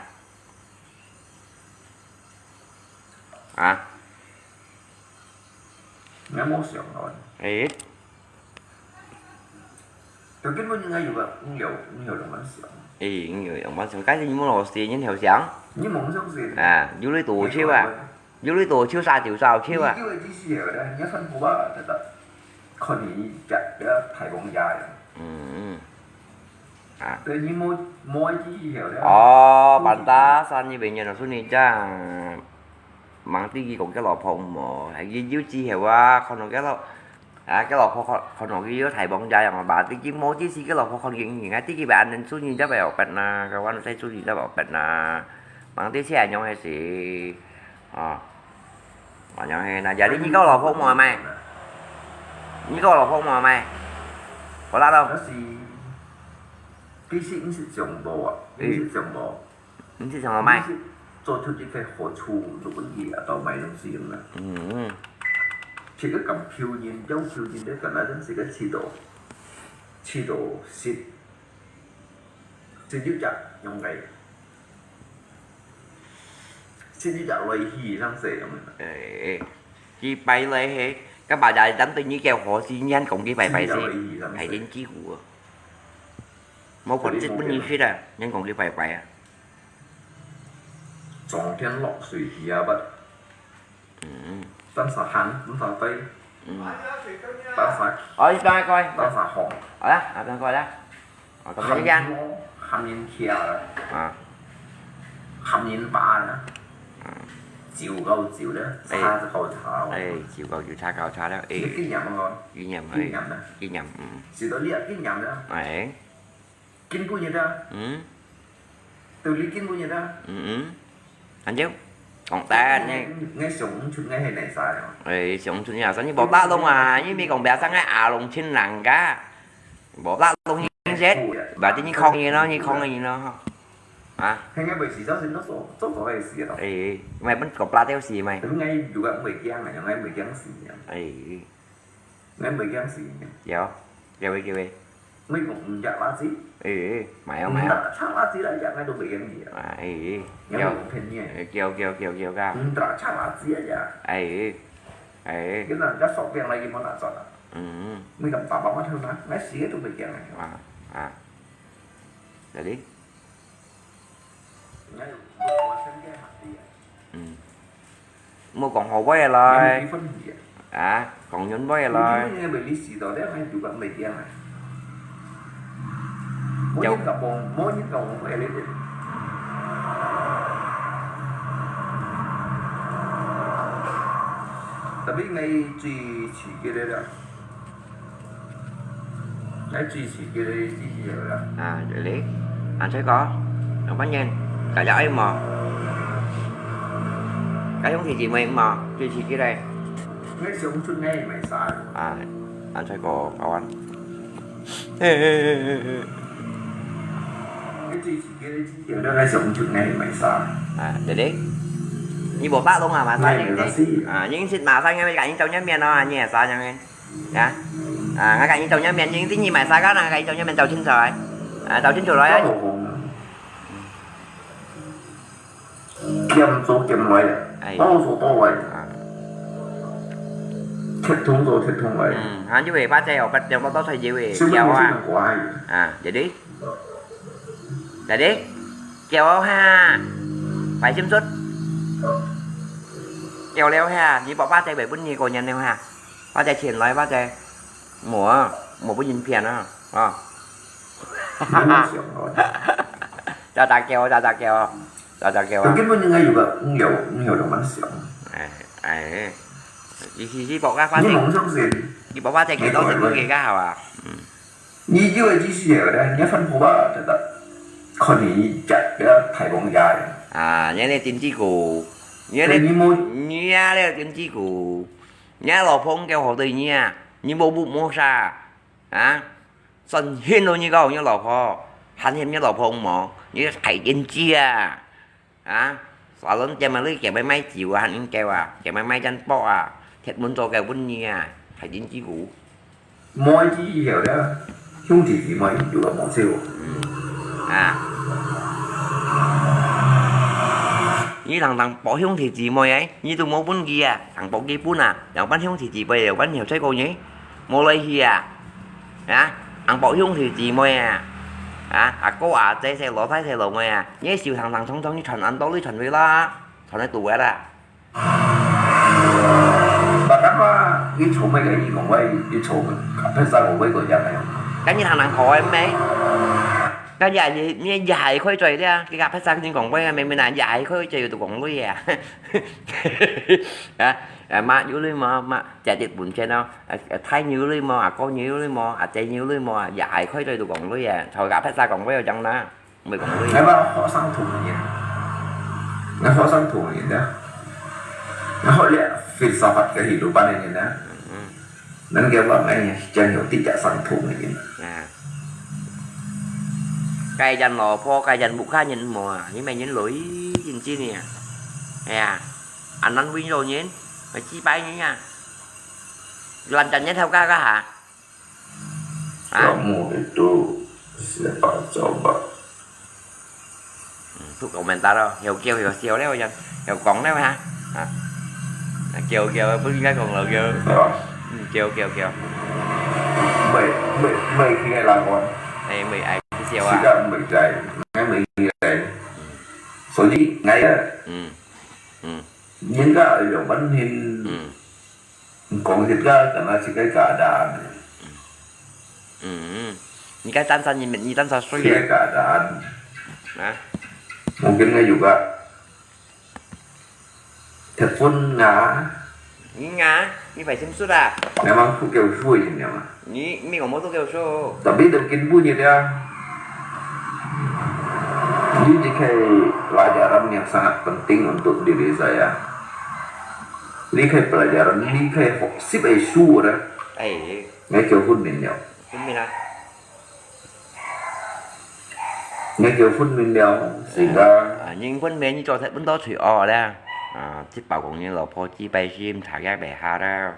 À. Nggak mau siap kawan. Ê. Tapi pun nggak juga, nggak, nggak orang siap. Ê, nggak orang siap. Cái gì muốn lò xì, nhìn hiểu siap. Nhưng mà không siap gì. À, du lịch tổ chức à. Du lịch tổ chức sao, tiểu sao chứ à. Nggak juga di sini ya, udah, nggak san buat, tetap. 看你一隻个大王爷呀。嗯，嗯。啊。对，你摸，摸一记以后了。哦，做事。Pantasan你朋友sunyi jang，mangti佢讲个老婆无，佢有之后啊，看到个老，啊，个老婆看，看到佢有大王爷样啊，mangti佢摸之时个老婆看见佢，啊，自己会安能sunyi，才会有办呐，个，我再sunyi，才会有办呐，mangti先样个事，啊。 哦，恁樣嘿，那jadi你个老婆無買？你个老婆無買？好啦咯。但是，其實毋係全部啊，毋係全部。毋係全部買？毋係做出一个好處，就分佢啊，到買東西用啦。嗯，嗯。這个咁표現，要표現个，可能係个七度，七度十，十六隻用个。 先至來去，像這樣个。哎，哎，佢拜來嘿，个把家針對你个火是，你還講佢拜拜先，先至來去，像這。海天之虎啊。無可能，這本你去的，你還講佢拜拜啊。撞天落水去啊，不？嗯。單儕行，單儕飛，嗯。單儕，哦，你等下過來。單儕紅。好啦，啊，等下過來啦。哦，咁樣。喊人，喊人徛啦。啊。喊人打啦。啊。酒高酒了，哎。茶就高茶了。哎，酒高酒，茶高茶了，哎。你經驗無？經驗，哎。經驗啦。經驗，嗯。是到你也經驗啦。哎。 根本个啦。嗯。道理根本个啦。嗯，嗯。恁樣，講得呢。𠊎想毋出𠊎係哪儕哦。哎，想毋出你啊，所以無打攏啊，你咪講別生个阿龍親人家，無打攏認識，berarti你講你咯，你講你咯，吼。啊。係𠊎袂死，造成做做做个事咯。哎，哎，𠊎本講不拉掉死咩？但係𠊎如果袂驚啊，𠊎袂驚死啊。哎。 𠊎袂驚死。有，有个，有个。𠊎講毋食垃圾。哎，哎，買啊，買啊。毋食垃圾來食，𠊎都袂驚死啊。啊，哎，哎，有。𠊎無騙你啊。哎，有，有，有，有个。毋食垃圾來食。哎，哎，哎。佢拿隻手柄來，佢無拿轉啊。嗯，嗯。𠊎講爸爸媽媽聽啊，𠊎死个都袂驚啊。啊，啊。Jadi？ 嗯。莫講好話來。啊，講人話來。有。Tapi𠊎最刺激个啦。 來支持佢个支持者啦。啊，對咧。啊，再講，兩百元，大家愛無？該兄弟姊妹無？支持佢咧。𠊎想出𠊎買衫。啊，啊，再講，好啊。嘿，嘿，嘿，嘿，嘿。𠊎支持佢个支持者啦，𠊎想出𠊎買衫。啊，對咧。你無發動啊，馬上你，啊，你是馬上因為趕緊找人面哦，你也啥樣呢？ 啊，啊，𠊎趕緊找人面，你，你買啥个呢？𠊎趕緊找人面找清楚來。啊，找清楚來啊。兼做兼來啊，哎。多做多來。啊。切通做切通來。嗯，啊，你會發財哦，發財多多財就會，是不是有啊？啊，jadi，jadi，叫我哈，快心出。叫了哈，你莫發財會分你過年了哈。 發隻錢來，發隻，無啊，無分人騙啊，啊。喳喳叫，喳喳叫，喳喳叫啊。根本應該有个，有，有个蠻想。哎，哎，你試試博啊，發隻，你夢想是，你博發隻幾多錢都幾个好啊？嗯。你以為只是有的，你要翻破吧，真的。看你家，不要太崩家的。啊，你那經濟股，你那，對，你莫，你那經濟股。 若老婆毋夠好對你啊，你無屋無啥，啊？算恨咯你講，你老婆，還恨你老婆無？你大人子啊，啊？沙龍店啊，你叫佢賣酒啊，還毋夠啊？叫佢賣珍寶啊，鐵門做夠分你啊，大人子股。 妹子以後了，兄弟姊妹有个無少。嗯，啊。你常常博兄弟姊妹誒，你都無分佢啊，常博佢分啊，兩班兄弟姊妹，兩班後生个呢，無來去啊，啊，常博兄弟姊妹啊，啊，阿哥阿姐細佬大細佬妹啊，你手常常常常你傳恁多，你傳去啦，傳去堵个啦。 Bahkan 啊，佢做麼个？佢講話，佢做，別儕講話過樣个。該你還能好个咩？該你也，你也還可以做个啊，佢个別儕人講話个，明明啊，也還可以做，有都講話啊。啊，啊，媽有鐳無？媽，姐姐本錢哦。啊，啊，太有鐳無？啊，哥有鐳無？啊，姐有鐳無？啊，也還可以做，有都講話啊。同个別儕講話有樣啦。 Mười con người. Ngài bảo họ sang thủ người Nhật. Ngài họ sang thủ người Nhật ya. Ngài họ lihat filsafat kehidupan người Nhật ya. Nên ngài bảo ngài chẳng hiểu tình trạng sang thủ người Nhật. À. Cái dân lò phô, cái dân bục khá nhìn mùa, nhưng mà nhìn lối, nhìn chi nè. À. Anh nói với rồi nhìn, mà chi bay như nha. Làm chân nhé theo ca ca hả? Hả? Kamu itu siapa coba? Hmm, tu komentar đó, hiểu kêu hiểu siêu đấy, hiểu, hiểu cống đấy hả? Hả? Kiều kiều bưng cái còn lầu kiều. Hiểu không? Ừ, kiều kiều kiều. Mày, mày, mày khi ngày làm con. Ê, mày ai siêu à? Siêu à, mày chạy, ngay mày khi ngày. Số gì? Ngày á. Ừ. Ừ. Nhưng cái ở chỗ bắn hình. Ừ. Kong hit ka, kana si kai keadaan. Hmm. Ni kai tan san ni, ni tan sa sui. Si kai keadaan. Hah? Mungkin nga juga. Telepon nga. Ni nga, ni phải xem suốt à? Memang tu kêu sui ni mah. Ni, ni ngomong tu kêu sui. Tapi dah bikin bunyi dia. Ini dikai pelajaran yang sangat penting untuk diri saya. Li khai pelajaran, li khai học sip ai su ra. Ai. Ngai kêu hun min liao. Hun min à? Ngai kêu hun min liao, sehingga. À, nhưng hun min như cho thật bún đó thủy o ra. À, chỉ bảo cũng như là phô chỉ bài sim thả gác bài ha ra.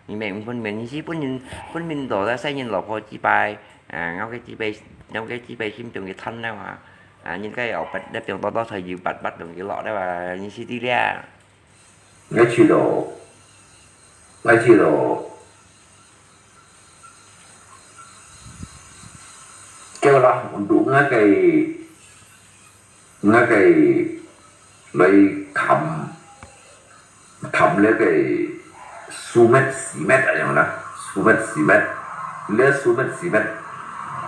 Nhưng mà hun min như chỉ bún nhìn, hun min đó ra sai nhìn là phô chỉ bài. À, ngau cái chỉ bài, ngau cái chỉ bài sim trong cái thân nào hả? À, nhìn cái ở bắt đáp trong đó đó thời dư bắt bắt trong cái lọ đó mà như chỉ đi ra. Ngai chi lo, ngai chi lo. Kêu lah, untuk ngai cái, ngai cái, lai kham, kham le cái su met, si met à, yang na, su met, si met, le su met, si met.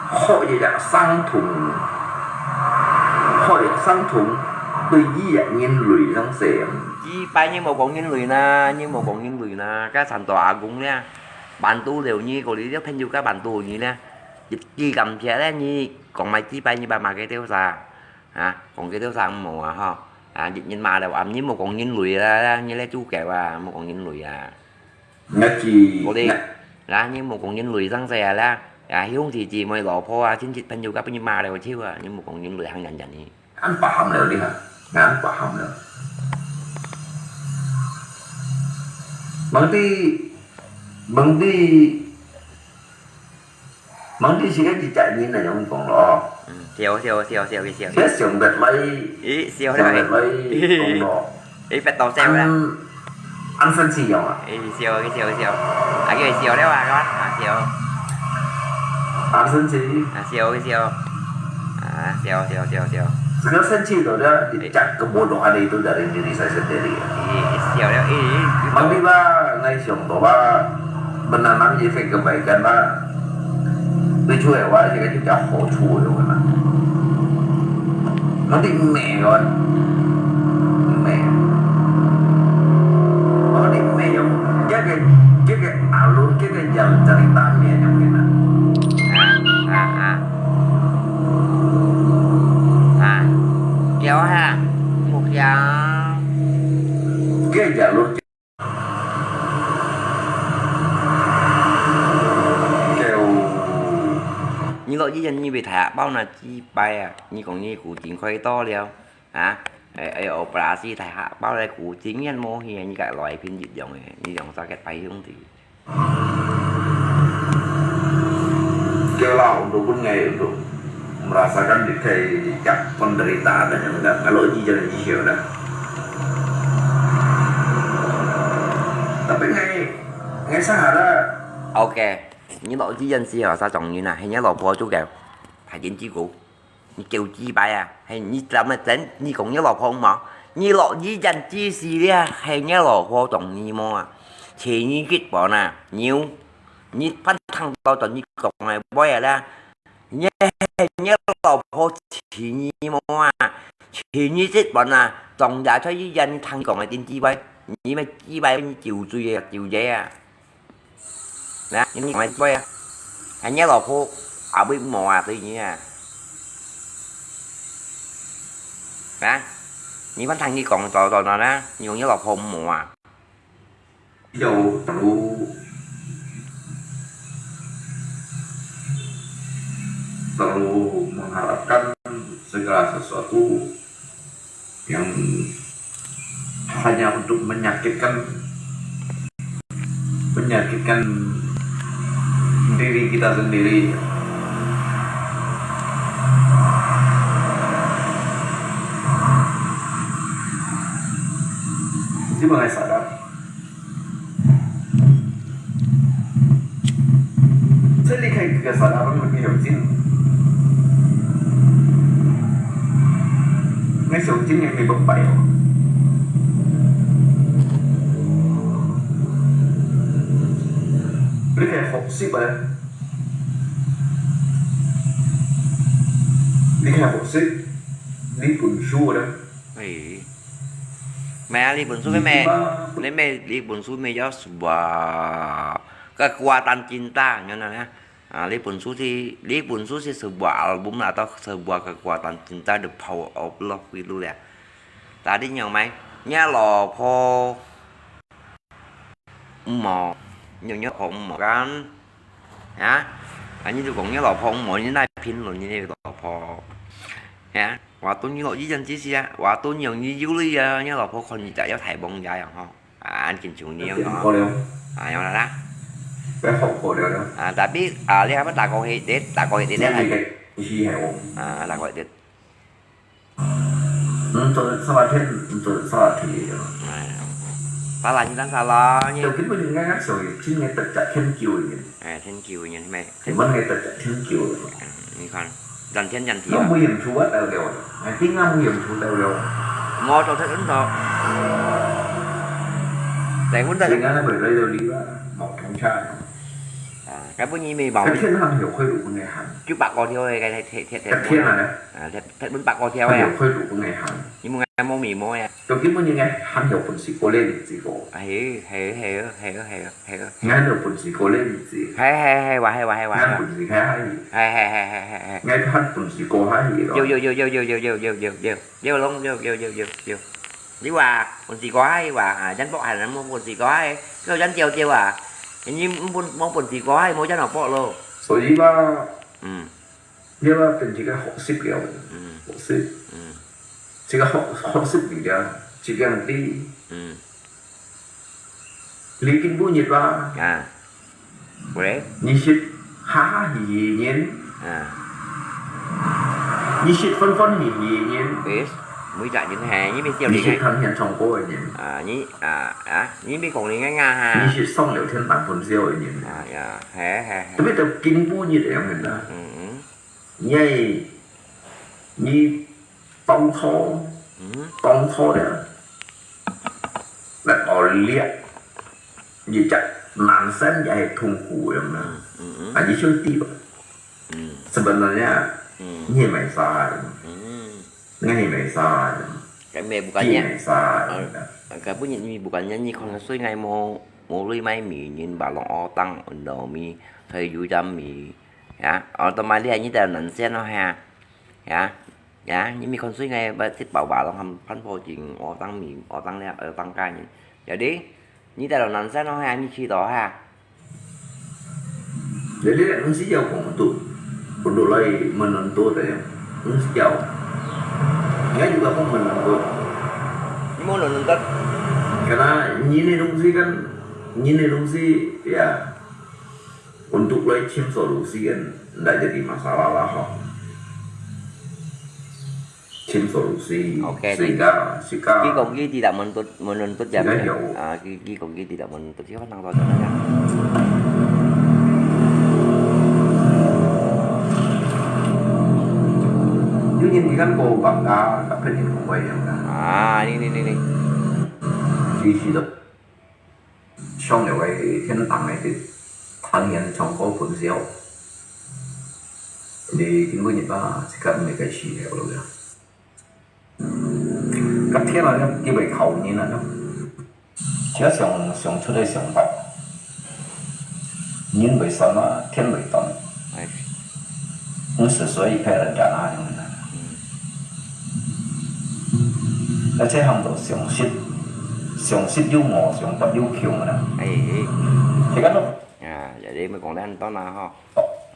Họ ye ya sang thùng, họ ye sang thùng, đối với ya nhân loại sang sẻ. Chỉ bài như một con nhân loại na, như một con nhân loại na, các sản tòa cũng nha. Bản tu liu nhi, có lý do phên yu các bản tu nhi nha. Chỉ cảm thấy là nhi, còn mày chỉ bài như bà mà cái tiêu xa. Hả? Còn cái tiêu xa mù à, ho. À, dịch nhân mà đâu, à, nhi một con nhân loại là, là, như là chú kẹo à, một con nhân loại à. Ngai chi, có lý. Ngai- Là như một con nhân loại sang sẻ là, à, hiếu thì chỉ mới lọ phô à, chính trị phên yu các bạn mà đâu chứ à, như một con nhân loại hàng dần dần đi. An paham liao ni ha. An paham liao. Mangti, mangti, mangti si cái gì chạy nhìn này giống con lo. Ừ, siêu, siêu, siêu, siêu, siêu. Siêu, siêu bẹt lai. Ý, siêu siêu đấy. Bẹt lai con lo. Ý, phải tàu siêu đấy. Ăn, ăn sân si giống à? Ý, siêu, siêu, siêu. À, cái siêu đấy à, các bạn. À, siêu. Ăn sân si. À, siêu, siêu. À, siêu, siêu, siêu, siêu. Nó sân si rồi đó, thì chắc cái bộ đồ ăn đi tôi đã đi, đi sai sân đi. Ý, siêu đấy. Ý, ý, ý. Mang đi ba, ngay siêu đó ba. Bên Nam Nam gì phải cái bàiกันba. Tôi chui qua thì cái chắc khó chui rồi mà. Nó đi mẹ rồi. Mẹ. Nó đi mẹ rồi. Cái cái cái cái alo cái cái giờ cari tanya yang kena. À, à, à. À. Kéo ha. Một kéo. Cái giờ luôn. Kêu. Nhi lo yi yen nhi bi thai a bao na chi pai a, nhi kong nhi ku jing khoi to liao. Ha? Ai, ai, o pra si thai ha bao lai ku jing yen mo hi, nhi ka loi phin yit yong e, nhi yong sa ket pai hiong ti. Kêu lah untuk pun ngai untuk merasakan di kai jak penderitaan dan yang enggak. Kalau yi yen yi dah. Tapi ngai, ngai sa ada. Ok. Nhi lo yi yen si ha sa chong nhi na, he nhi lo pho chu kêu. Thai yen chi ku. Nhi kêu chi pai a, he nhi lam na zen, nhi kong nhi lo pho mo. Nhi lo yi yen chi si lia, he nhi lo pho chong nhi mo a. 前一日半啊，有，你翻聽到到你講个話啊啦，你，你老婆前一日無啊，前一日半啊，當夜在醫院聽講个電視話，你乜以為你酒醉啊，酒醉啊？ 來，你講个對啊，還你老婆阿會無啊，對你啊？啊？你翻聽你講到到哪啦？你講你老婆無啊？Jauh terlalu, terlalu mengharapkan segala sesuatu yang hanya untuk menyakitkan, menyakitkan diri kita sendiri. 你们还 sadar? Saya lihat kesadaran lebih yakin. Ngai sầu chín ngày mười bốn bảy. Lý khai hộp ship rồi. Lý khai hộp ship. Lý bùn su rồi. Ê. Mẹ, Lý bùn su mẹ, mẹ. Lý mẹ, Lý bùn su mẹ có sebuah kekuatan cinta, nhớ nè. À, Lý bùn su thì, Lý bùn su thì sebuah album atau sebuah kekuatan cinta, The Power of Love gitu ya. Tadi nyong mai, nya lo po mo, nyong nyong po mo kan. Hả? À, như tôi cũng nhớ lo po mo, như này pin luôn, như này lo po. Hả? Waktu nyong lo iyan sisi ya, waktu nyong ni yuli ya, nyong lo po kon ni ya, ya thai bong ya yang ho. À, anh kính chúng ni yang ho. À, yang đó. À, tapi, à, lihat apa tak kau hit, tak kau hit, hit. À, tak kau hit. Ntut salah, ntut salah. Salah, nyi tan salah, nyi. Yo, kita ni ngai ngai soi, chin ngai tak tak khen kiu ni. Eh, khen kiu ni, meh. Cuman ngai tak tak khen kiu. Ni kan, dan thiên dan địa. Nó nguy hiểm chú bắt đầu đều. Ngai tiếng nó nguy hiểm chú đầu đều. Mo cho thật ấn tộc. Tại vấn đề. Chính là bởi đây là lý do một tháng trai. À, cái bữa nhi mì bảo. Cái thiên hăng hiểu khơi đủ người hẳn. Chú bạc con theo cái, cái, cái, cái, cái thiên là đấy. À, cái 佢本白過條啊。有開路本个行。你問𠊎無眉毛啊？就基本應該還有本事過這日子過。係，係，係，係，係，係。還有本事過這日子。係，係，係，話，係，話，係，話。還有本事開下去。係，係，係，係，係，係。𠊎還本事過下去咯。有，有，有。你話本事過下去話，啊，人博還無本事過下去，叫人招招啊，你無本，無本事過下去，無人好博咯。所以嘛，嗯。 你話變一個學習了，嗯。學習。嗯。一個學，學習力量，一個力。嗯。你今晡日吧？啊。喂？你識哈哈嘻嘻人？啊。你識歡歡喜喜人？誒，每隻人係，你咪笑你係。你識聽人唱歌个人？啊，你，啊，啊，你咪講你个啊哈。你識上了天堂分手个人？啊，呀，係，係，係。特別到今晡日个樣个啦。嗯，嗯。 你，你當初，嗯。當初咧，來熬練，你隻男生也係痛苦个嘛。嗯，嗯，嗯。啊，你兄弟吧？嗯。Sebenarnya，嗯。你也沒啥个。嗯。你也沒啥个。Kami bukannya，你也沒啥个。啊，kami bukannya你看，所以𠊎無，無鐳買美人，把弄all當，no me，所以有點美。 Ya, otomatis ni tao nan sian no ha. Ya, ya, ni mi kon sui ngai ba ti pau ba long ham pan po jing o tang mi, o tang liak, o tang kai ni. Jadi, ni tao nan sian no ha, ni chi to ha. Jadi lek nung si yau kong tu, untuk lai menuntut ya, nung si yau. Ya juga kong menuntut. Ni mau menuntut? Karena ni ni nung si kan, ni ni nung si ya. Untuk lai chim solusi kan ndak jadi masalah lah ho. Chim solusi. Ok, sehingga, sehingga. Ki kong ki tidak menuntut, menuntut ya. Sehingga ya. Ah, ki, ki kong ki tidak menuntut. Siapa nang tahu caranya? Yun yun ikan ko bangka, kapit yun ko bai yang ka. Ah, ni, ni, ni, ni. Di situ. 上了个天堂个，當然唱歌分手。你今晡日啊，自家毋係該時候了呀。甲天啊，佢會考人啊，這想想出个想法，人會算啊，天會斷。哎，毋係所以派人家那樣的。嗯，而且喊做常識，常識有誤，常識有窮啊。哎，係个咯。啊，也你咪講得很多啦吼。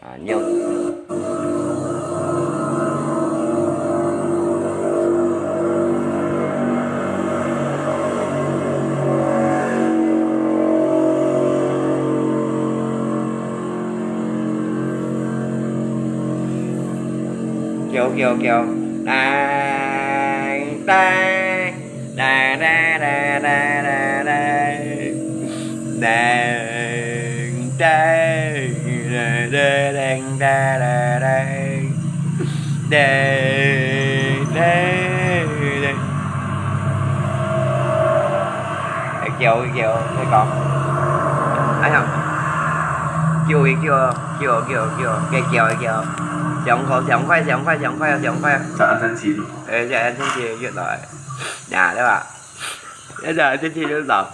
啊，你有叫叫叫，叮叮。 叫叫，你講，哎呀，叫一叫，叫叫叫，該叫一叫，想快想快想快想快想快，這安全期，哎，這安全期越來，呀，對吧？ 一直一直就走，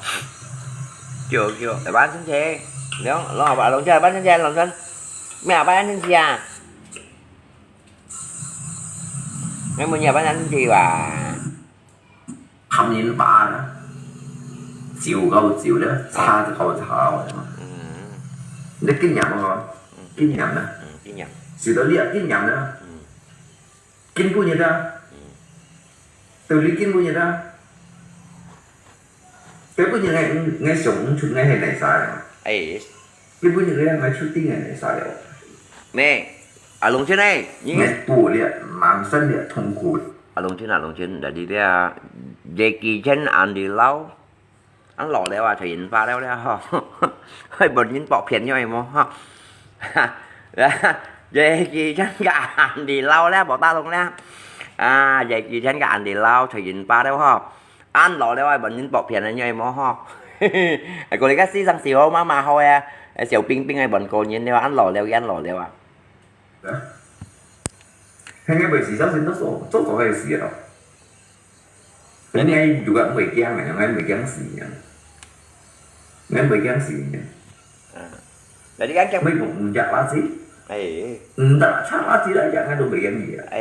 叫叫，來辦證件，兩兩阿爸兩隻辦證件，兩孫，咩阿爸辦證件啊？你問你阿爸辦證件哇？喊人爸啦，照夠照啦，查就夠查个嘛。嗯，你經驗啊，經驗啦，嗯，經驗，受到你也經驗啦，嗯，今晡日啊，嗯，到你今晡日啊，今晡日𠊎𠊎想毋出𠊎係哪儕啊？哎，今晡日𠊎𠊎出定係哪儕啊？咩？阿龍春呢？你𠊎過了，滿身了痛苦。阿龍春，阿龍春，來你這，這幾千安利佬，安老了啊，才引發了了吼，會分人薄片了無吼？這幾千个安利佬了，無打動了，啊，這幾千个安利佬才引發了吼，安老了啊，分人薄片了了無吼？過來个世上時候嘛嘛好啊，小冰冰个分過人了，安老了，安老了啊。 係𠊎毋係相信做做做做个事咯。𠊎有个毋會驚个，𠊎毋會驚死个，𠊎毋會驚死个。啊，那你敢驚？毋係講毋食垃圾，哎毋得拆垃圾來食，𠊎都毋會驚你啊。哎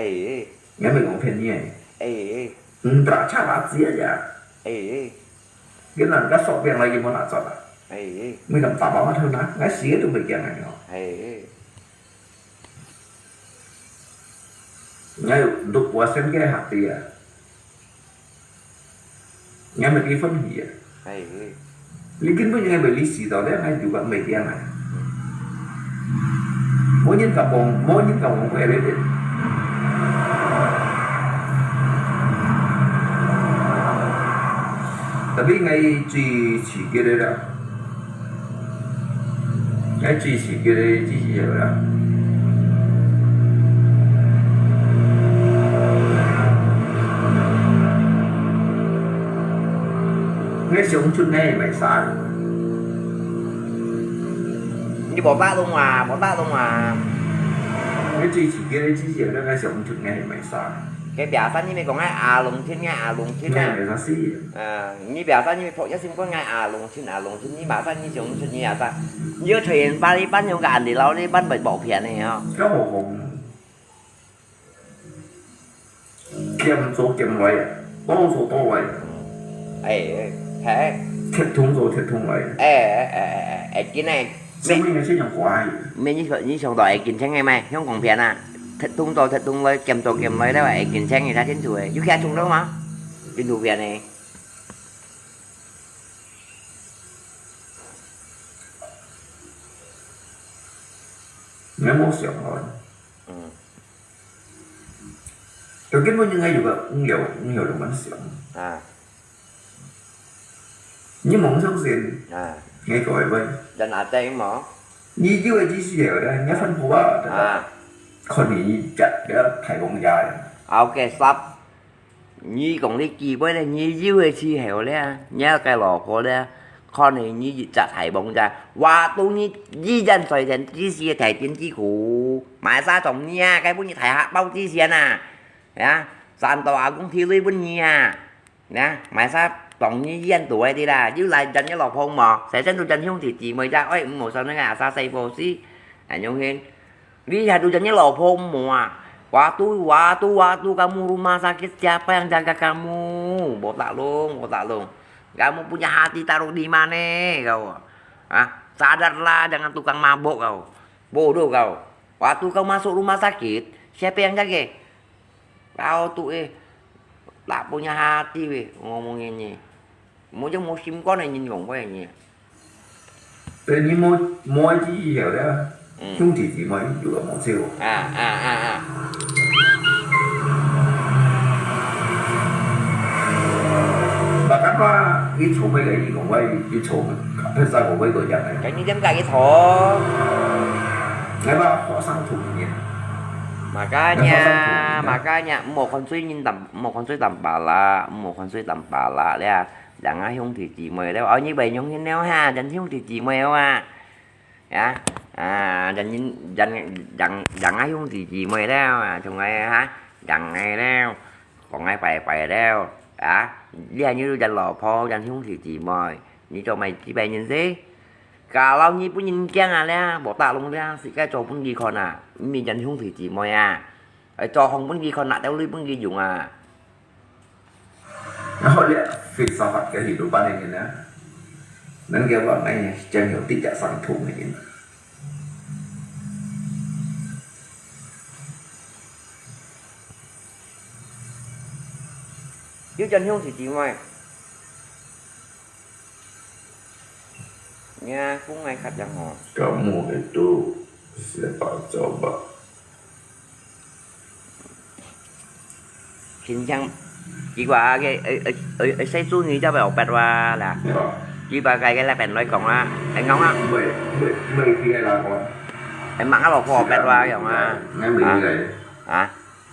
𠊎毋係講騙你个，哎毋得拆垃圾啊食，哎跟人家索餅來，佢無拿走啊，哎毋係講打包啊偷拿，𠊎死个都毋會驚个哦。哎， 𠊎有六percent个客地啊，𠊎毋係分佢啊。哎，你根本就係毋係你死到咧，𠊎有个毋係驚啊。無人敢講，無人敢講過你哋。Tapi𠊎最刺激个啦。 𠊎支持佢个支持者啦。𠊎想出𠊎賣衫。你無打動啊，無打動啊。𠊎支持佢个支持者，𠊎想出𠊎賣衫。該biasa你咪講𠊎阿龍親，𠊎阿龍親啊。𠊎賣衫死。啊，你biasa你咪拍一心講𠊎阿龍親，阿龍親，你biasa你想出你biasa。你要出現把你班用个安迪佬，你班被薄片个吼。較好講。 兼做兼來啊，多做多來啊，哎，嘿，鐵桶做鐵桶來啊，哎哎哎哎哎，緊个，所以个先用乖。咩？你想你想到會緊張个咩？香港片啊，鐵桶做鐵桶來，兼做兼來了，會緊張个，他清楚个，有看清楚嗎？印度片呢？你無想哦，嗯，就根本應該有个五六五六个夢想，啊你夢想先，啊，你改變，人阿弟無？你就會支持了，你看好吧，啊。看你只个太空家。 OK，stop。你講你機會咧，你又會去後咧，你个老婆咧，看你你一隻大王仔，話到你醫院在線之時个大電之苦，買啥中你啊，該本你大客包之前啊，呀，賺到阿公提鐳分你啊，呀，買啥中你醫院肚个啲啦，又來認一老婆無，誰認都認兄弟姊妹仔，哎，毋好說那個阿啥細伙子，哎，永興。 Lihat ujarnya lopong mua. Waktu, waktu, waktu kamu rumah sakit, siapa yang jaga kamu? Botak long, botak long. Kamu punya hati taruh di mana kau? Hah? Sadarlah, jangan tukang mabuk kau. Bodoh kau. Waktu kau masuk rumah sakit, siapa yang jaga? Kau tu eh, tak punya hati weh, ngomong ini. Mo jeng mo sim kon eh, nyin ngomong ini. 對，你無，無愛去以後咧，嗯。兄弟姊妹有个無少。啊，啊，啊，啊。Bahkan話，你做咩个，你講話，你做，別儕講話都一樣个。該你點解去做？𠊎話學生童年。Makanya，𠊎學生童年。Makanya，莫看衰人淡，莫看衰淡薄啦，莫看衰淡薄啦，咧。 Yang啊兄弟姊妹了，哦，你會用心了哈，yang兄弟姊妹了啊。Ya，啊，yang，yang，yang，yang啊兄弟姊妹了啊，從來哈，yang个了，講个拜拜了，啊，你還有yang老婆，yang兄弟姊妹，你做麼个幾百年事？Kalau你分人驚啊了，無打攏了，自家做分佢看啊，毋係yang兄弟姊妹啊，愛做好分佢看，拿兜鐳分佢用啊。 然後咧，filsafat kehidupan ini nah, nang kiawa ngai jang yo tidak sangtung ini. 有陣兄弟姊妹。 Nya, kung ngai khat yang ho. Kamu itu siapa coba? Kincang, kiwa ke, eh, eh, eh, eh, sai su ni japa opet wa la. Ya. Kiwa kai ke la pen loi kong la, eh, ngau ngau. Mei, mei, mei, kiai la kong. Eh, mak lo ko opet wa yong la. Ngai mei ngai. Ha?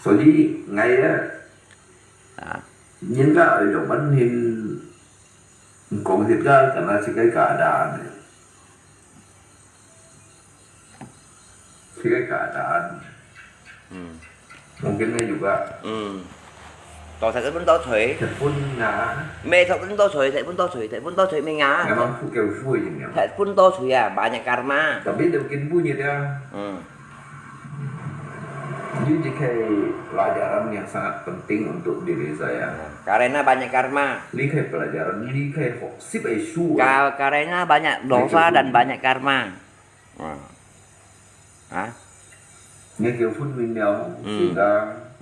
所以，ngai ya. Ha? 人家愛用本hin 講實个，敢若自家keadaan呢？自家keadaan。嗯。Mungkin呢有个。嗯。Toh，實分多錘。實分啊。Mei，實分多錘，實分多錘，實分多錘，mei啊。Memang full kêu full ini. 實分多錘啊，banyak karma。Tapi dia bikin bunyi dia. 嗯。 Ini kaya pelajaran yang sangat penting untuk diri saya. Karena banyak karma. Ini kaya pelajaran, ini kaya ho-, sip ai su. Ka-, karena banyak dosa dan banyak karma. Wah. Hah? Ngai kêu phun min liao, Hmm. sida.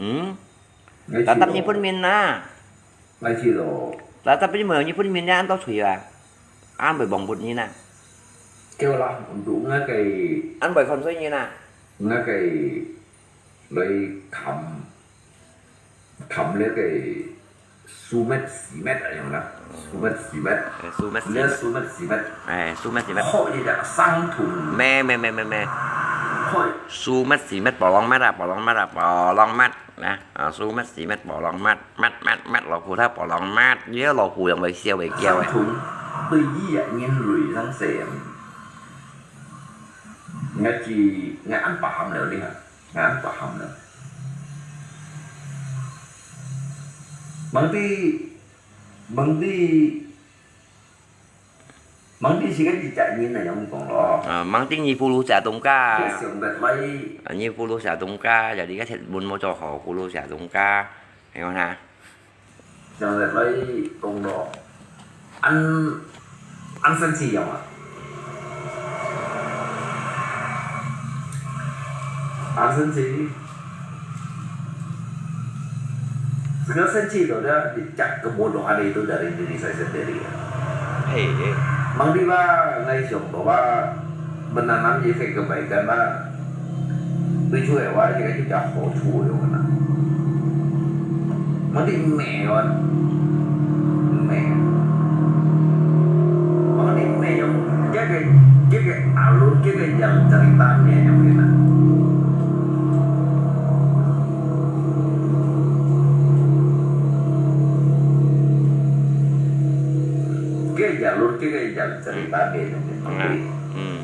Hmm? Ngai Tatap sida. Nyi phun min na. Ngai sida. Tatap nyi mơ nyi phun min na an to chui a. An bai bong but nyi na. Kêu lah, untuk ngai kaya An bai khon sui nyi na. Ngai kaya loi kham, kham leh kaya su met si met a yong na. Su met si met. Eh, su met si Leh met. Su met si met. Eh, su met si met. Hoi ya sang thung. Me, me, me, me, me. Hoi. Su met si met, polong met a, polong met a, polong met. Na, ah, su met si met, polong met, met, met, met, lo phu tha polong met. Ye lo phu yong bai siau bai kiau eh. Sang thung. Tui yi ya ngin lui sang sem. Ngai chi, ngai an paham liao ni ha. Ngan paham na. Mangti, mangti, mangti si kan cicak nyin na yang kong lo. Ah, mangti nyi puluh sia tungka. Kaya siang bet lai. Ah, nyi puluh sia tungka, jadi kan set bun mo cho ho puluh sia tungka. Ayo na. 讲得来讲咯，恁，恁生气样啊？恁生气？这个生气了呢，你讲个么多话，你都在那里，你才是对的。嘿，嘿。Mang di ba, ngai siang lo ba, menanam ye kebaikan ba. Tujuh ewa, ye kan juga hot tuh, yo kan. Mati meh wan. Meh. Mati meh yang, kaya, kaya alur, kaya yang cerita meh yang kena. Kaya Jalur kita jadi tak ada yang. Hmm.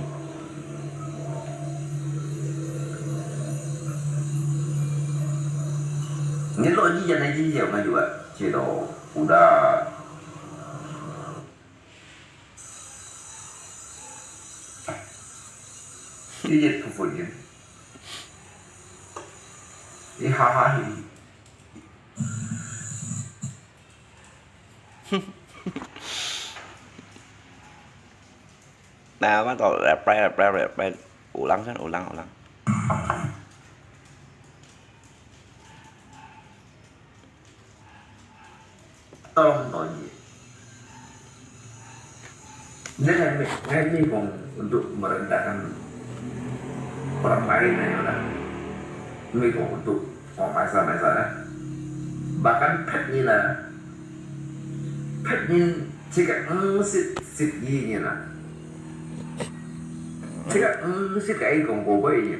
Ini lo ji jangan ji ya maju ah. Ciro udah. Ini dia tu pun ni. Ini hahaha. Nah, mantap, reply, reply, reply. Ulang kan, ulang, ulang. Tolong kau ji. Dia ngai mi, ngai mi kong untuk merendahkan orang lain aja lah. Mi kong untuk oh masa-masa lah. Bahkan pet ni lah. Pet ni cakap mm sit sit ji ni lah. Cakap mm sit kai kong kau bai ni.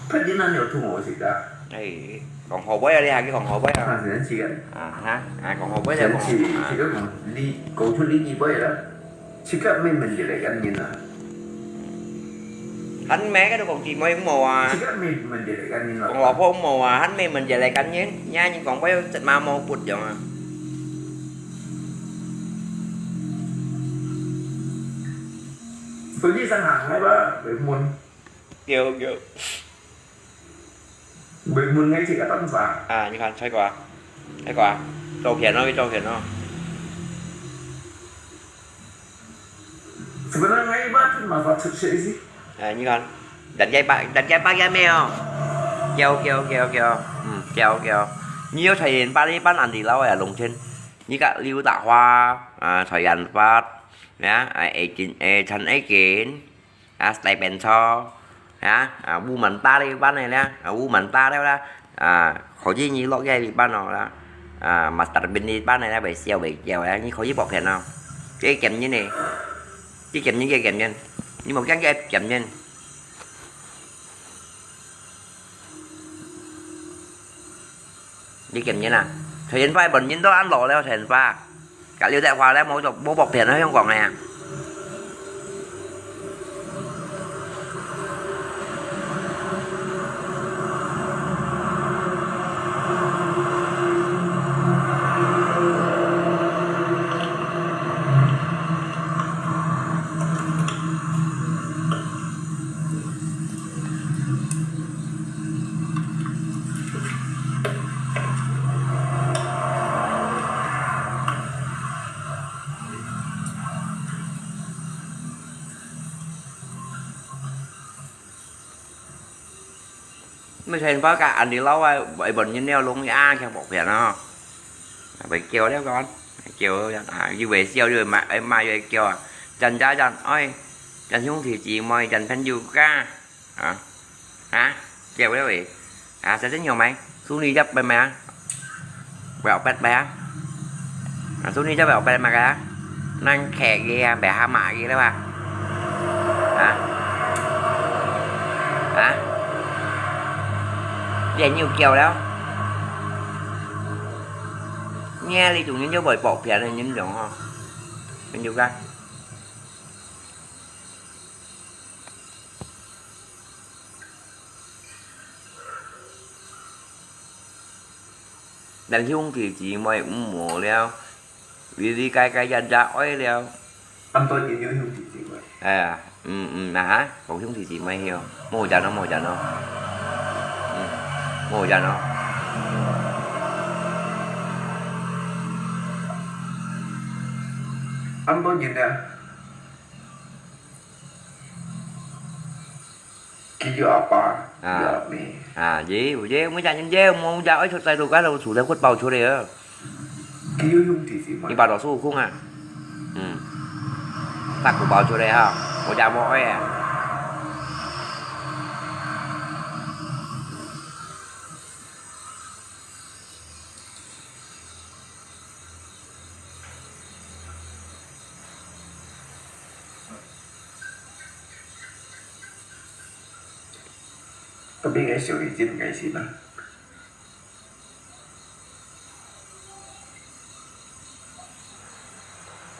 佢點解你有同我食㗎？誒，講河北啊，你下句講河北啊。啊，真係嘅。啊哈，啊講河北就講。真係，自家講你講出呢句話啦，自家咩問題嚟緊嘅啊？還咩个都講姊妹毋好啊。自家咩問題嚟緊嘅啊？講老婆毋好啊，還咩問題嚟緊嘅？你看你講話有隻麻毛骨樣啊。佢呢身行係吧？佢悶。 有有。Bermungai cik kat tansa. 啊，你看，太过啊，太过啊，照片咯，照片咯。Sebenarnya ibarat masalah sukses sih. 哎，你看，人家把人家把个没有？叫叫叫叫，嗯，叫叫。你有才人把你把安迪老呀，龙天，你个刘大华啊，才人发，呀，哎，哎，金，哎，陈爱金。 啊，大便车，啊，啊，烏蠻打你班个啦，啊，烏蠻打了啦，啊，可以你落个一班咯啦，啊，master bin一班个啦，會笑會叫啊，你可以薄片咯，這檢驗呢，這檢驗，這檢驗，你無驚這檢驗。 你檢驗啊？陳延發本人都恁老了，陳延發，隔了隻話咧，冇做冇薄片喺香港咧。 Mesti bao ka an di lau ai, ai bon nyen neo lung ya, kiang bok pian no. Bai kiao liao kan, kiao liao, à, yu bai siao yu bai ma, ai ma yu bai kiao à. Chan cha chan, oi, chan hiung thì chỉ moi chan phen yu ka. Hả? Hả? Kiao liao ê. À, sẽ rất nhiều mày. Xuống đi dắp bên mày hả? Bảo pet mày hả? À, xuống đi dắp bảo pet mày hả? Năng khè ghê à, bẻ hà mạ ghê đó à. Hả? Hả? Vậy nhiều kiao đó. Nghe đi tụi những dấu bởi bỏ phiền này những dòng ho. Mình nhiều gắt. Nên兄弟姊妹毋好了，你你該該人家愛了。恁多年有兄弟姊妹。哎呀，嗯嗯，啊哈，講兄弟姊妹喲，無人咯，無人咯，嗯，無人咯。恁多年了。 佢有阿爸，啊。有阿姆。啊，有，有，每隻人有，每隻愛出世都該度，除了骨包出來啊。佢有兄弟姊妹。你把老師有空啊？嗯。發骨包出來哈，我家無愛啊。 Tapi ngai siu izin ngai sina.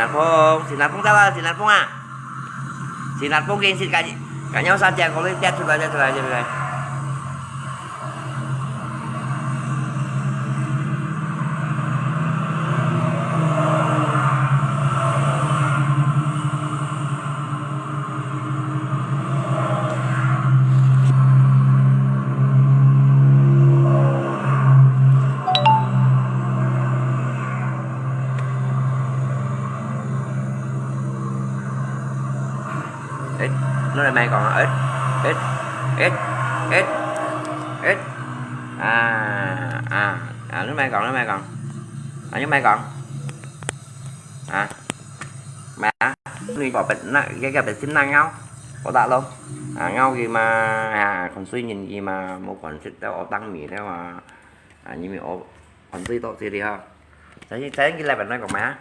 南風，新南風到了，新南風啊！新南風緊食，趕緊，趕緊上街，過來，跌出來，跌出來，跌出來。哎，你來買講啊，哎，哎，哎，哎，哎，啊，啊，啊，你買講，你買講，啊，你買講，啊，買啊，你講別那，cái cái別心那ngáo，có đạ không? À, ngáo gì mà, à, còn suy nhìn gì mà, một khoản shit đó, tăng mì đó mà, à, như mày ổ, còn suy đó gì đi ha. Saya, saya gila benar kok mah.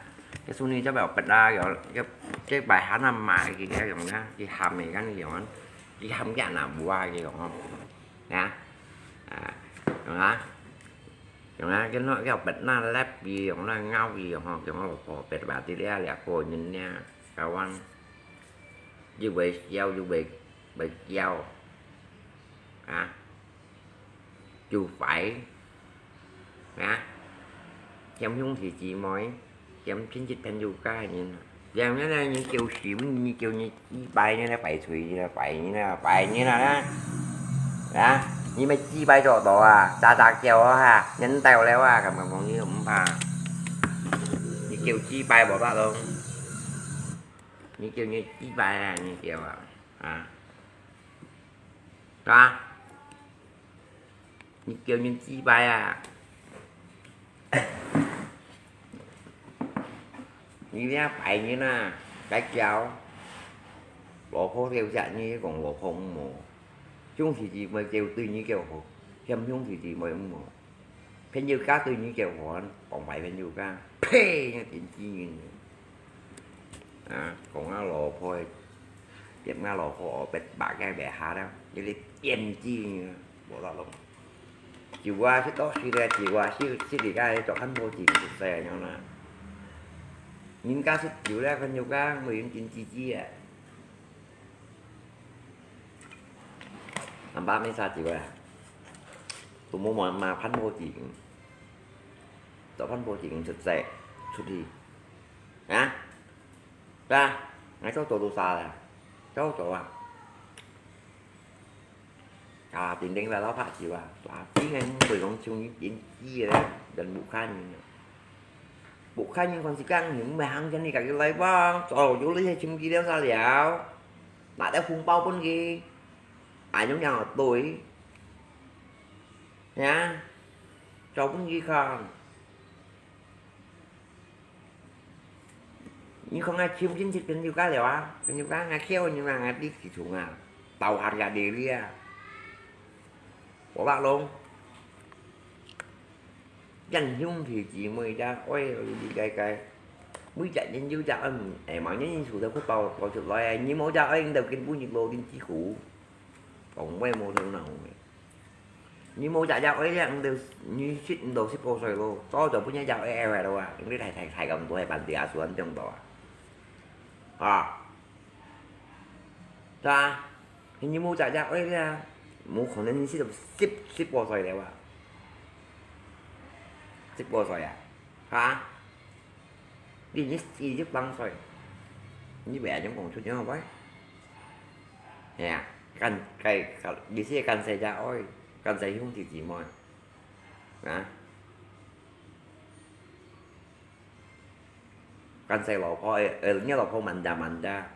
Cái số này chắc bảo bật ra kiểu cái, cái bài hát nào mà cái cái kiểu nhá, cái hàm này cái kiểu, cái hàm cái nào bùa cái kiểu không? Nè. À, đúng hả? Kiểu là cái nó cái bật na lép gì kiểu là ngáo gì kiểu không? Kiểu nó có bật bật đi đĩa lẹ cô nhìn nha. Kawan. Như vậy giàu, như vậy, vậy giàu. À. Dù phải, hả? Khiêm hiûng thì chị mỏi, khiêm chính trị thân dù ca nhìn. Yang nó là những kiểu xíu, những kiểu như chi bài như là bài thủy như là bài như là bài như là đó. Đó, nhưng mà chi bài cho đó à, ta ta kiểu ha, nhấn tèo leo à, cảm cảm như không pha. Những kiểu chi bài bỏ bạc luôn. Những kiểu như chi bài à, những kiểu à. À. Đó. Như kiểu như chi bài à. Như thế bài như nè, cái kéo. Lỗ khô theo dạng như cái còn lỗ khô không mù. Chúng thì chỉ mới kêu tư như kiểu hổ. Hiêm chúng thì chỉ mới không mù. Phên yêu cá tư như kiểu hổ, còn phải phên yêu cá. Phê, như tiếng chi như. À, còn ngã lỗ khô. Tiếp ngã lỗ khô, bẹt bạc cái bẹt há đó. Như thế tiếng chi như. Bộ đó lắm. Chỉ qua xí tóc xí ra, chỉ qua xí, xí đi cái cho khán bộ chỉ thực sự nhau nè. Những cá xí chịu ra khán nhiều cá, mà những chuyện chi chi à. Làm ba mươi sáu triệu à. Tụi mua mà, mà phán vô chuyện. Tụi phán vô chuyện thực sự. Xuất đi. Hả? Ra, ngay sau tổ tụ xa là. Cháu tổ à. À, tính đến là nó phải chịu à. Là tí ngay không phải không chung những chuyện gì đấy. Gần bụng khai nhìn. Bụng khai nhìn còn gì căng, những mày hàng chân đi cả cái lấy băng. Cháu dụ lý hay chung gì đấy xa liao. Nãy đã phun bao bún gì. Ai giống nhau tuổi. Nhá. Cháu bún gì không? Như không ai chiếm chính trị bên Yuka liao á. Bên Yuka ngài khéo nhưng mà ngài đi thị trường à. Tàu hạt gà đi lia. Bỏ bạc luôn. Dân hiung thì chỉ mười cha ôi đi cái cái. Mới chạy đến dưới cha ơi, em mà nhớ như sụt theo khúc tàu, tàu sụt lái, như máu cha ơi, đầu kinh bún nhiệt độ đến chi khủ. Còn quay mô theo nào. Như máu cha cha ơi, đang từ như shit đầu ship cô soi lô. Có cho bún nhá cha ơi, em đâu à. Những cái thầy, thầy, thầy cầm tôi hay bàn tiệc xuống trong đó à. À. Cha, hình như máu cha cha ơi, à. Máu còn đến ship, ship, ship cô soi đâu à. Ship cô soi à. Hả? Đi như đi giúp lăng soi. Như vậy giống còn chút nhớ không vậy? Hè, căn, cái, cái, đi xe căn xe cha ơi, căn xe hiung thì chỉ mỏi. Hả? Căn xe lò kho, ê, ê, nhớ lò kho mặn cha, mặn cha.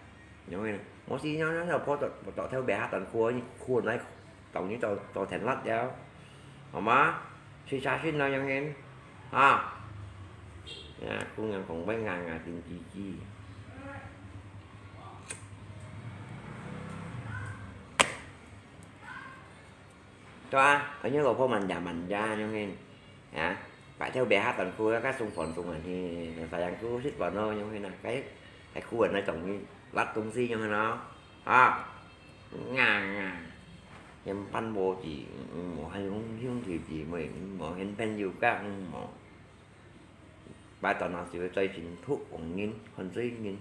Nhớ không? 無事，樣樣都破到，到頭尾下等苦，苦來當你做，做甜辣了，好嗎？去查詢咯，永興啊！啊，姑娘講話硬硬，真吱吱。對啊，恁樣老婆慢呀慢呀，永興。 啊，擺頭尾下等苦，該送飯送人去，sayang苦食飯咯，樣形啊，該，該苦人來同你辣東西樣形咯，啊，硬硬，嫌飯無煮，無還兄弟姊妹，無嫌朋友講，無，擺到那時會最辛苦，講人，看衰人，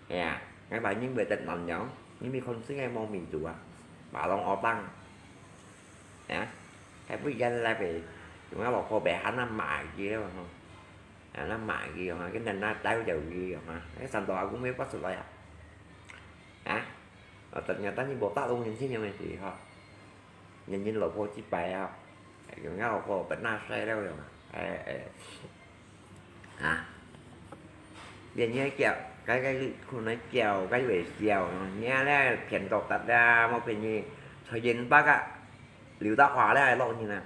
係啊，該擺人會得難了，因為看衰个無米煮啊，把人惡當。 啊，該不然來呗，用个老婆白喊那罵佢了吼，啊，那罵佢吼，跟人那打掉佢吼，該三刀阿公要發出來啊，啊，啊，但但是無打動人心个問題吼，人人老婆幾擺啊，用个老婆本那衰了用啊，哎哎。 啊，連你个腳，該該困來腳，該會笑，你啊咧騙到達啦，無騙你，在人北啊，劉德華咧落人啊，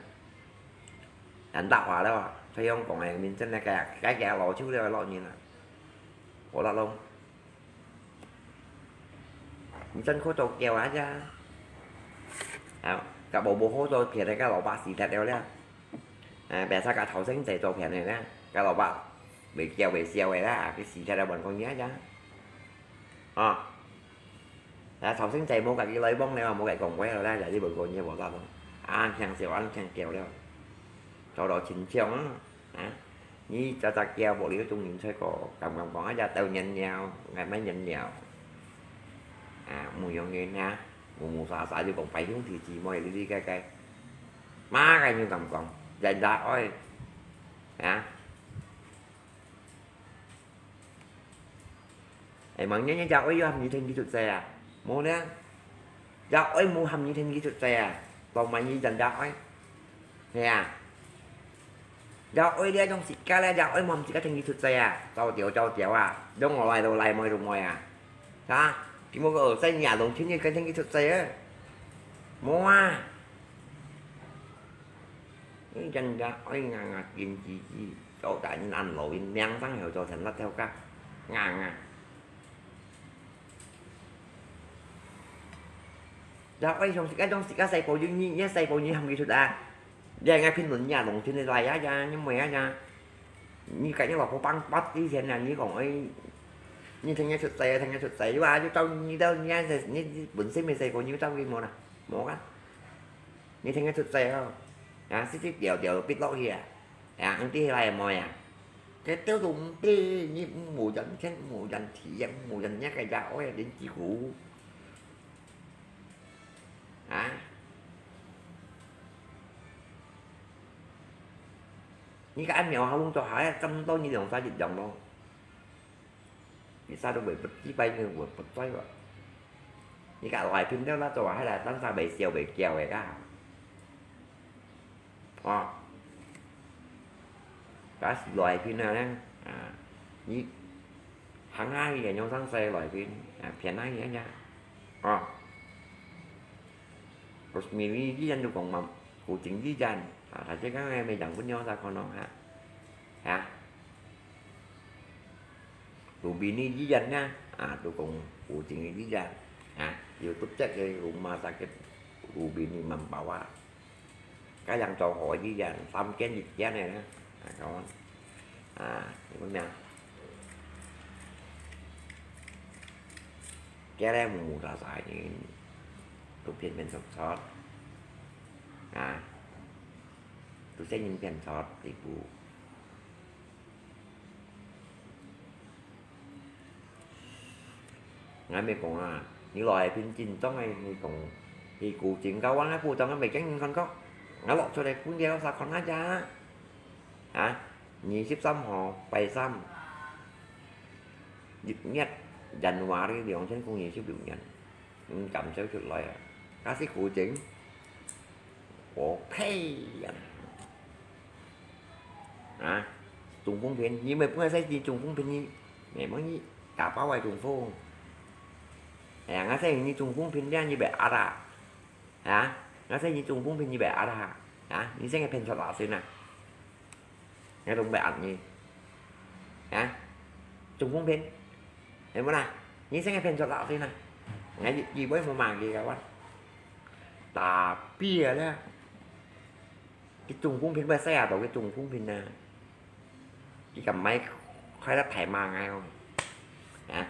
劉德華咧，在香港个明星咧，該該个老手咧落人啊，我落咯。 你真好做狗啊呀！啊，甲無無好做騙个，甲老爸死忒了了。啊，別儕甲頭先仔做騙个呢，甲老爸袂叫袂笑个啦，佢死忒了，還講你啊呀！啊，啊，頭先仔無甲佢來往了，無甲佢講話了啦，就你問過你無啦咯。啊，聽笑，啊，聽狗了，做到親像啊。 啊，你隻隻狗無了中人出過，敢敢講啊，隻鬥人了，𠊎乜人了。啊，無用个啊，無無沙沙就講拜兄弟姊妹，哩哩个个，麼个人敢講，人家愛，啊。 哎，望你，你隻哀有喊你跈佢出世啊？無呢？隻哀無喊你跈佢出世啊？當滿意真隻哀？係啊？隻哀這種時間咧，隻哀無喊自家跈佢出世啊？走掉走掉啊！攏我來都來，妹都妹啊！哈？佢無個耳塞你啊，攏天天跟跈佢出世啊？無啊！你真隻哀硬硬堅持，做大人恁老，命生後做成辣條㗎，硬硬。 然後愛像自家，像自家細胞有你，你細胞你喊佢出啊？你愛評論你啊，農村个來啊呀，你妹啊呀！你甲你老婆放八之前啊，你講哎，你聽日出世啊，聽日出世，哇，就照你到你啊，你你本身个細胞，你照佢無啦？無啊！你聽日出世哦，啊，直直掉掉必落去啊！啊，你知來妹啊？這都毋知，你無人聽，無人體驗，無人那個呀，哎呀，連幾乎。 啊？你个阿苗好弄做下，這麼多你兩儕一樣咯。你啥都會不，一般人會不在吧？你个外邊了，那做下來，當下袂笑袂叫个啦。 哦，該是來賓啊呢，啊，你行下去，用上西來賓，啊，騙下去啊，哦。Rosemary醫院都講嘛，古井醫院，啊，大家剛剛沒講過，你有啥看到哈？啊？Rubini醫院呢，啊，都講古井醫院，啊，有獨立个rumah sakit Rubini Mempawah。 該樣做好醫院，三間一間个呢，啊，講，啊，你講咩啊？該咧，無無大大人，都騙騙錯錯，啊，都細人騙錯地步。 𠊎咪講啊，你來平靜當个，你講，你古井教灣个部長，𠊎未見人看過。𠊎落出來分你老師看下咋。啊，二十三號，拜三，一月，January，兩千空二十六年，嗯，感受出來啊。該係古井。 我呸呀！啊，中風片，你乜本來使知中風片呢，你乜你打包个中風。哎呀，𠊎先你中風病了，你別壓啊！啊，𠊎先你中風病，你別壓啊！啊，你先个騙出大先啊！𠊎都毋會壓你。啊，中風病，係無啦？你先个騙出大先啊！𠊎以為無罵佢个話，打別了。佢中風病，會使啊，到佢中風病啊！ 佢敢毋係快樂大罵𠊎哦？啊，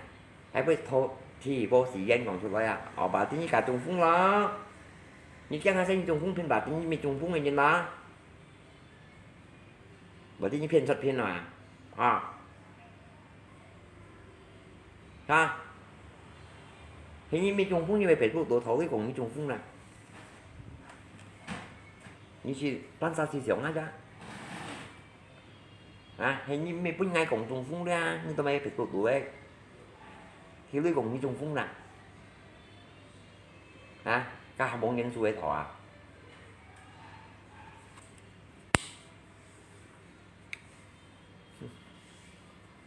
還會偷提一包時間講出來啊！哦，把定你家中風咯，你驚下先中風騙把定你沒中風个人啦，把定你騙出騙了啊！啊，啊，係你沒中風，你會別不多頭，你講你中風啦，你去辦啥事情啊？ 啊，係你毋係分𠊎講中風了啊，你做麼个別个路个？佢來講你中風啦？啊，該還望人做个頭啊？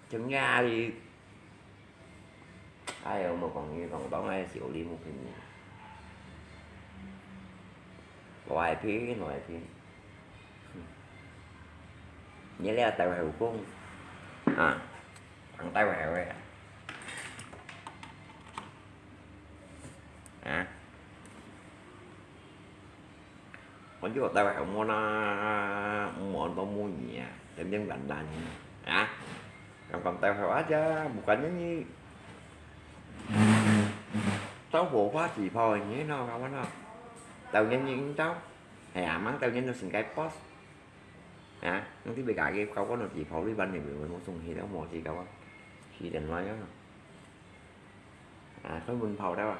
真个哩！ 哎喲，莫講你講到𠊎笑你無朋友。來拼，來拼。你這大話有講，啊，講大話个。啊？ Kon yu tak wak mo na, mo to mo nia, teng teng dan dan nia. Yang kon tak wak aja, bukannya ni. Tau bo hua si pau ni no, kawan no. Tau nyan ni tau. Hai amang tau nyan no sing kai pos. Ha, nanti beka ke kau kon no si pau li ban ni mo sung hi tau mo si kawan. Hi dan lai ya. Ha, kon mun pau tau.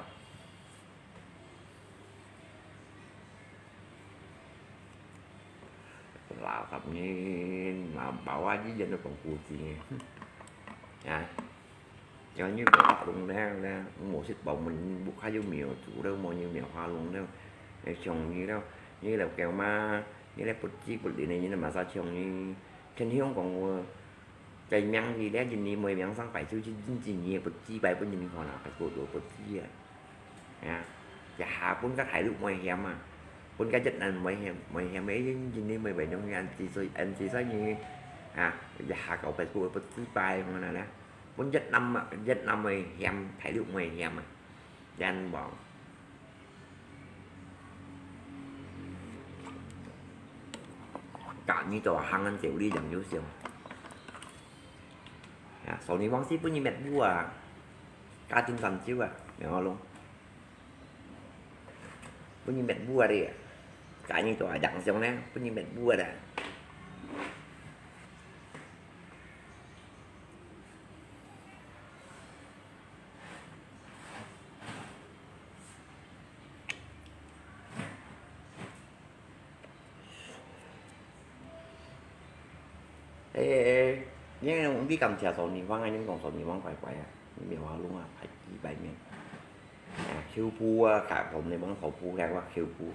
Lah, tapi ni, nah, bawa aja jangan kong kucing. Ya. Cho như có lạ lùng đeo đeo, một xịt bầu mình bụt khai vô miệng, chủ đâu mà như miệng hoa lùng đeo. Để chồng như đâu, như là kẹo ma, như là bột chi, bột lì này, như là mà sao chồng như, chân hiếu còn, ờ, cái miếng gì đấy, nhìn đi mười miếng sang phải chứ, chứ, chứ, chứ, như bột chi, bài bột nhìn còn là phải bột, bột, bột chi à. Ya, ya, ha, pun ka thái luk mui hiam à. Pun ka Việt Nam mui hiam, mui hiam, ấy, nhìn đi mười bảy đồng, ăn chi soi, ăn chi soi như, à, ya, ha, cậu phải bột, bột chi bài mà nè, nè. Pun Việt Nam à, Việt Nam mui hiam, thái luk mui hiam à. Yan bong. Cả như trò hàng ăn tiểu ly chẳng nhu siêu. Ya, sau ni wang si pun ni met bu à. Cả tin san chiu à, mèo lo. Pun ni met bu à đi. Cả như trò chẳng siêu nè, pun ni met bu à. Ê, ê, ê, 你，你敢食少年王啊？你講少年王怪怪啊，你無法弄啊，排幾排面。啊，Q步啊，甲少年王頭部，甲我Q步。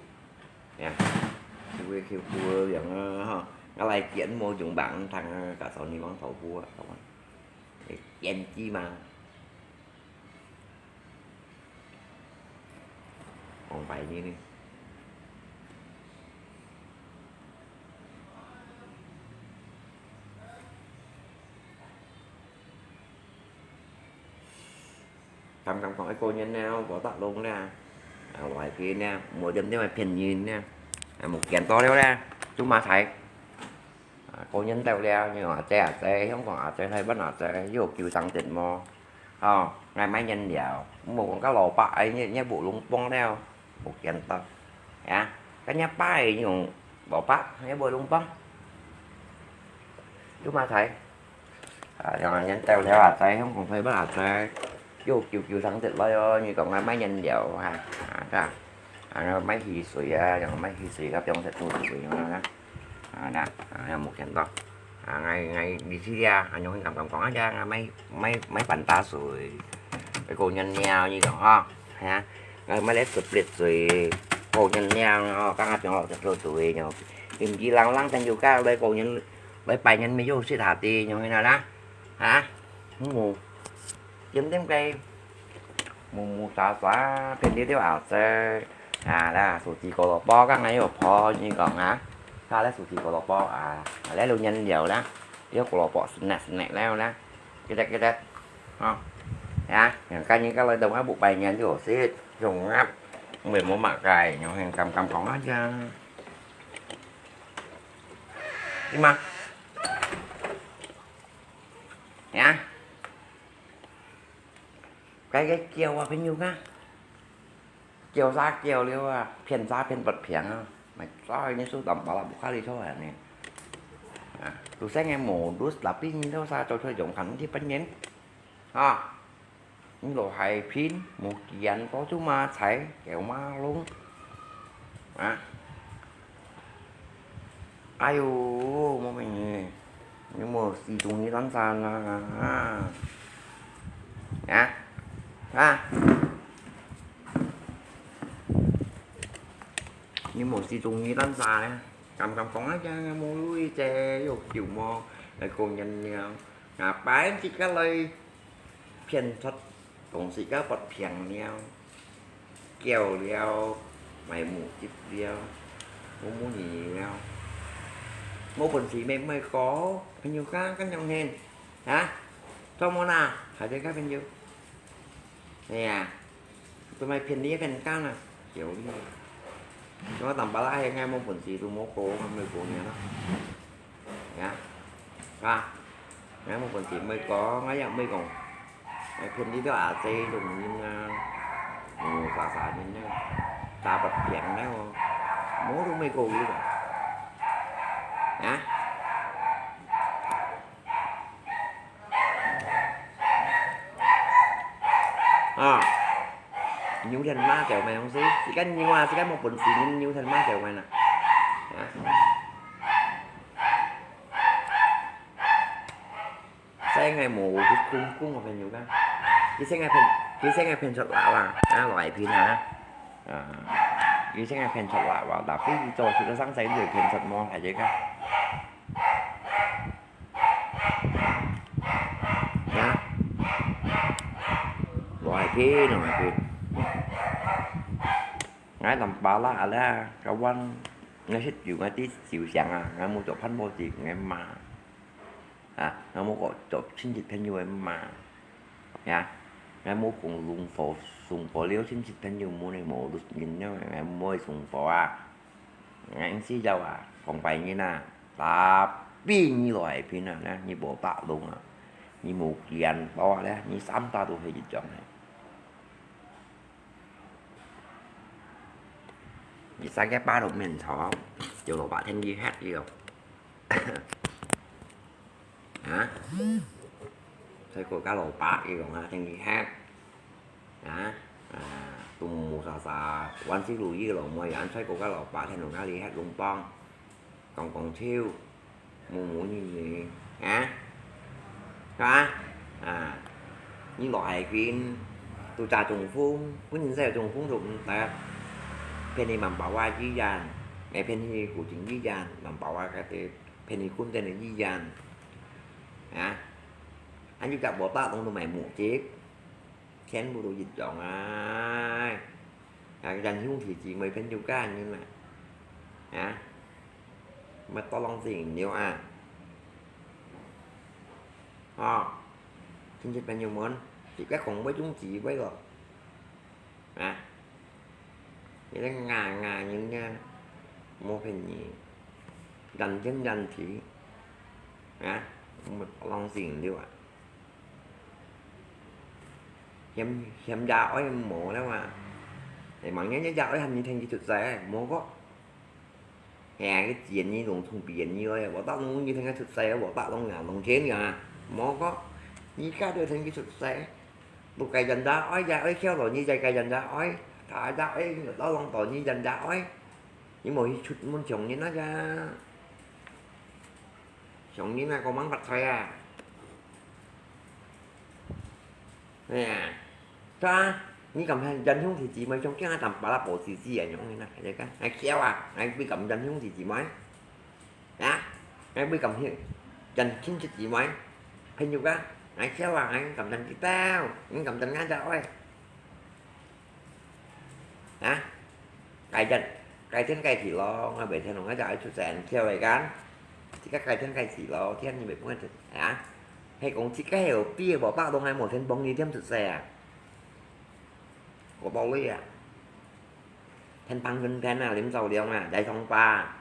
啊，Q步，Q步樣啊，吼，我來剪無用棒糖啊，甲少年王頭部啊，好吧。剪雞嘛。 Không phải như này. Cảm cảm còn cái cô nhân nào có tác động nè. À, ngoài kia nè, mua đêm thế mà phiền nhìn nè. À, một kiện to đeo nè. Chúng mà thấy. À, cô nhân tao đeo, nhưng mà trẻ trẻ, không còn à, trẻ hay bắt à, trẻ, ví dụ kiểu tăng tiền mò. Ờ, ngày mai nhân dẻo, một con cá lò bạ ấy, nhé, nhé bộ lúng bông đeo. Một kiện to. Ya, cái nhé bạ ấy, nhưng bộ bạ, nhé bộ lúng bông. Chúng mà thấy. À, nhưng mà nhân tao đeo à, trẻ, không còn thấy bắt à, trẻ. Ví dụ kiểu kiểu tăng tiền lo, yo, như còn ngày mai nhân dẻo, à, à, ta. À, ngày mai hì sủi, à, ngày mai hì sủi, gặp trong sẽ tụt sủi, à, nè. À, nè, à, một kiện to. À, ngày, ngày đi thi ra, à, nhung cảm cảm cảm ra, ngày mai, mai, mai bắn ta sủi. Cái cô nhân nghèo như kiểu ho, ha. Ngày mai lấy sụp liệt sủi, cô nhân nghèo, ho, các ngắt họ thật rồi sủi, nhung. Tìm chỉ lăng lăng chân dù các lấy cô nhân, lấy bài nhân mới vô xịt hả ti, nhung như nào đó. Hả? Không ngủ. Kiếm thêm cái Mù mù xà xà，片這兜後生。啊，來，手指胡蘿蔔，剛才有婆你講啊，他來手指胡蘿蔔啊，來，有原料啦，這胡蘿蔔snack snack了啦，記得記得，哦，呀，人家人家來到我屋拜年就好食，用啊，我也無麼个，用很感感講啊樣，對嗎？呀，該个叫啊，朋友啊。 叫啥叫了啊，騙啥騙不騙啊，買啥你手當把啦，不卡哩錯啊你。啊，都係个無路，tapi你都啥做出用看去分人。啊，你老海平，無見到就馬踩，叫馬龍。啊。 哎喲，無咩，你無死中意單身啊？啊？啊？你無死中意單身咧？敢敢講啊，無鐳姐，有救無？來講人了，下擺自家來騙出東西个不騙了。 叫了，買無接了，無無你了。無本事咩，買過，朋友家，跟樣hin，啊？做麼啦？還在个朋友？哎呀，做麼騙你騙家啦？叫你。我當巴拉還無本事，都無過，還沒過年啦。 呀，啊，𠊎無本事，毋會講，𠊎也毋會講。𠊎騙你兜阿姐種人啊，嗯，啥啥人啊，打不平了哦，無都毋會講有个。啊？ 啊，牛天馬叫咩東西？自家牛啊，自家無本事，牛天馬叫咩啦？啊？細个無公公个朋友个，佢細个騙，佢細个騙出來啦，啊，來騙啊！啊，佢細个騙出來哇，tapi佢做出个生仔，佢騙出無，係這个。 啊？來去，來去。𠊎當巴拉啦，kawan，𠊎食酒，𠊎知酒香啊，𠊎無做飯無食，𠊎罵。啊，𠊎無過做親戚朋友个罵。呀，𠊎無講送貨，送貨了親戚朋友無呢，無人了，𠊎無會送貨啊。 𠊎意思就話，講白人啊，tapi你來片啊，呢，你無打攏啊，你無見到啊，呢，你三打都係一樣个。你三个巴都面朝，就老白天你黑了。 啊？細个个老爸，佢講啊，聽佢喊。啊？啊，都無啥啥，萬事如意个咯，無人細个个老爸，聽到哪裡喊龍幫，講講笑，無無你你，啊？係嘛？啊，你老海邊，都炸中風，本人在中風都毋得，騙你滿包啊醫院，來騙你古井醫院，滿包啊該啲。 騙你滾蛋个醫院。啊？恁樣个無打攏都買無接，全部都一樣啊！啊，仁兄弟姊妹朋友家人啊！啊？乜多啷子人了啊！哦，親戚朋友們，自家講會中指會咯。 啊？你个牙牙人家，無騙你，人真人皮，啊？毋會浪費了啊！嫌，嫌爺哀無了啊！你望人家爺哀喊你聽佢出世，無个。 係啊，佢自然你攏從別人來，無打攏你聽佢出世，無打攏啊，攏錢啊，無个，你家都聽佢出世，都該人家哀呀，哀竅咯，你在該人家哀，他家哀，你打攏到你人家哀，你無去出門上人啊呀，上人啊，講吂發財啊！ 哎呀，係啊，你敢喊仁兄弟姊妹像驚啊，淡薄仔無自知啊，樣呢，你看，還笑啊，還會敢仁兄弟姊妹？啊？還會敢去仁親戚姊妹？朋友啊，還笑啊，還敢仁佢兜，你敢仁𠊎兜喂？啊，改天，改天改去咯，𠊎每天同𠊎就愛出聲，跳个kan。自家改天改去咯，天你袂分𠊎出啊。係講自家係有必要無法度，𠊎無天幫你添出聲啊。我包你啊，天幫跟天啊，林兆良啊，來通吧。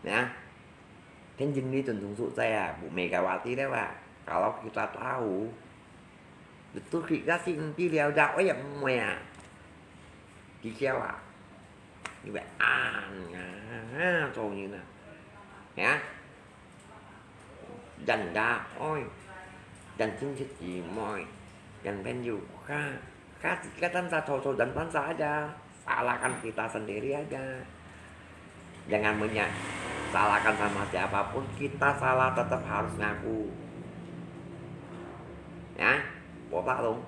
Ya, 天津你準從所在啊，Megawati了啊，kalau kita tahu, betul kita sih nanti liau jauh ya semua ya. Di siapa? Di Bayan, ya, so ni na. Ya. 人家愛，人親戚姊妹，人朋友，ka, ka, ka tansa cho cho dan tansa aja, salahkan kita sendiri aja. Jangan menyesalahkan sama siapapun, kita salah tetap harus ngaku. Ya, 我大龙。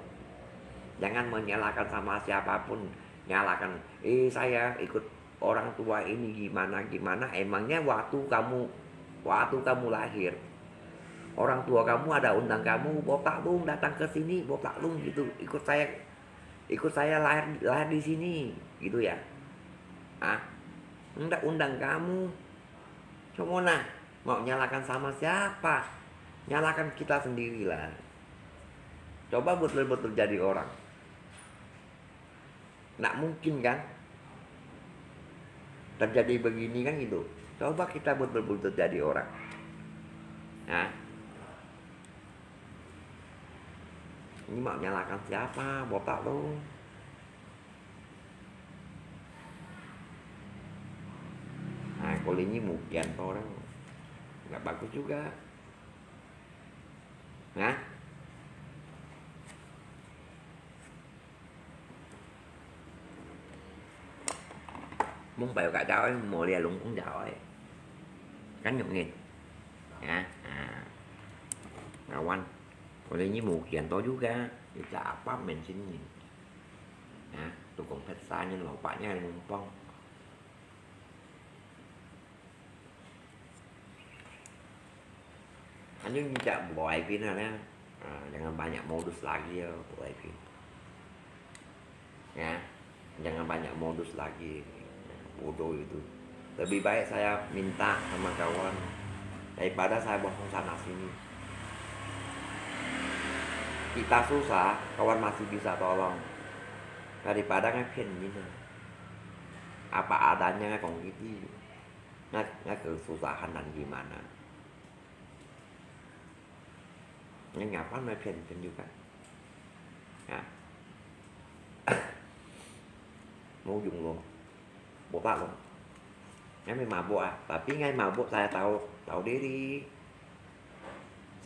Jangan menyalahkan sama siapapun, nyalahkan, eh, saya ikut orang tua ini gimana-gimana, emangnya waktu kamu, waktu kamu lahir, orang tua kamu ada undang kamu, 我大龙 datang ke sini, 我大龙 gitu, ikut saya, ikut saya lahir, lahir di sini, gitu ya. Ah, nggak undang kamu. Coba nah, mau nyalahkan sama siapa? Nyalahkan kita sendirilah. Coba betul-betul jadi orang. Nggak mungkin kan? Terjadi begini kan gitu. Coba kita betul-betul jadi orang. Nah. Ini mau nyalahkan siapa? Botak tuh. Nah, kalau ini mungkin orang nggak bagus juga. Nah. Mông pai ka jao ai, mo lia lung kong jao ai. Kan yong ngin. Ya, ah. Kawan. Ko le nyi mu kian to juga. Ita apa mention ngin. Ya, tukong pet sa ngin lo pa nya lung pong. Anjing minta buai pin lah, ya. Ah, jangan banyak modus lagi ya, buai pin. Ya, jangan banyak modus lagi. Bodoh itu. Lebih baik saya minta sama kawan daripada saya bohong sana sini. Kita susah, kawan masih bisa tolong. Daripada ngai pian ngin. Apa adanya ngai kong kiti. Ngai, ngai kesusahan dan gimana. Ngai ngapa ngai pian, pian juga. Ya. Mau yung lo. Botak lo. Ngai memang mabuk ah, tapi ngai mabuk saya tahu, tahu diri.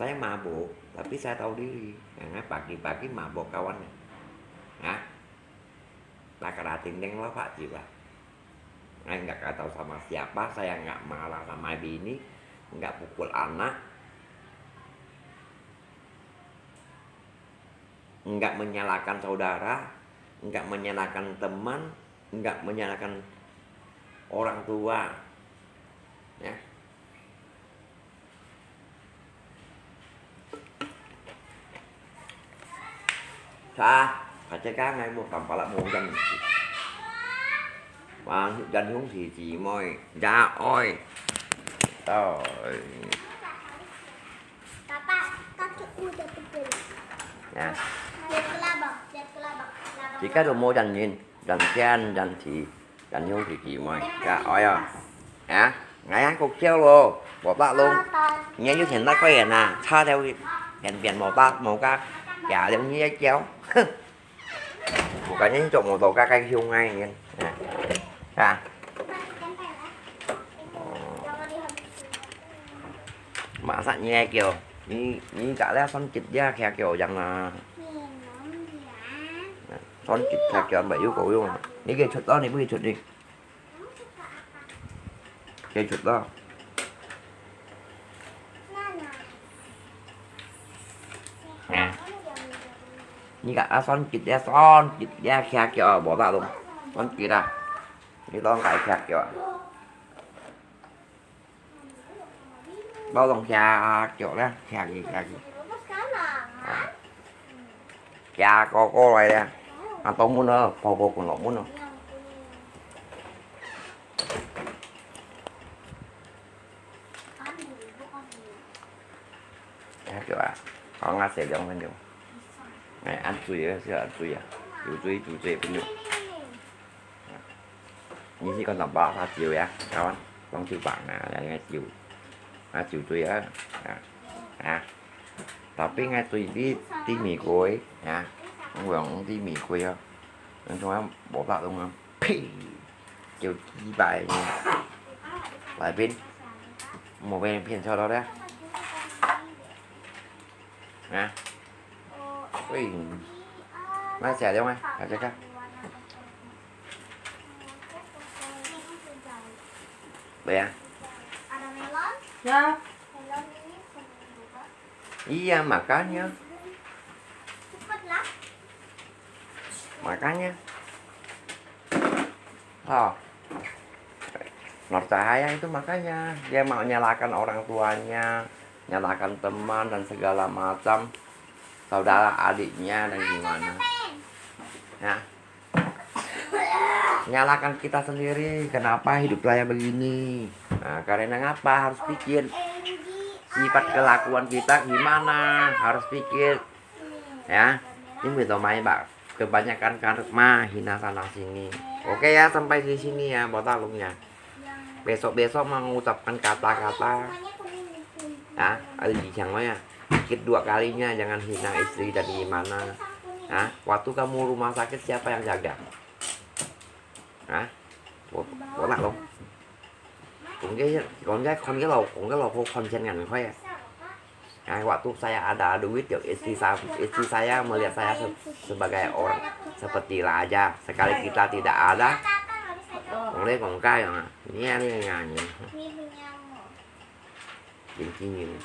Saya mabuk, tapi saya tahu diri. Ngai pagi-pagi mabuk kawan. Ya. Lah kena tingting lo pak jiwa. Ngai nggak kata sama siapa, saya nggak marah sama bini, nggak pukul anak, nggak menyalahkan saudara, nggak menyalahkan teman, nggak menyalahkan orang tua. Ya. Sa, kaca ka ngai mo tampala mo jan. Wang jan hung si si moi, ja oi. Oi. Papa, kaki udah pegel. Ya. Lihat ke labang, lihat ke labang. Labang. Jika tu mo jan yin, jan jan jan si. Jan hung si si moi. Ya, oi ya. Ya, ngai yang kok siau lo. Botak lo. Ngai yu sian tak koi ya na. Cha teo. Pian pian botak mo ka. Ya, liang ni ya kiau. Bukannya ini cok motor ka kai hiu ngai ni. Ya. Ya. Masa ni ya kiau. Ni, ni ka le son kit ya kia kiau yang na. Son kit kia kiau bai yu kau yu. Ni kia chut lo, ni bui chut ni. Kia chut lo. Nè. Ni ka a son kit ya, son kit ya kia kiau, botak lo. Son kit a. Ni long kai kia kiau. Bao lòng kia kiau le, kia kiau, kia kiau. Kia ko ko lai le. 啊，到門啊，婆婆滾落門啊。哎，對啊，好，𠊎洗兩分鐘。哎，恁水啊，是恁水啊，有水有水分鐘。你是講等把它酒呀，kawan，放酒吧啊，來酒，啊酒醉啊，啊啊，tapi ngai醉di di Mee Kuah啊，我講di Mee Kuah啊，人從來無打動啊，呸，就幾百年，來賓，莫被騙笑到了，啊，喂，來食了嗎？來食个。 Bea. Ya, Iya, makanya. Makanya. Oh. Nur Cahaya itu makanya dia mau nyalahkan orang tuanya, nyalahkan teman dan segala macam, saudara adiknya dan gimana. Ya. Nyalahkan kita sendiri, kenapa hidup saya begini. Nah, karena ngapa harus pikir sifat kelakuan kita gimana, harus pikir. Ya, ini minta maaf, Pak. Kebanyakan karma hina sana sini. Oke ya, sampai di sini ya, buat alung ya. Besok-besok mengucapkan kata-kata, ya, ada di ya. Pikir dua kalinya, jangan hina istri dan gimana. Ya, waktu kamu rumah sakit siapa yang jaga? Ha? Ủa, ủa lạ luôn. Cũng cái, còn cái, còn cái lầu, còn cái lầu không còn chân ngành khói à. Waktu saya ada duit, ya istri saya, istri saya melihat saya se- sebagai orang seperti raja. Sekali kita tidak ada, orang lain kongkai, ah. Ini, ini, ini, ini. Jadi gini.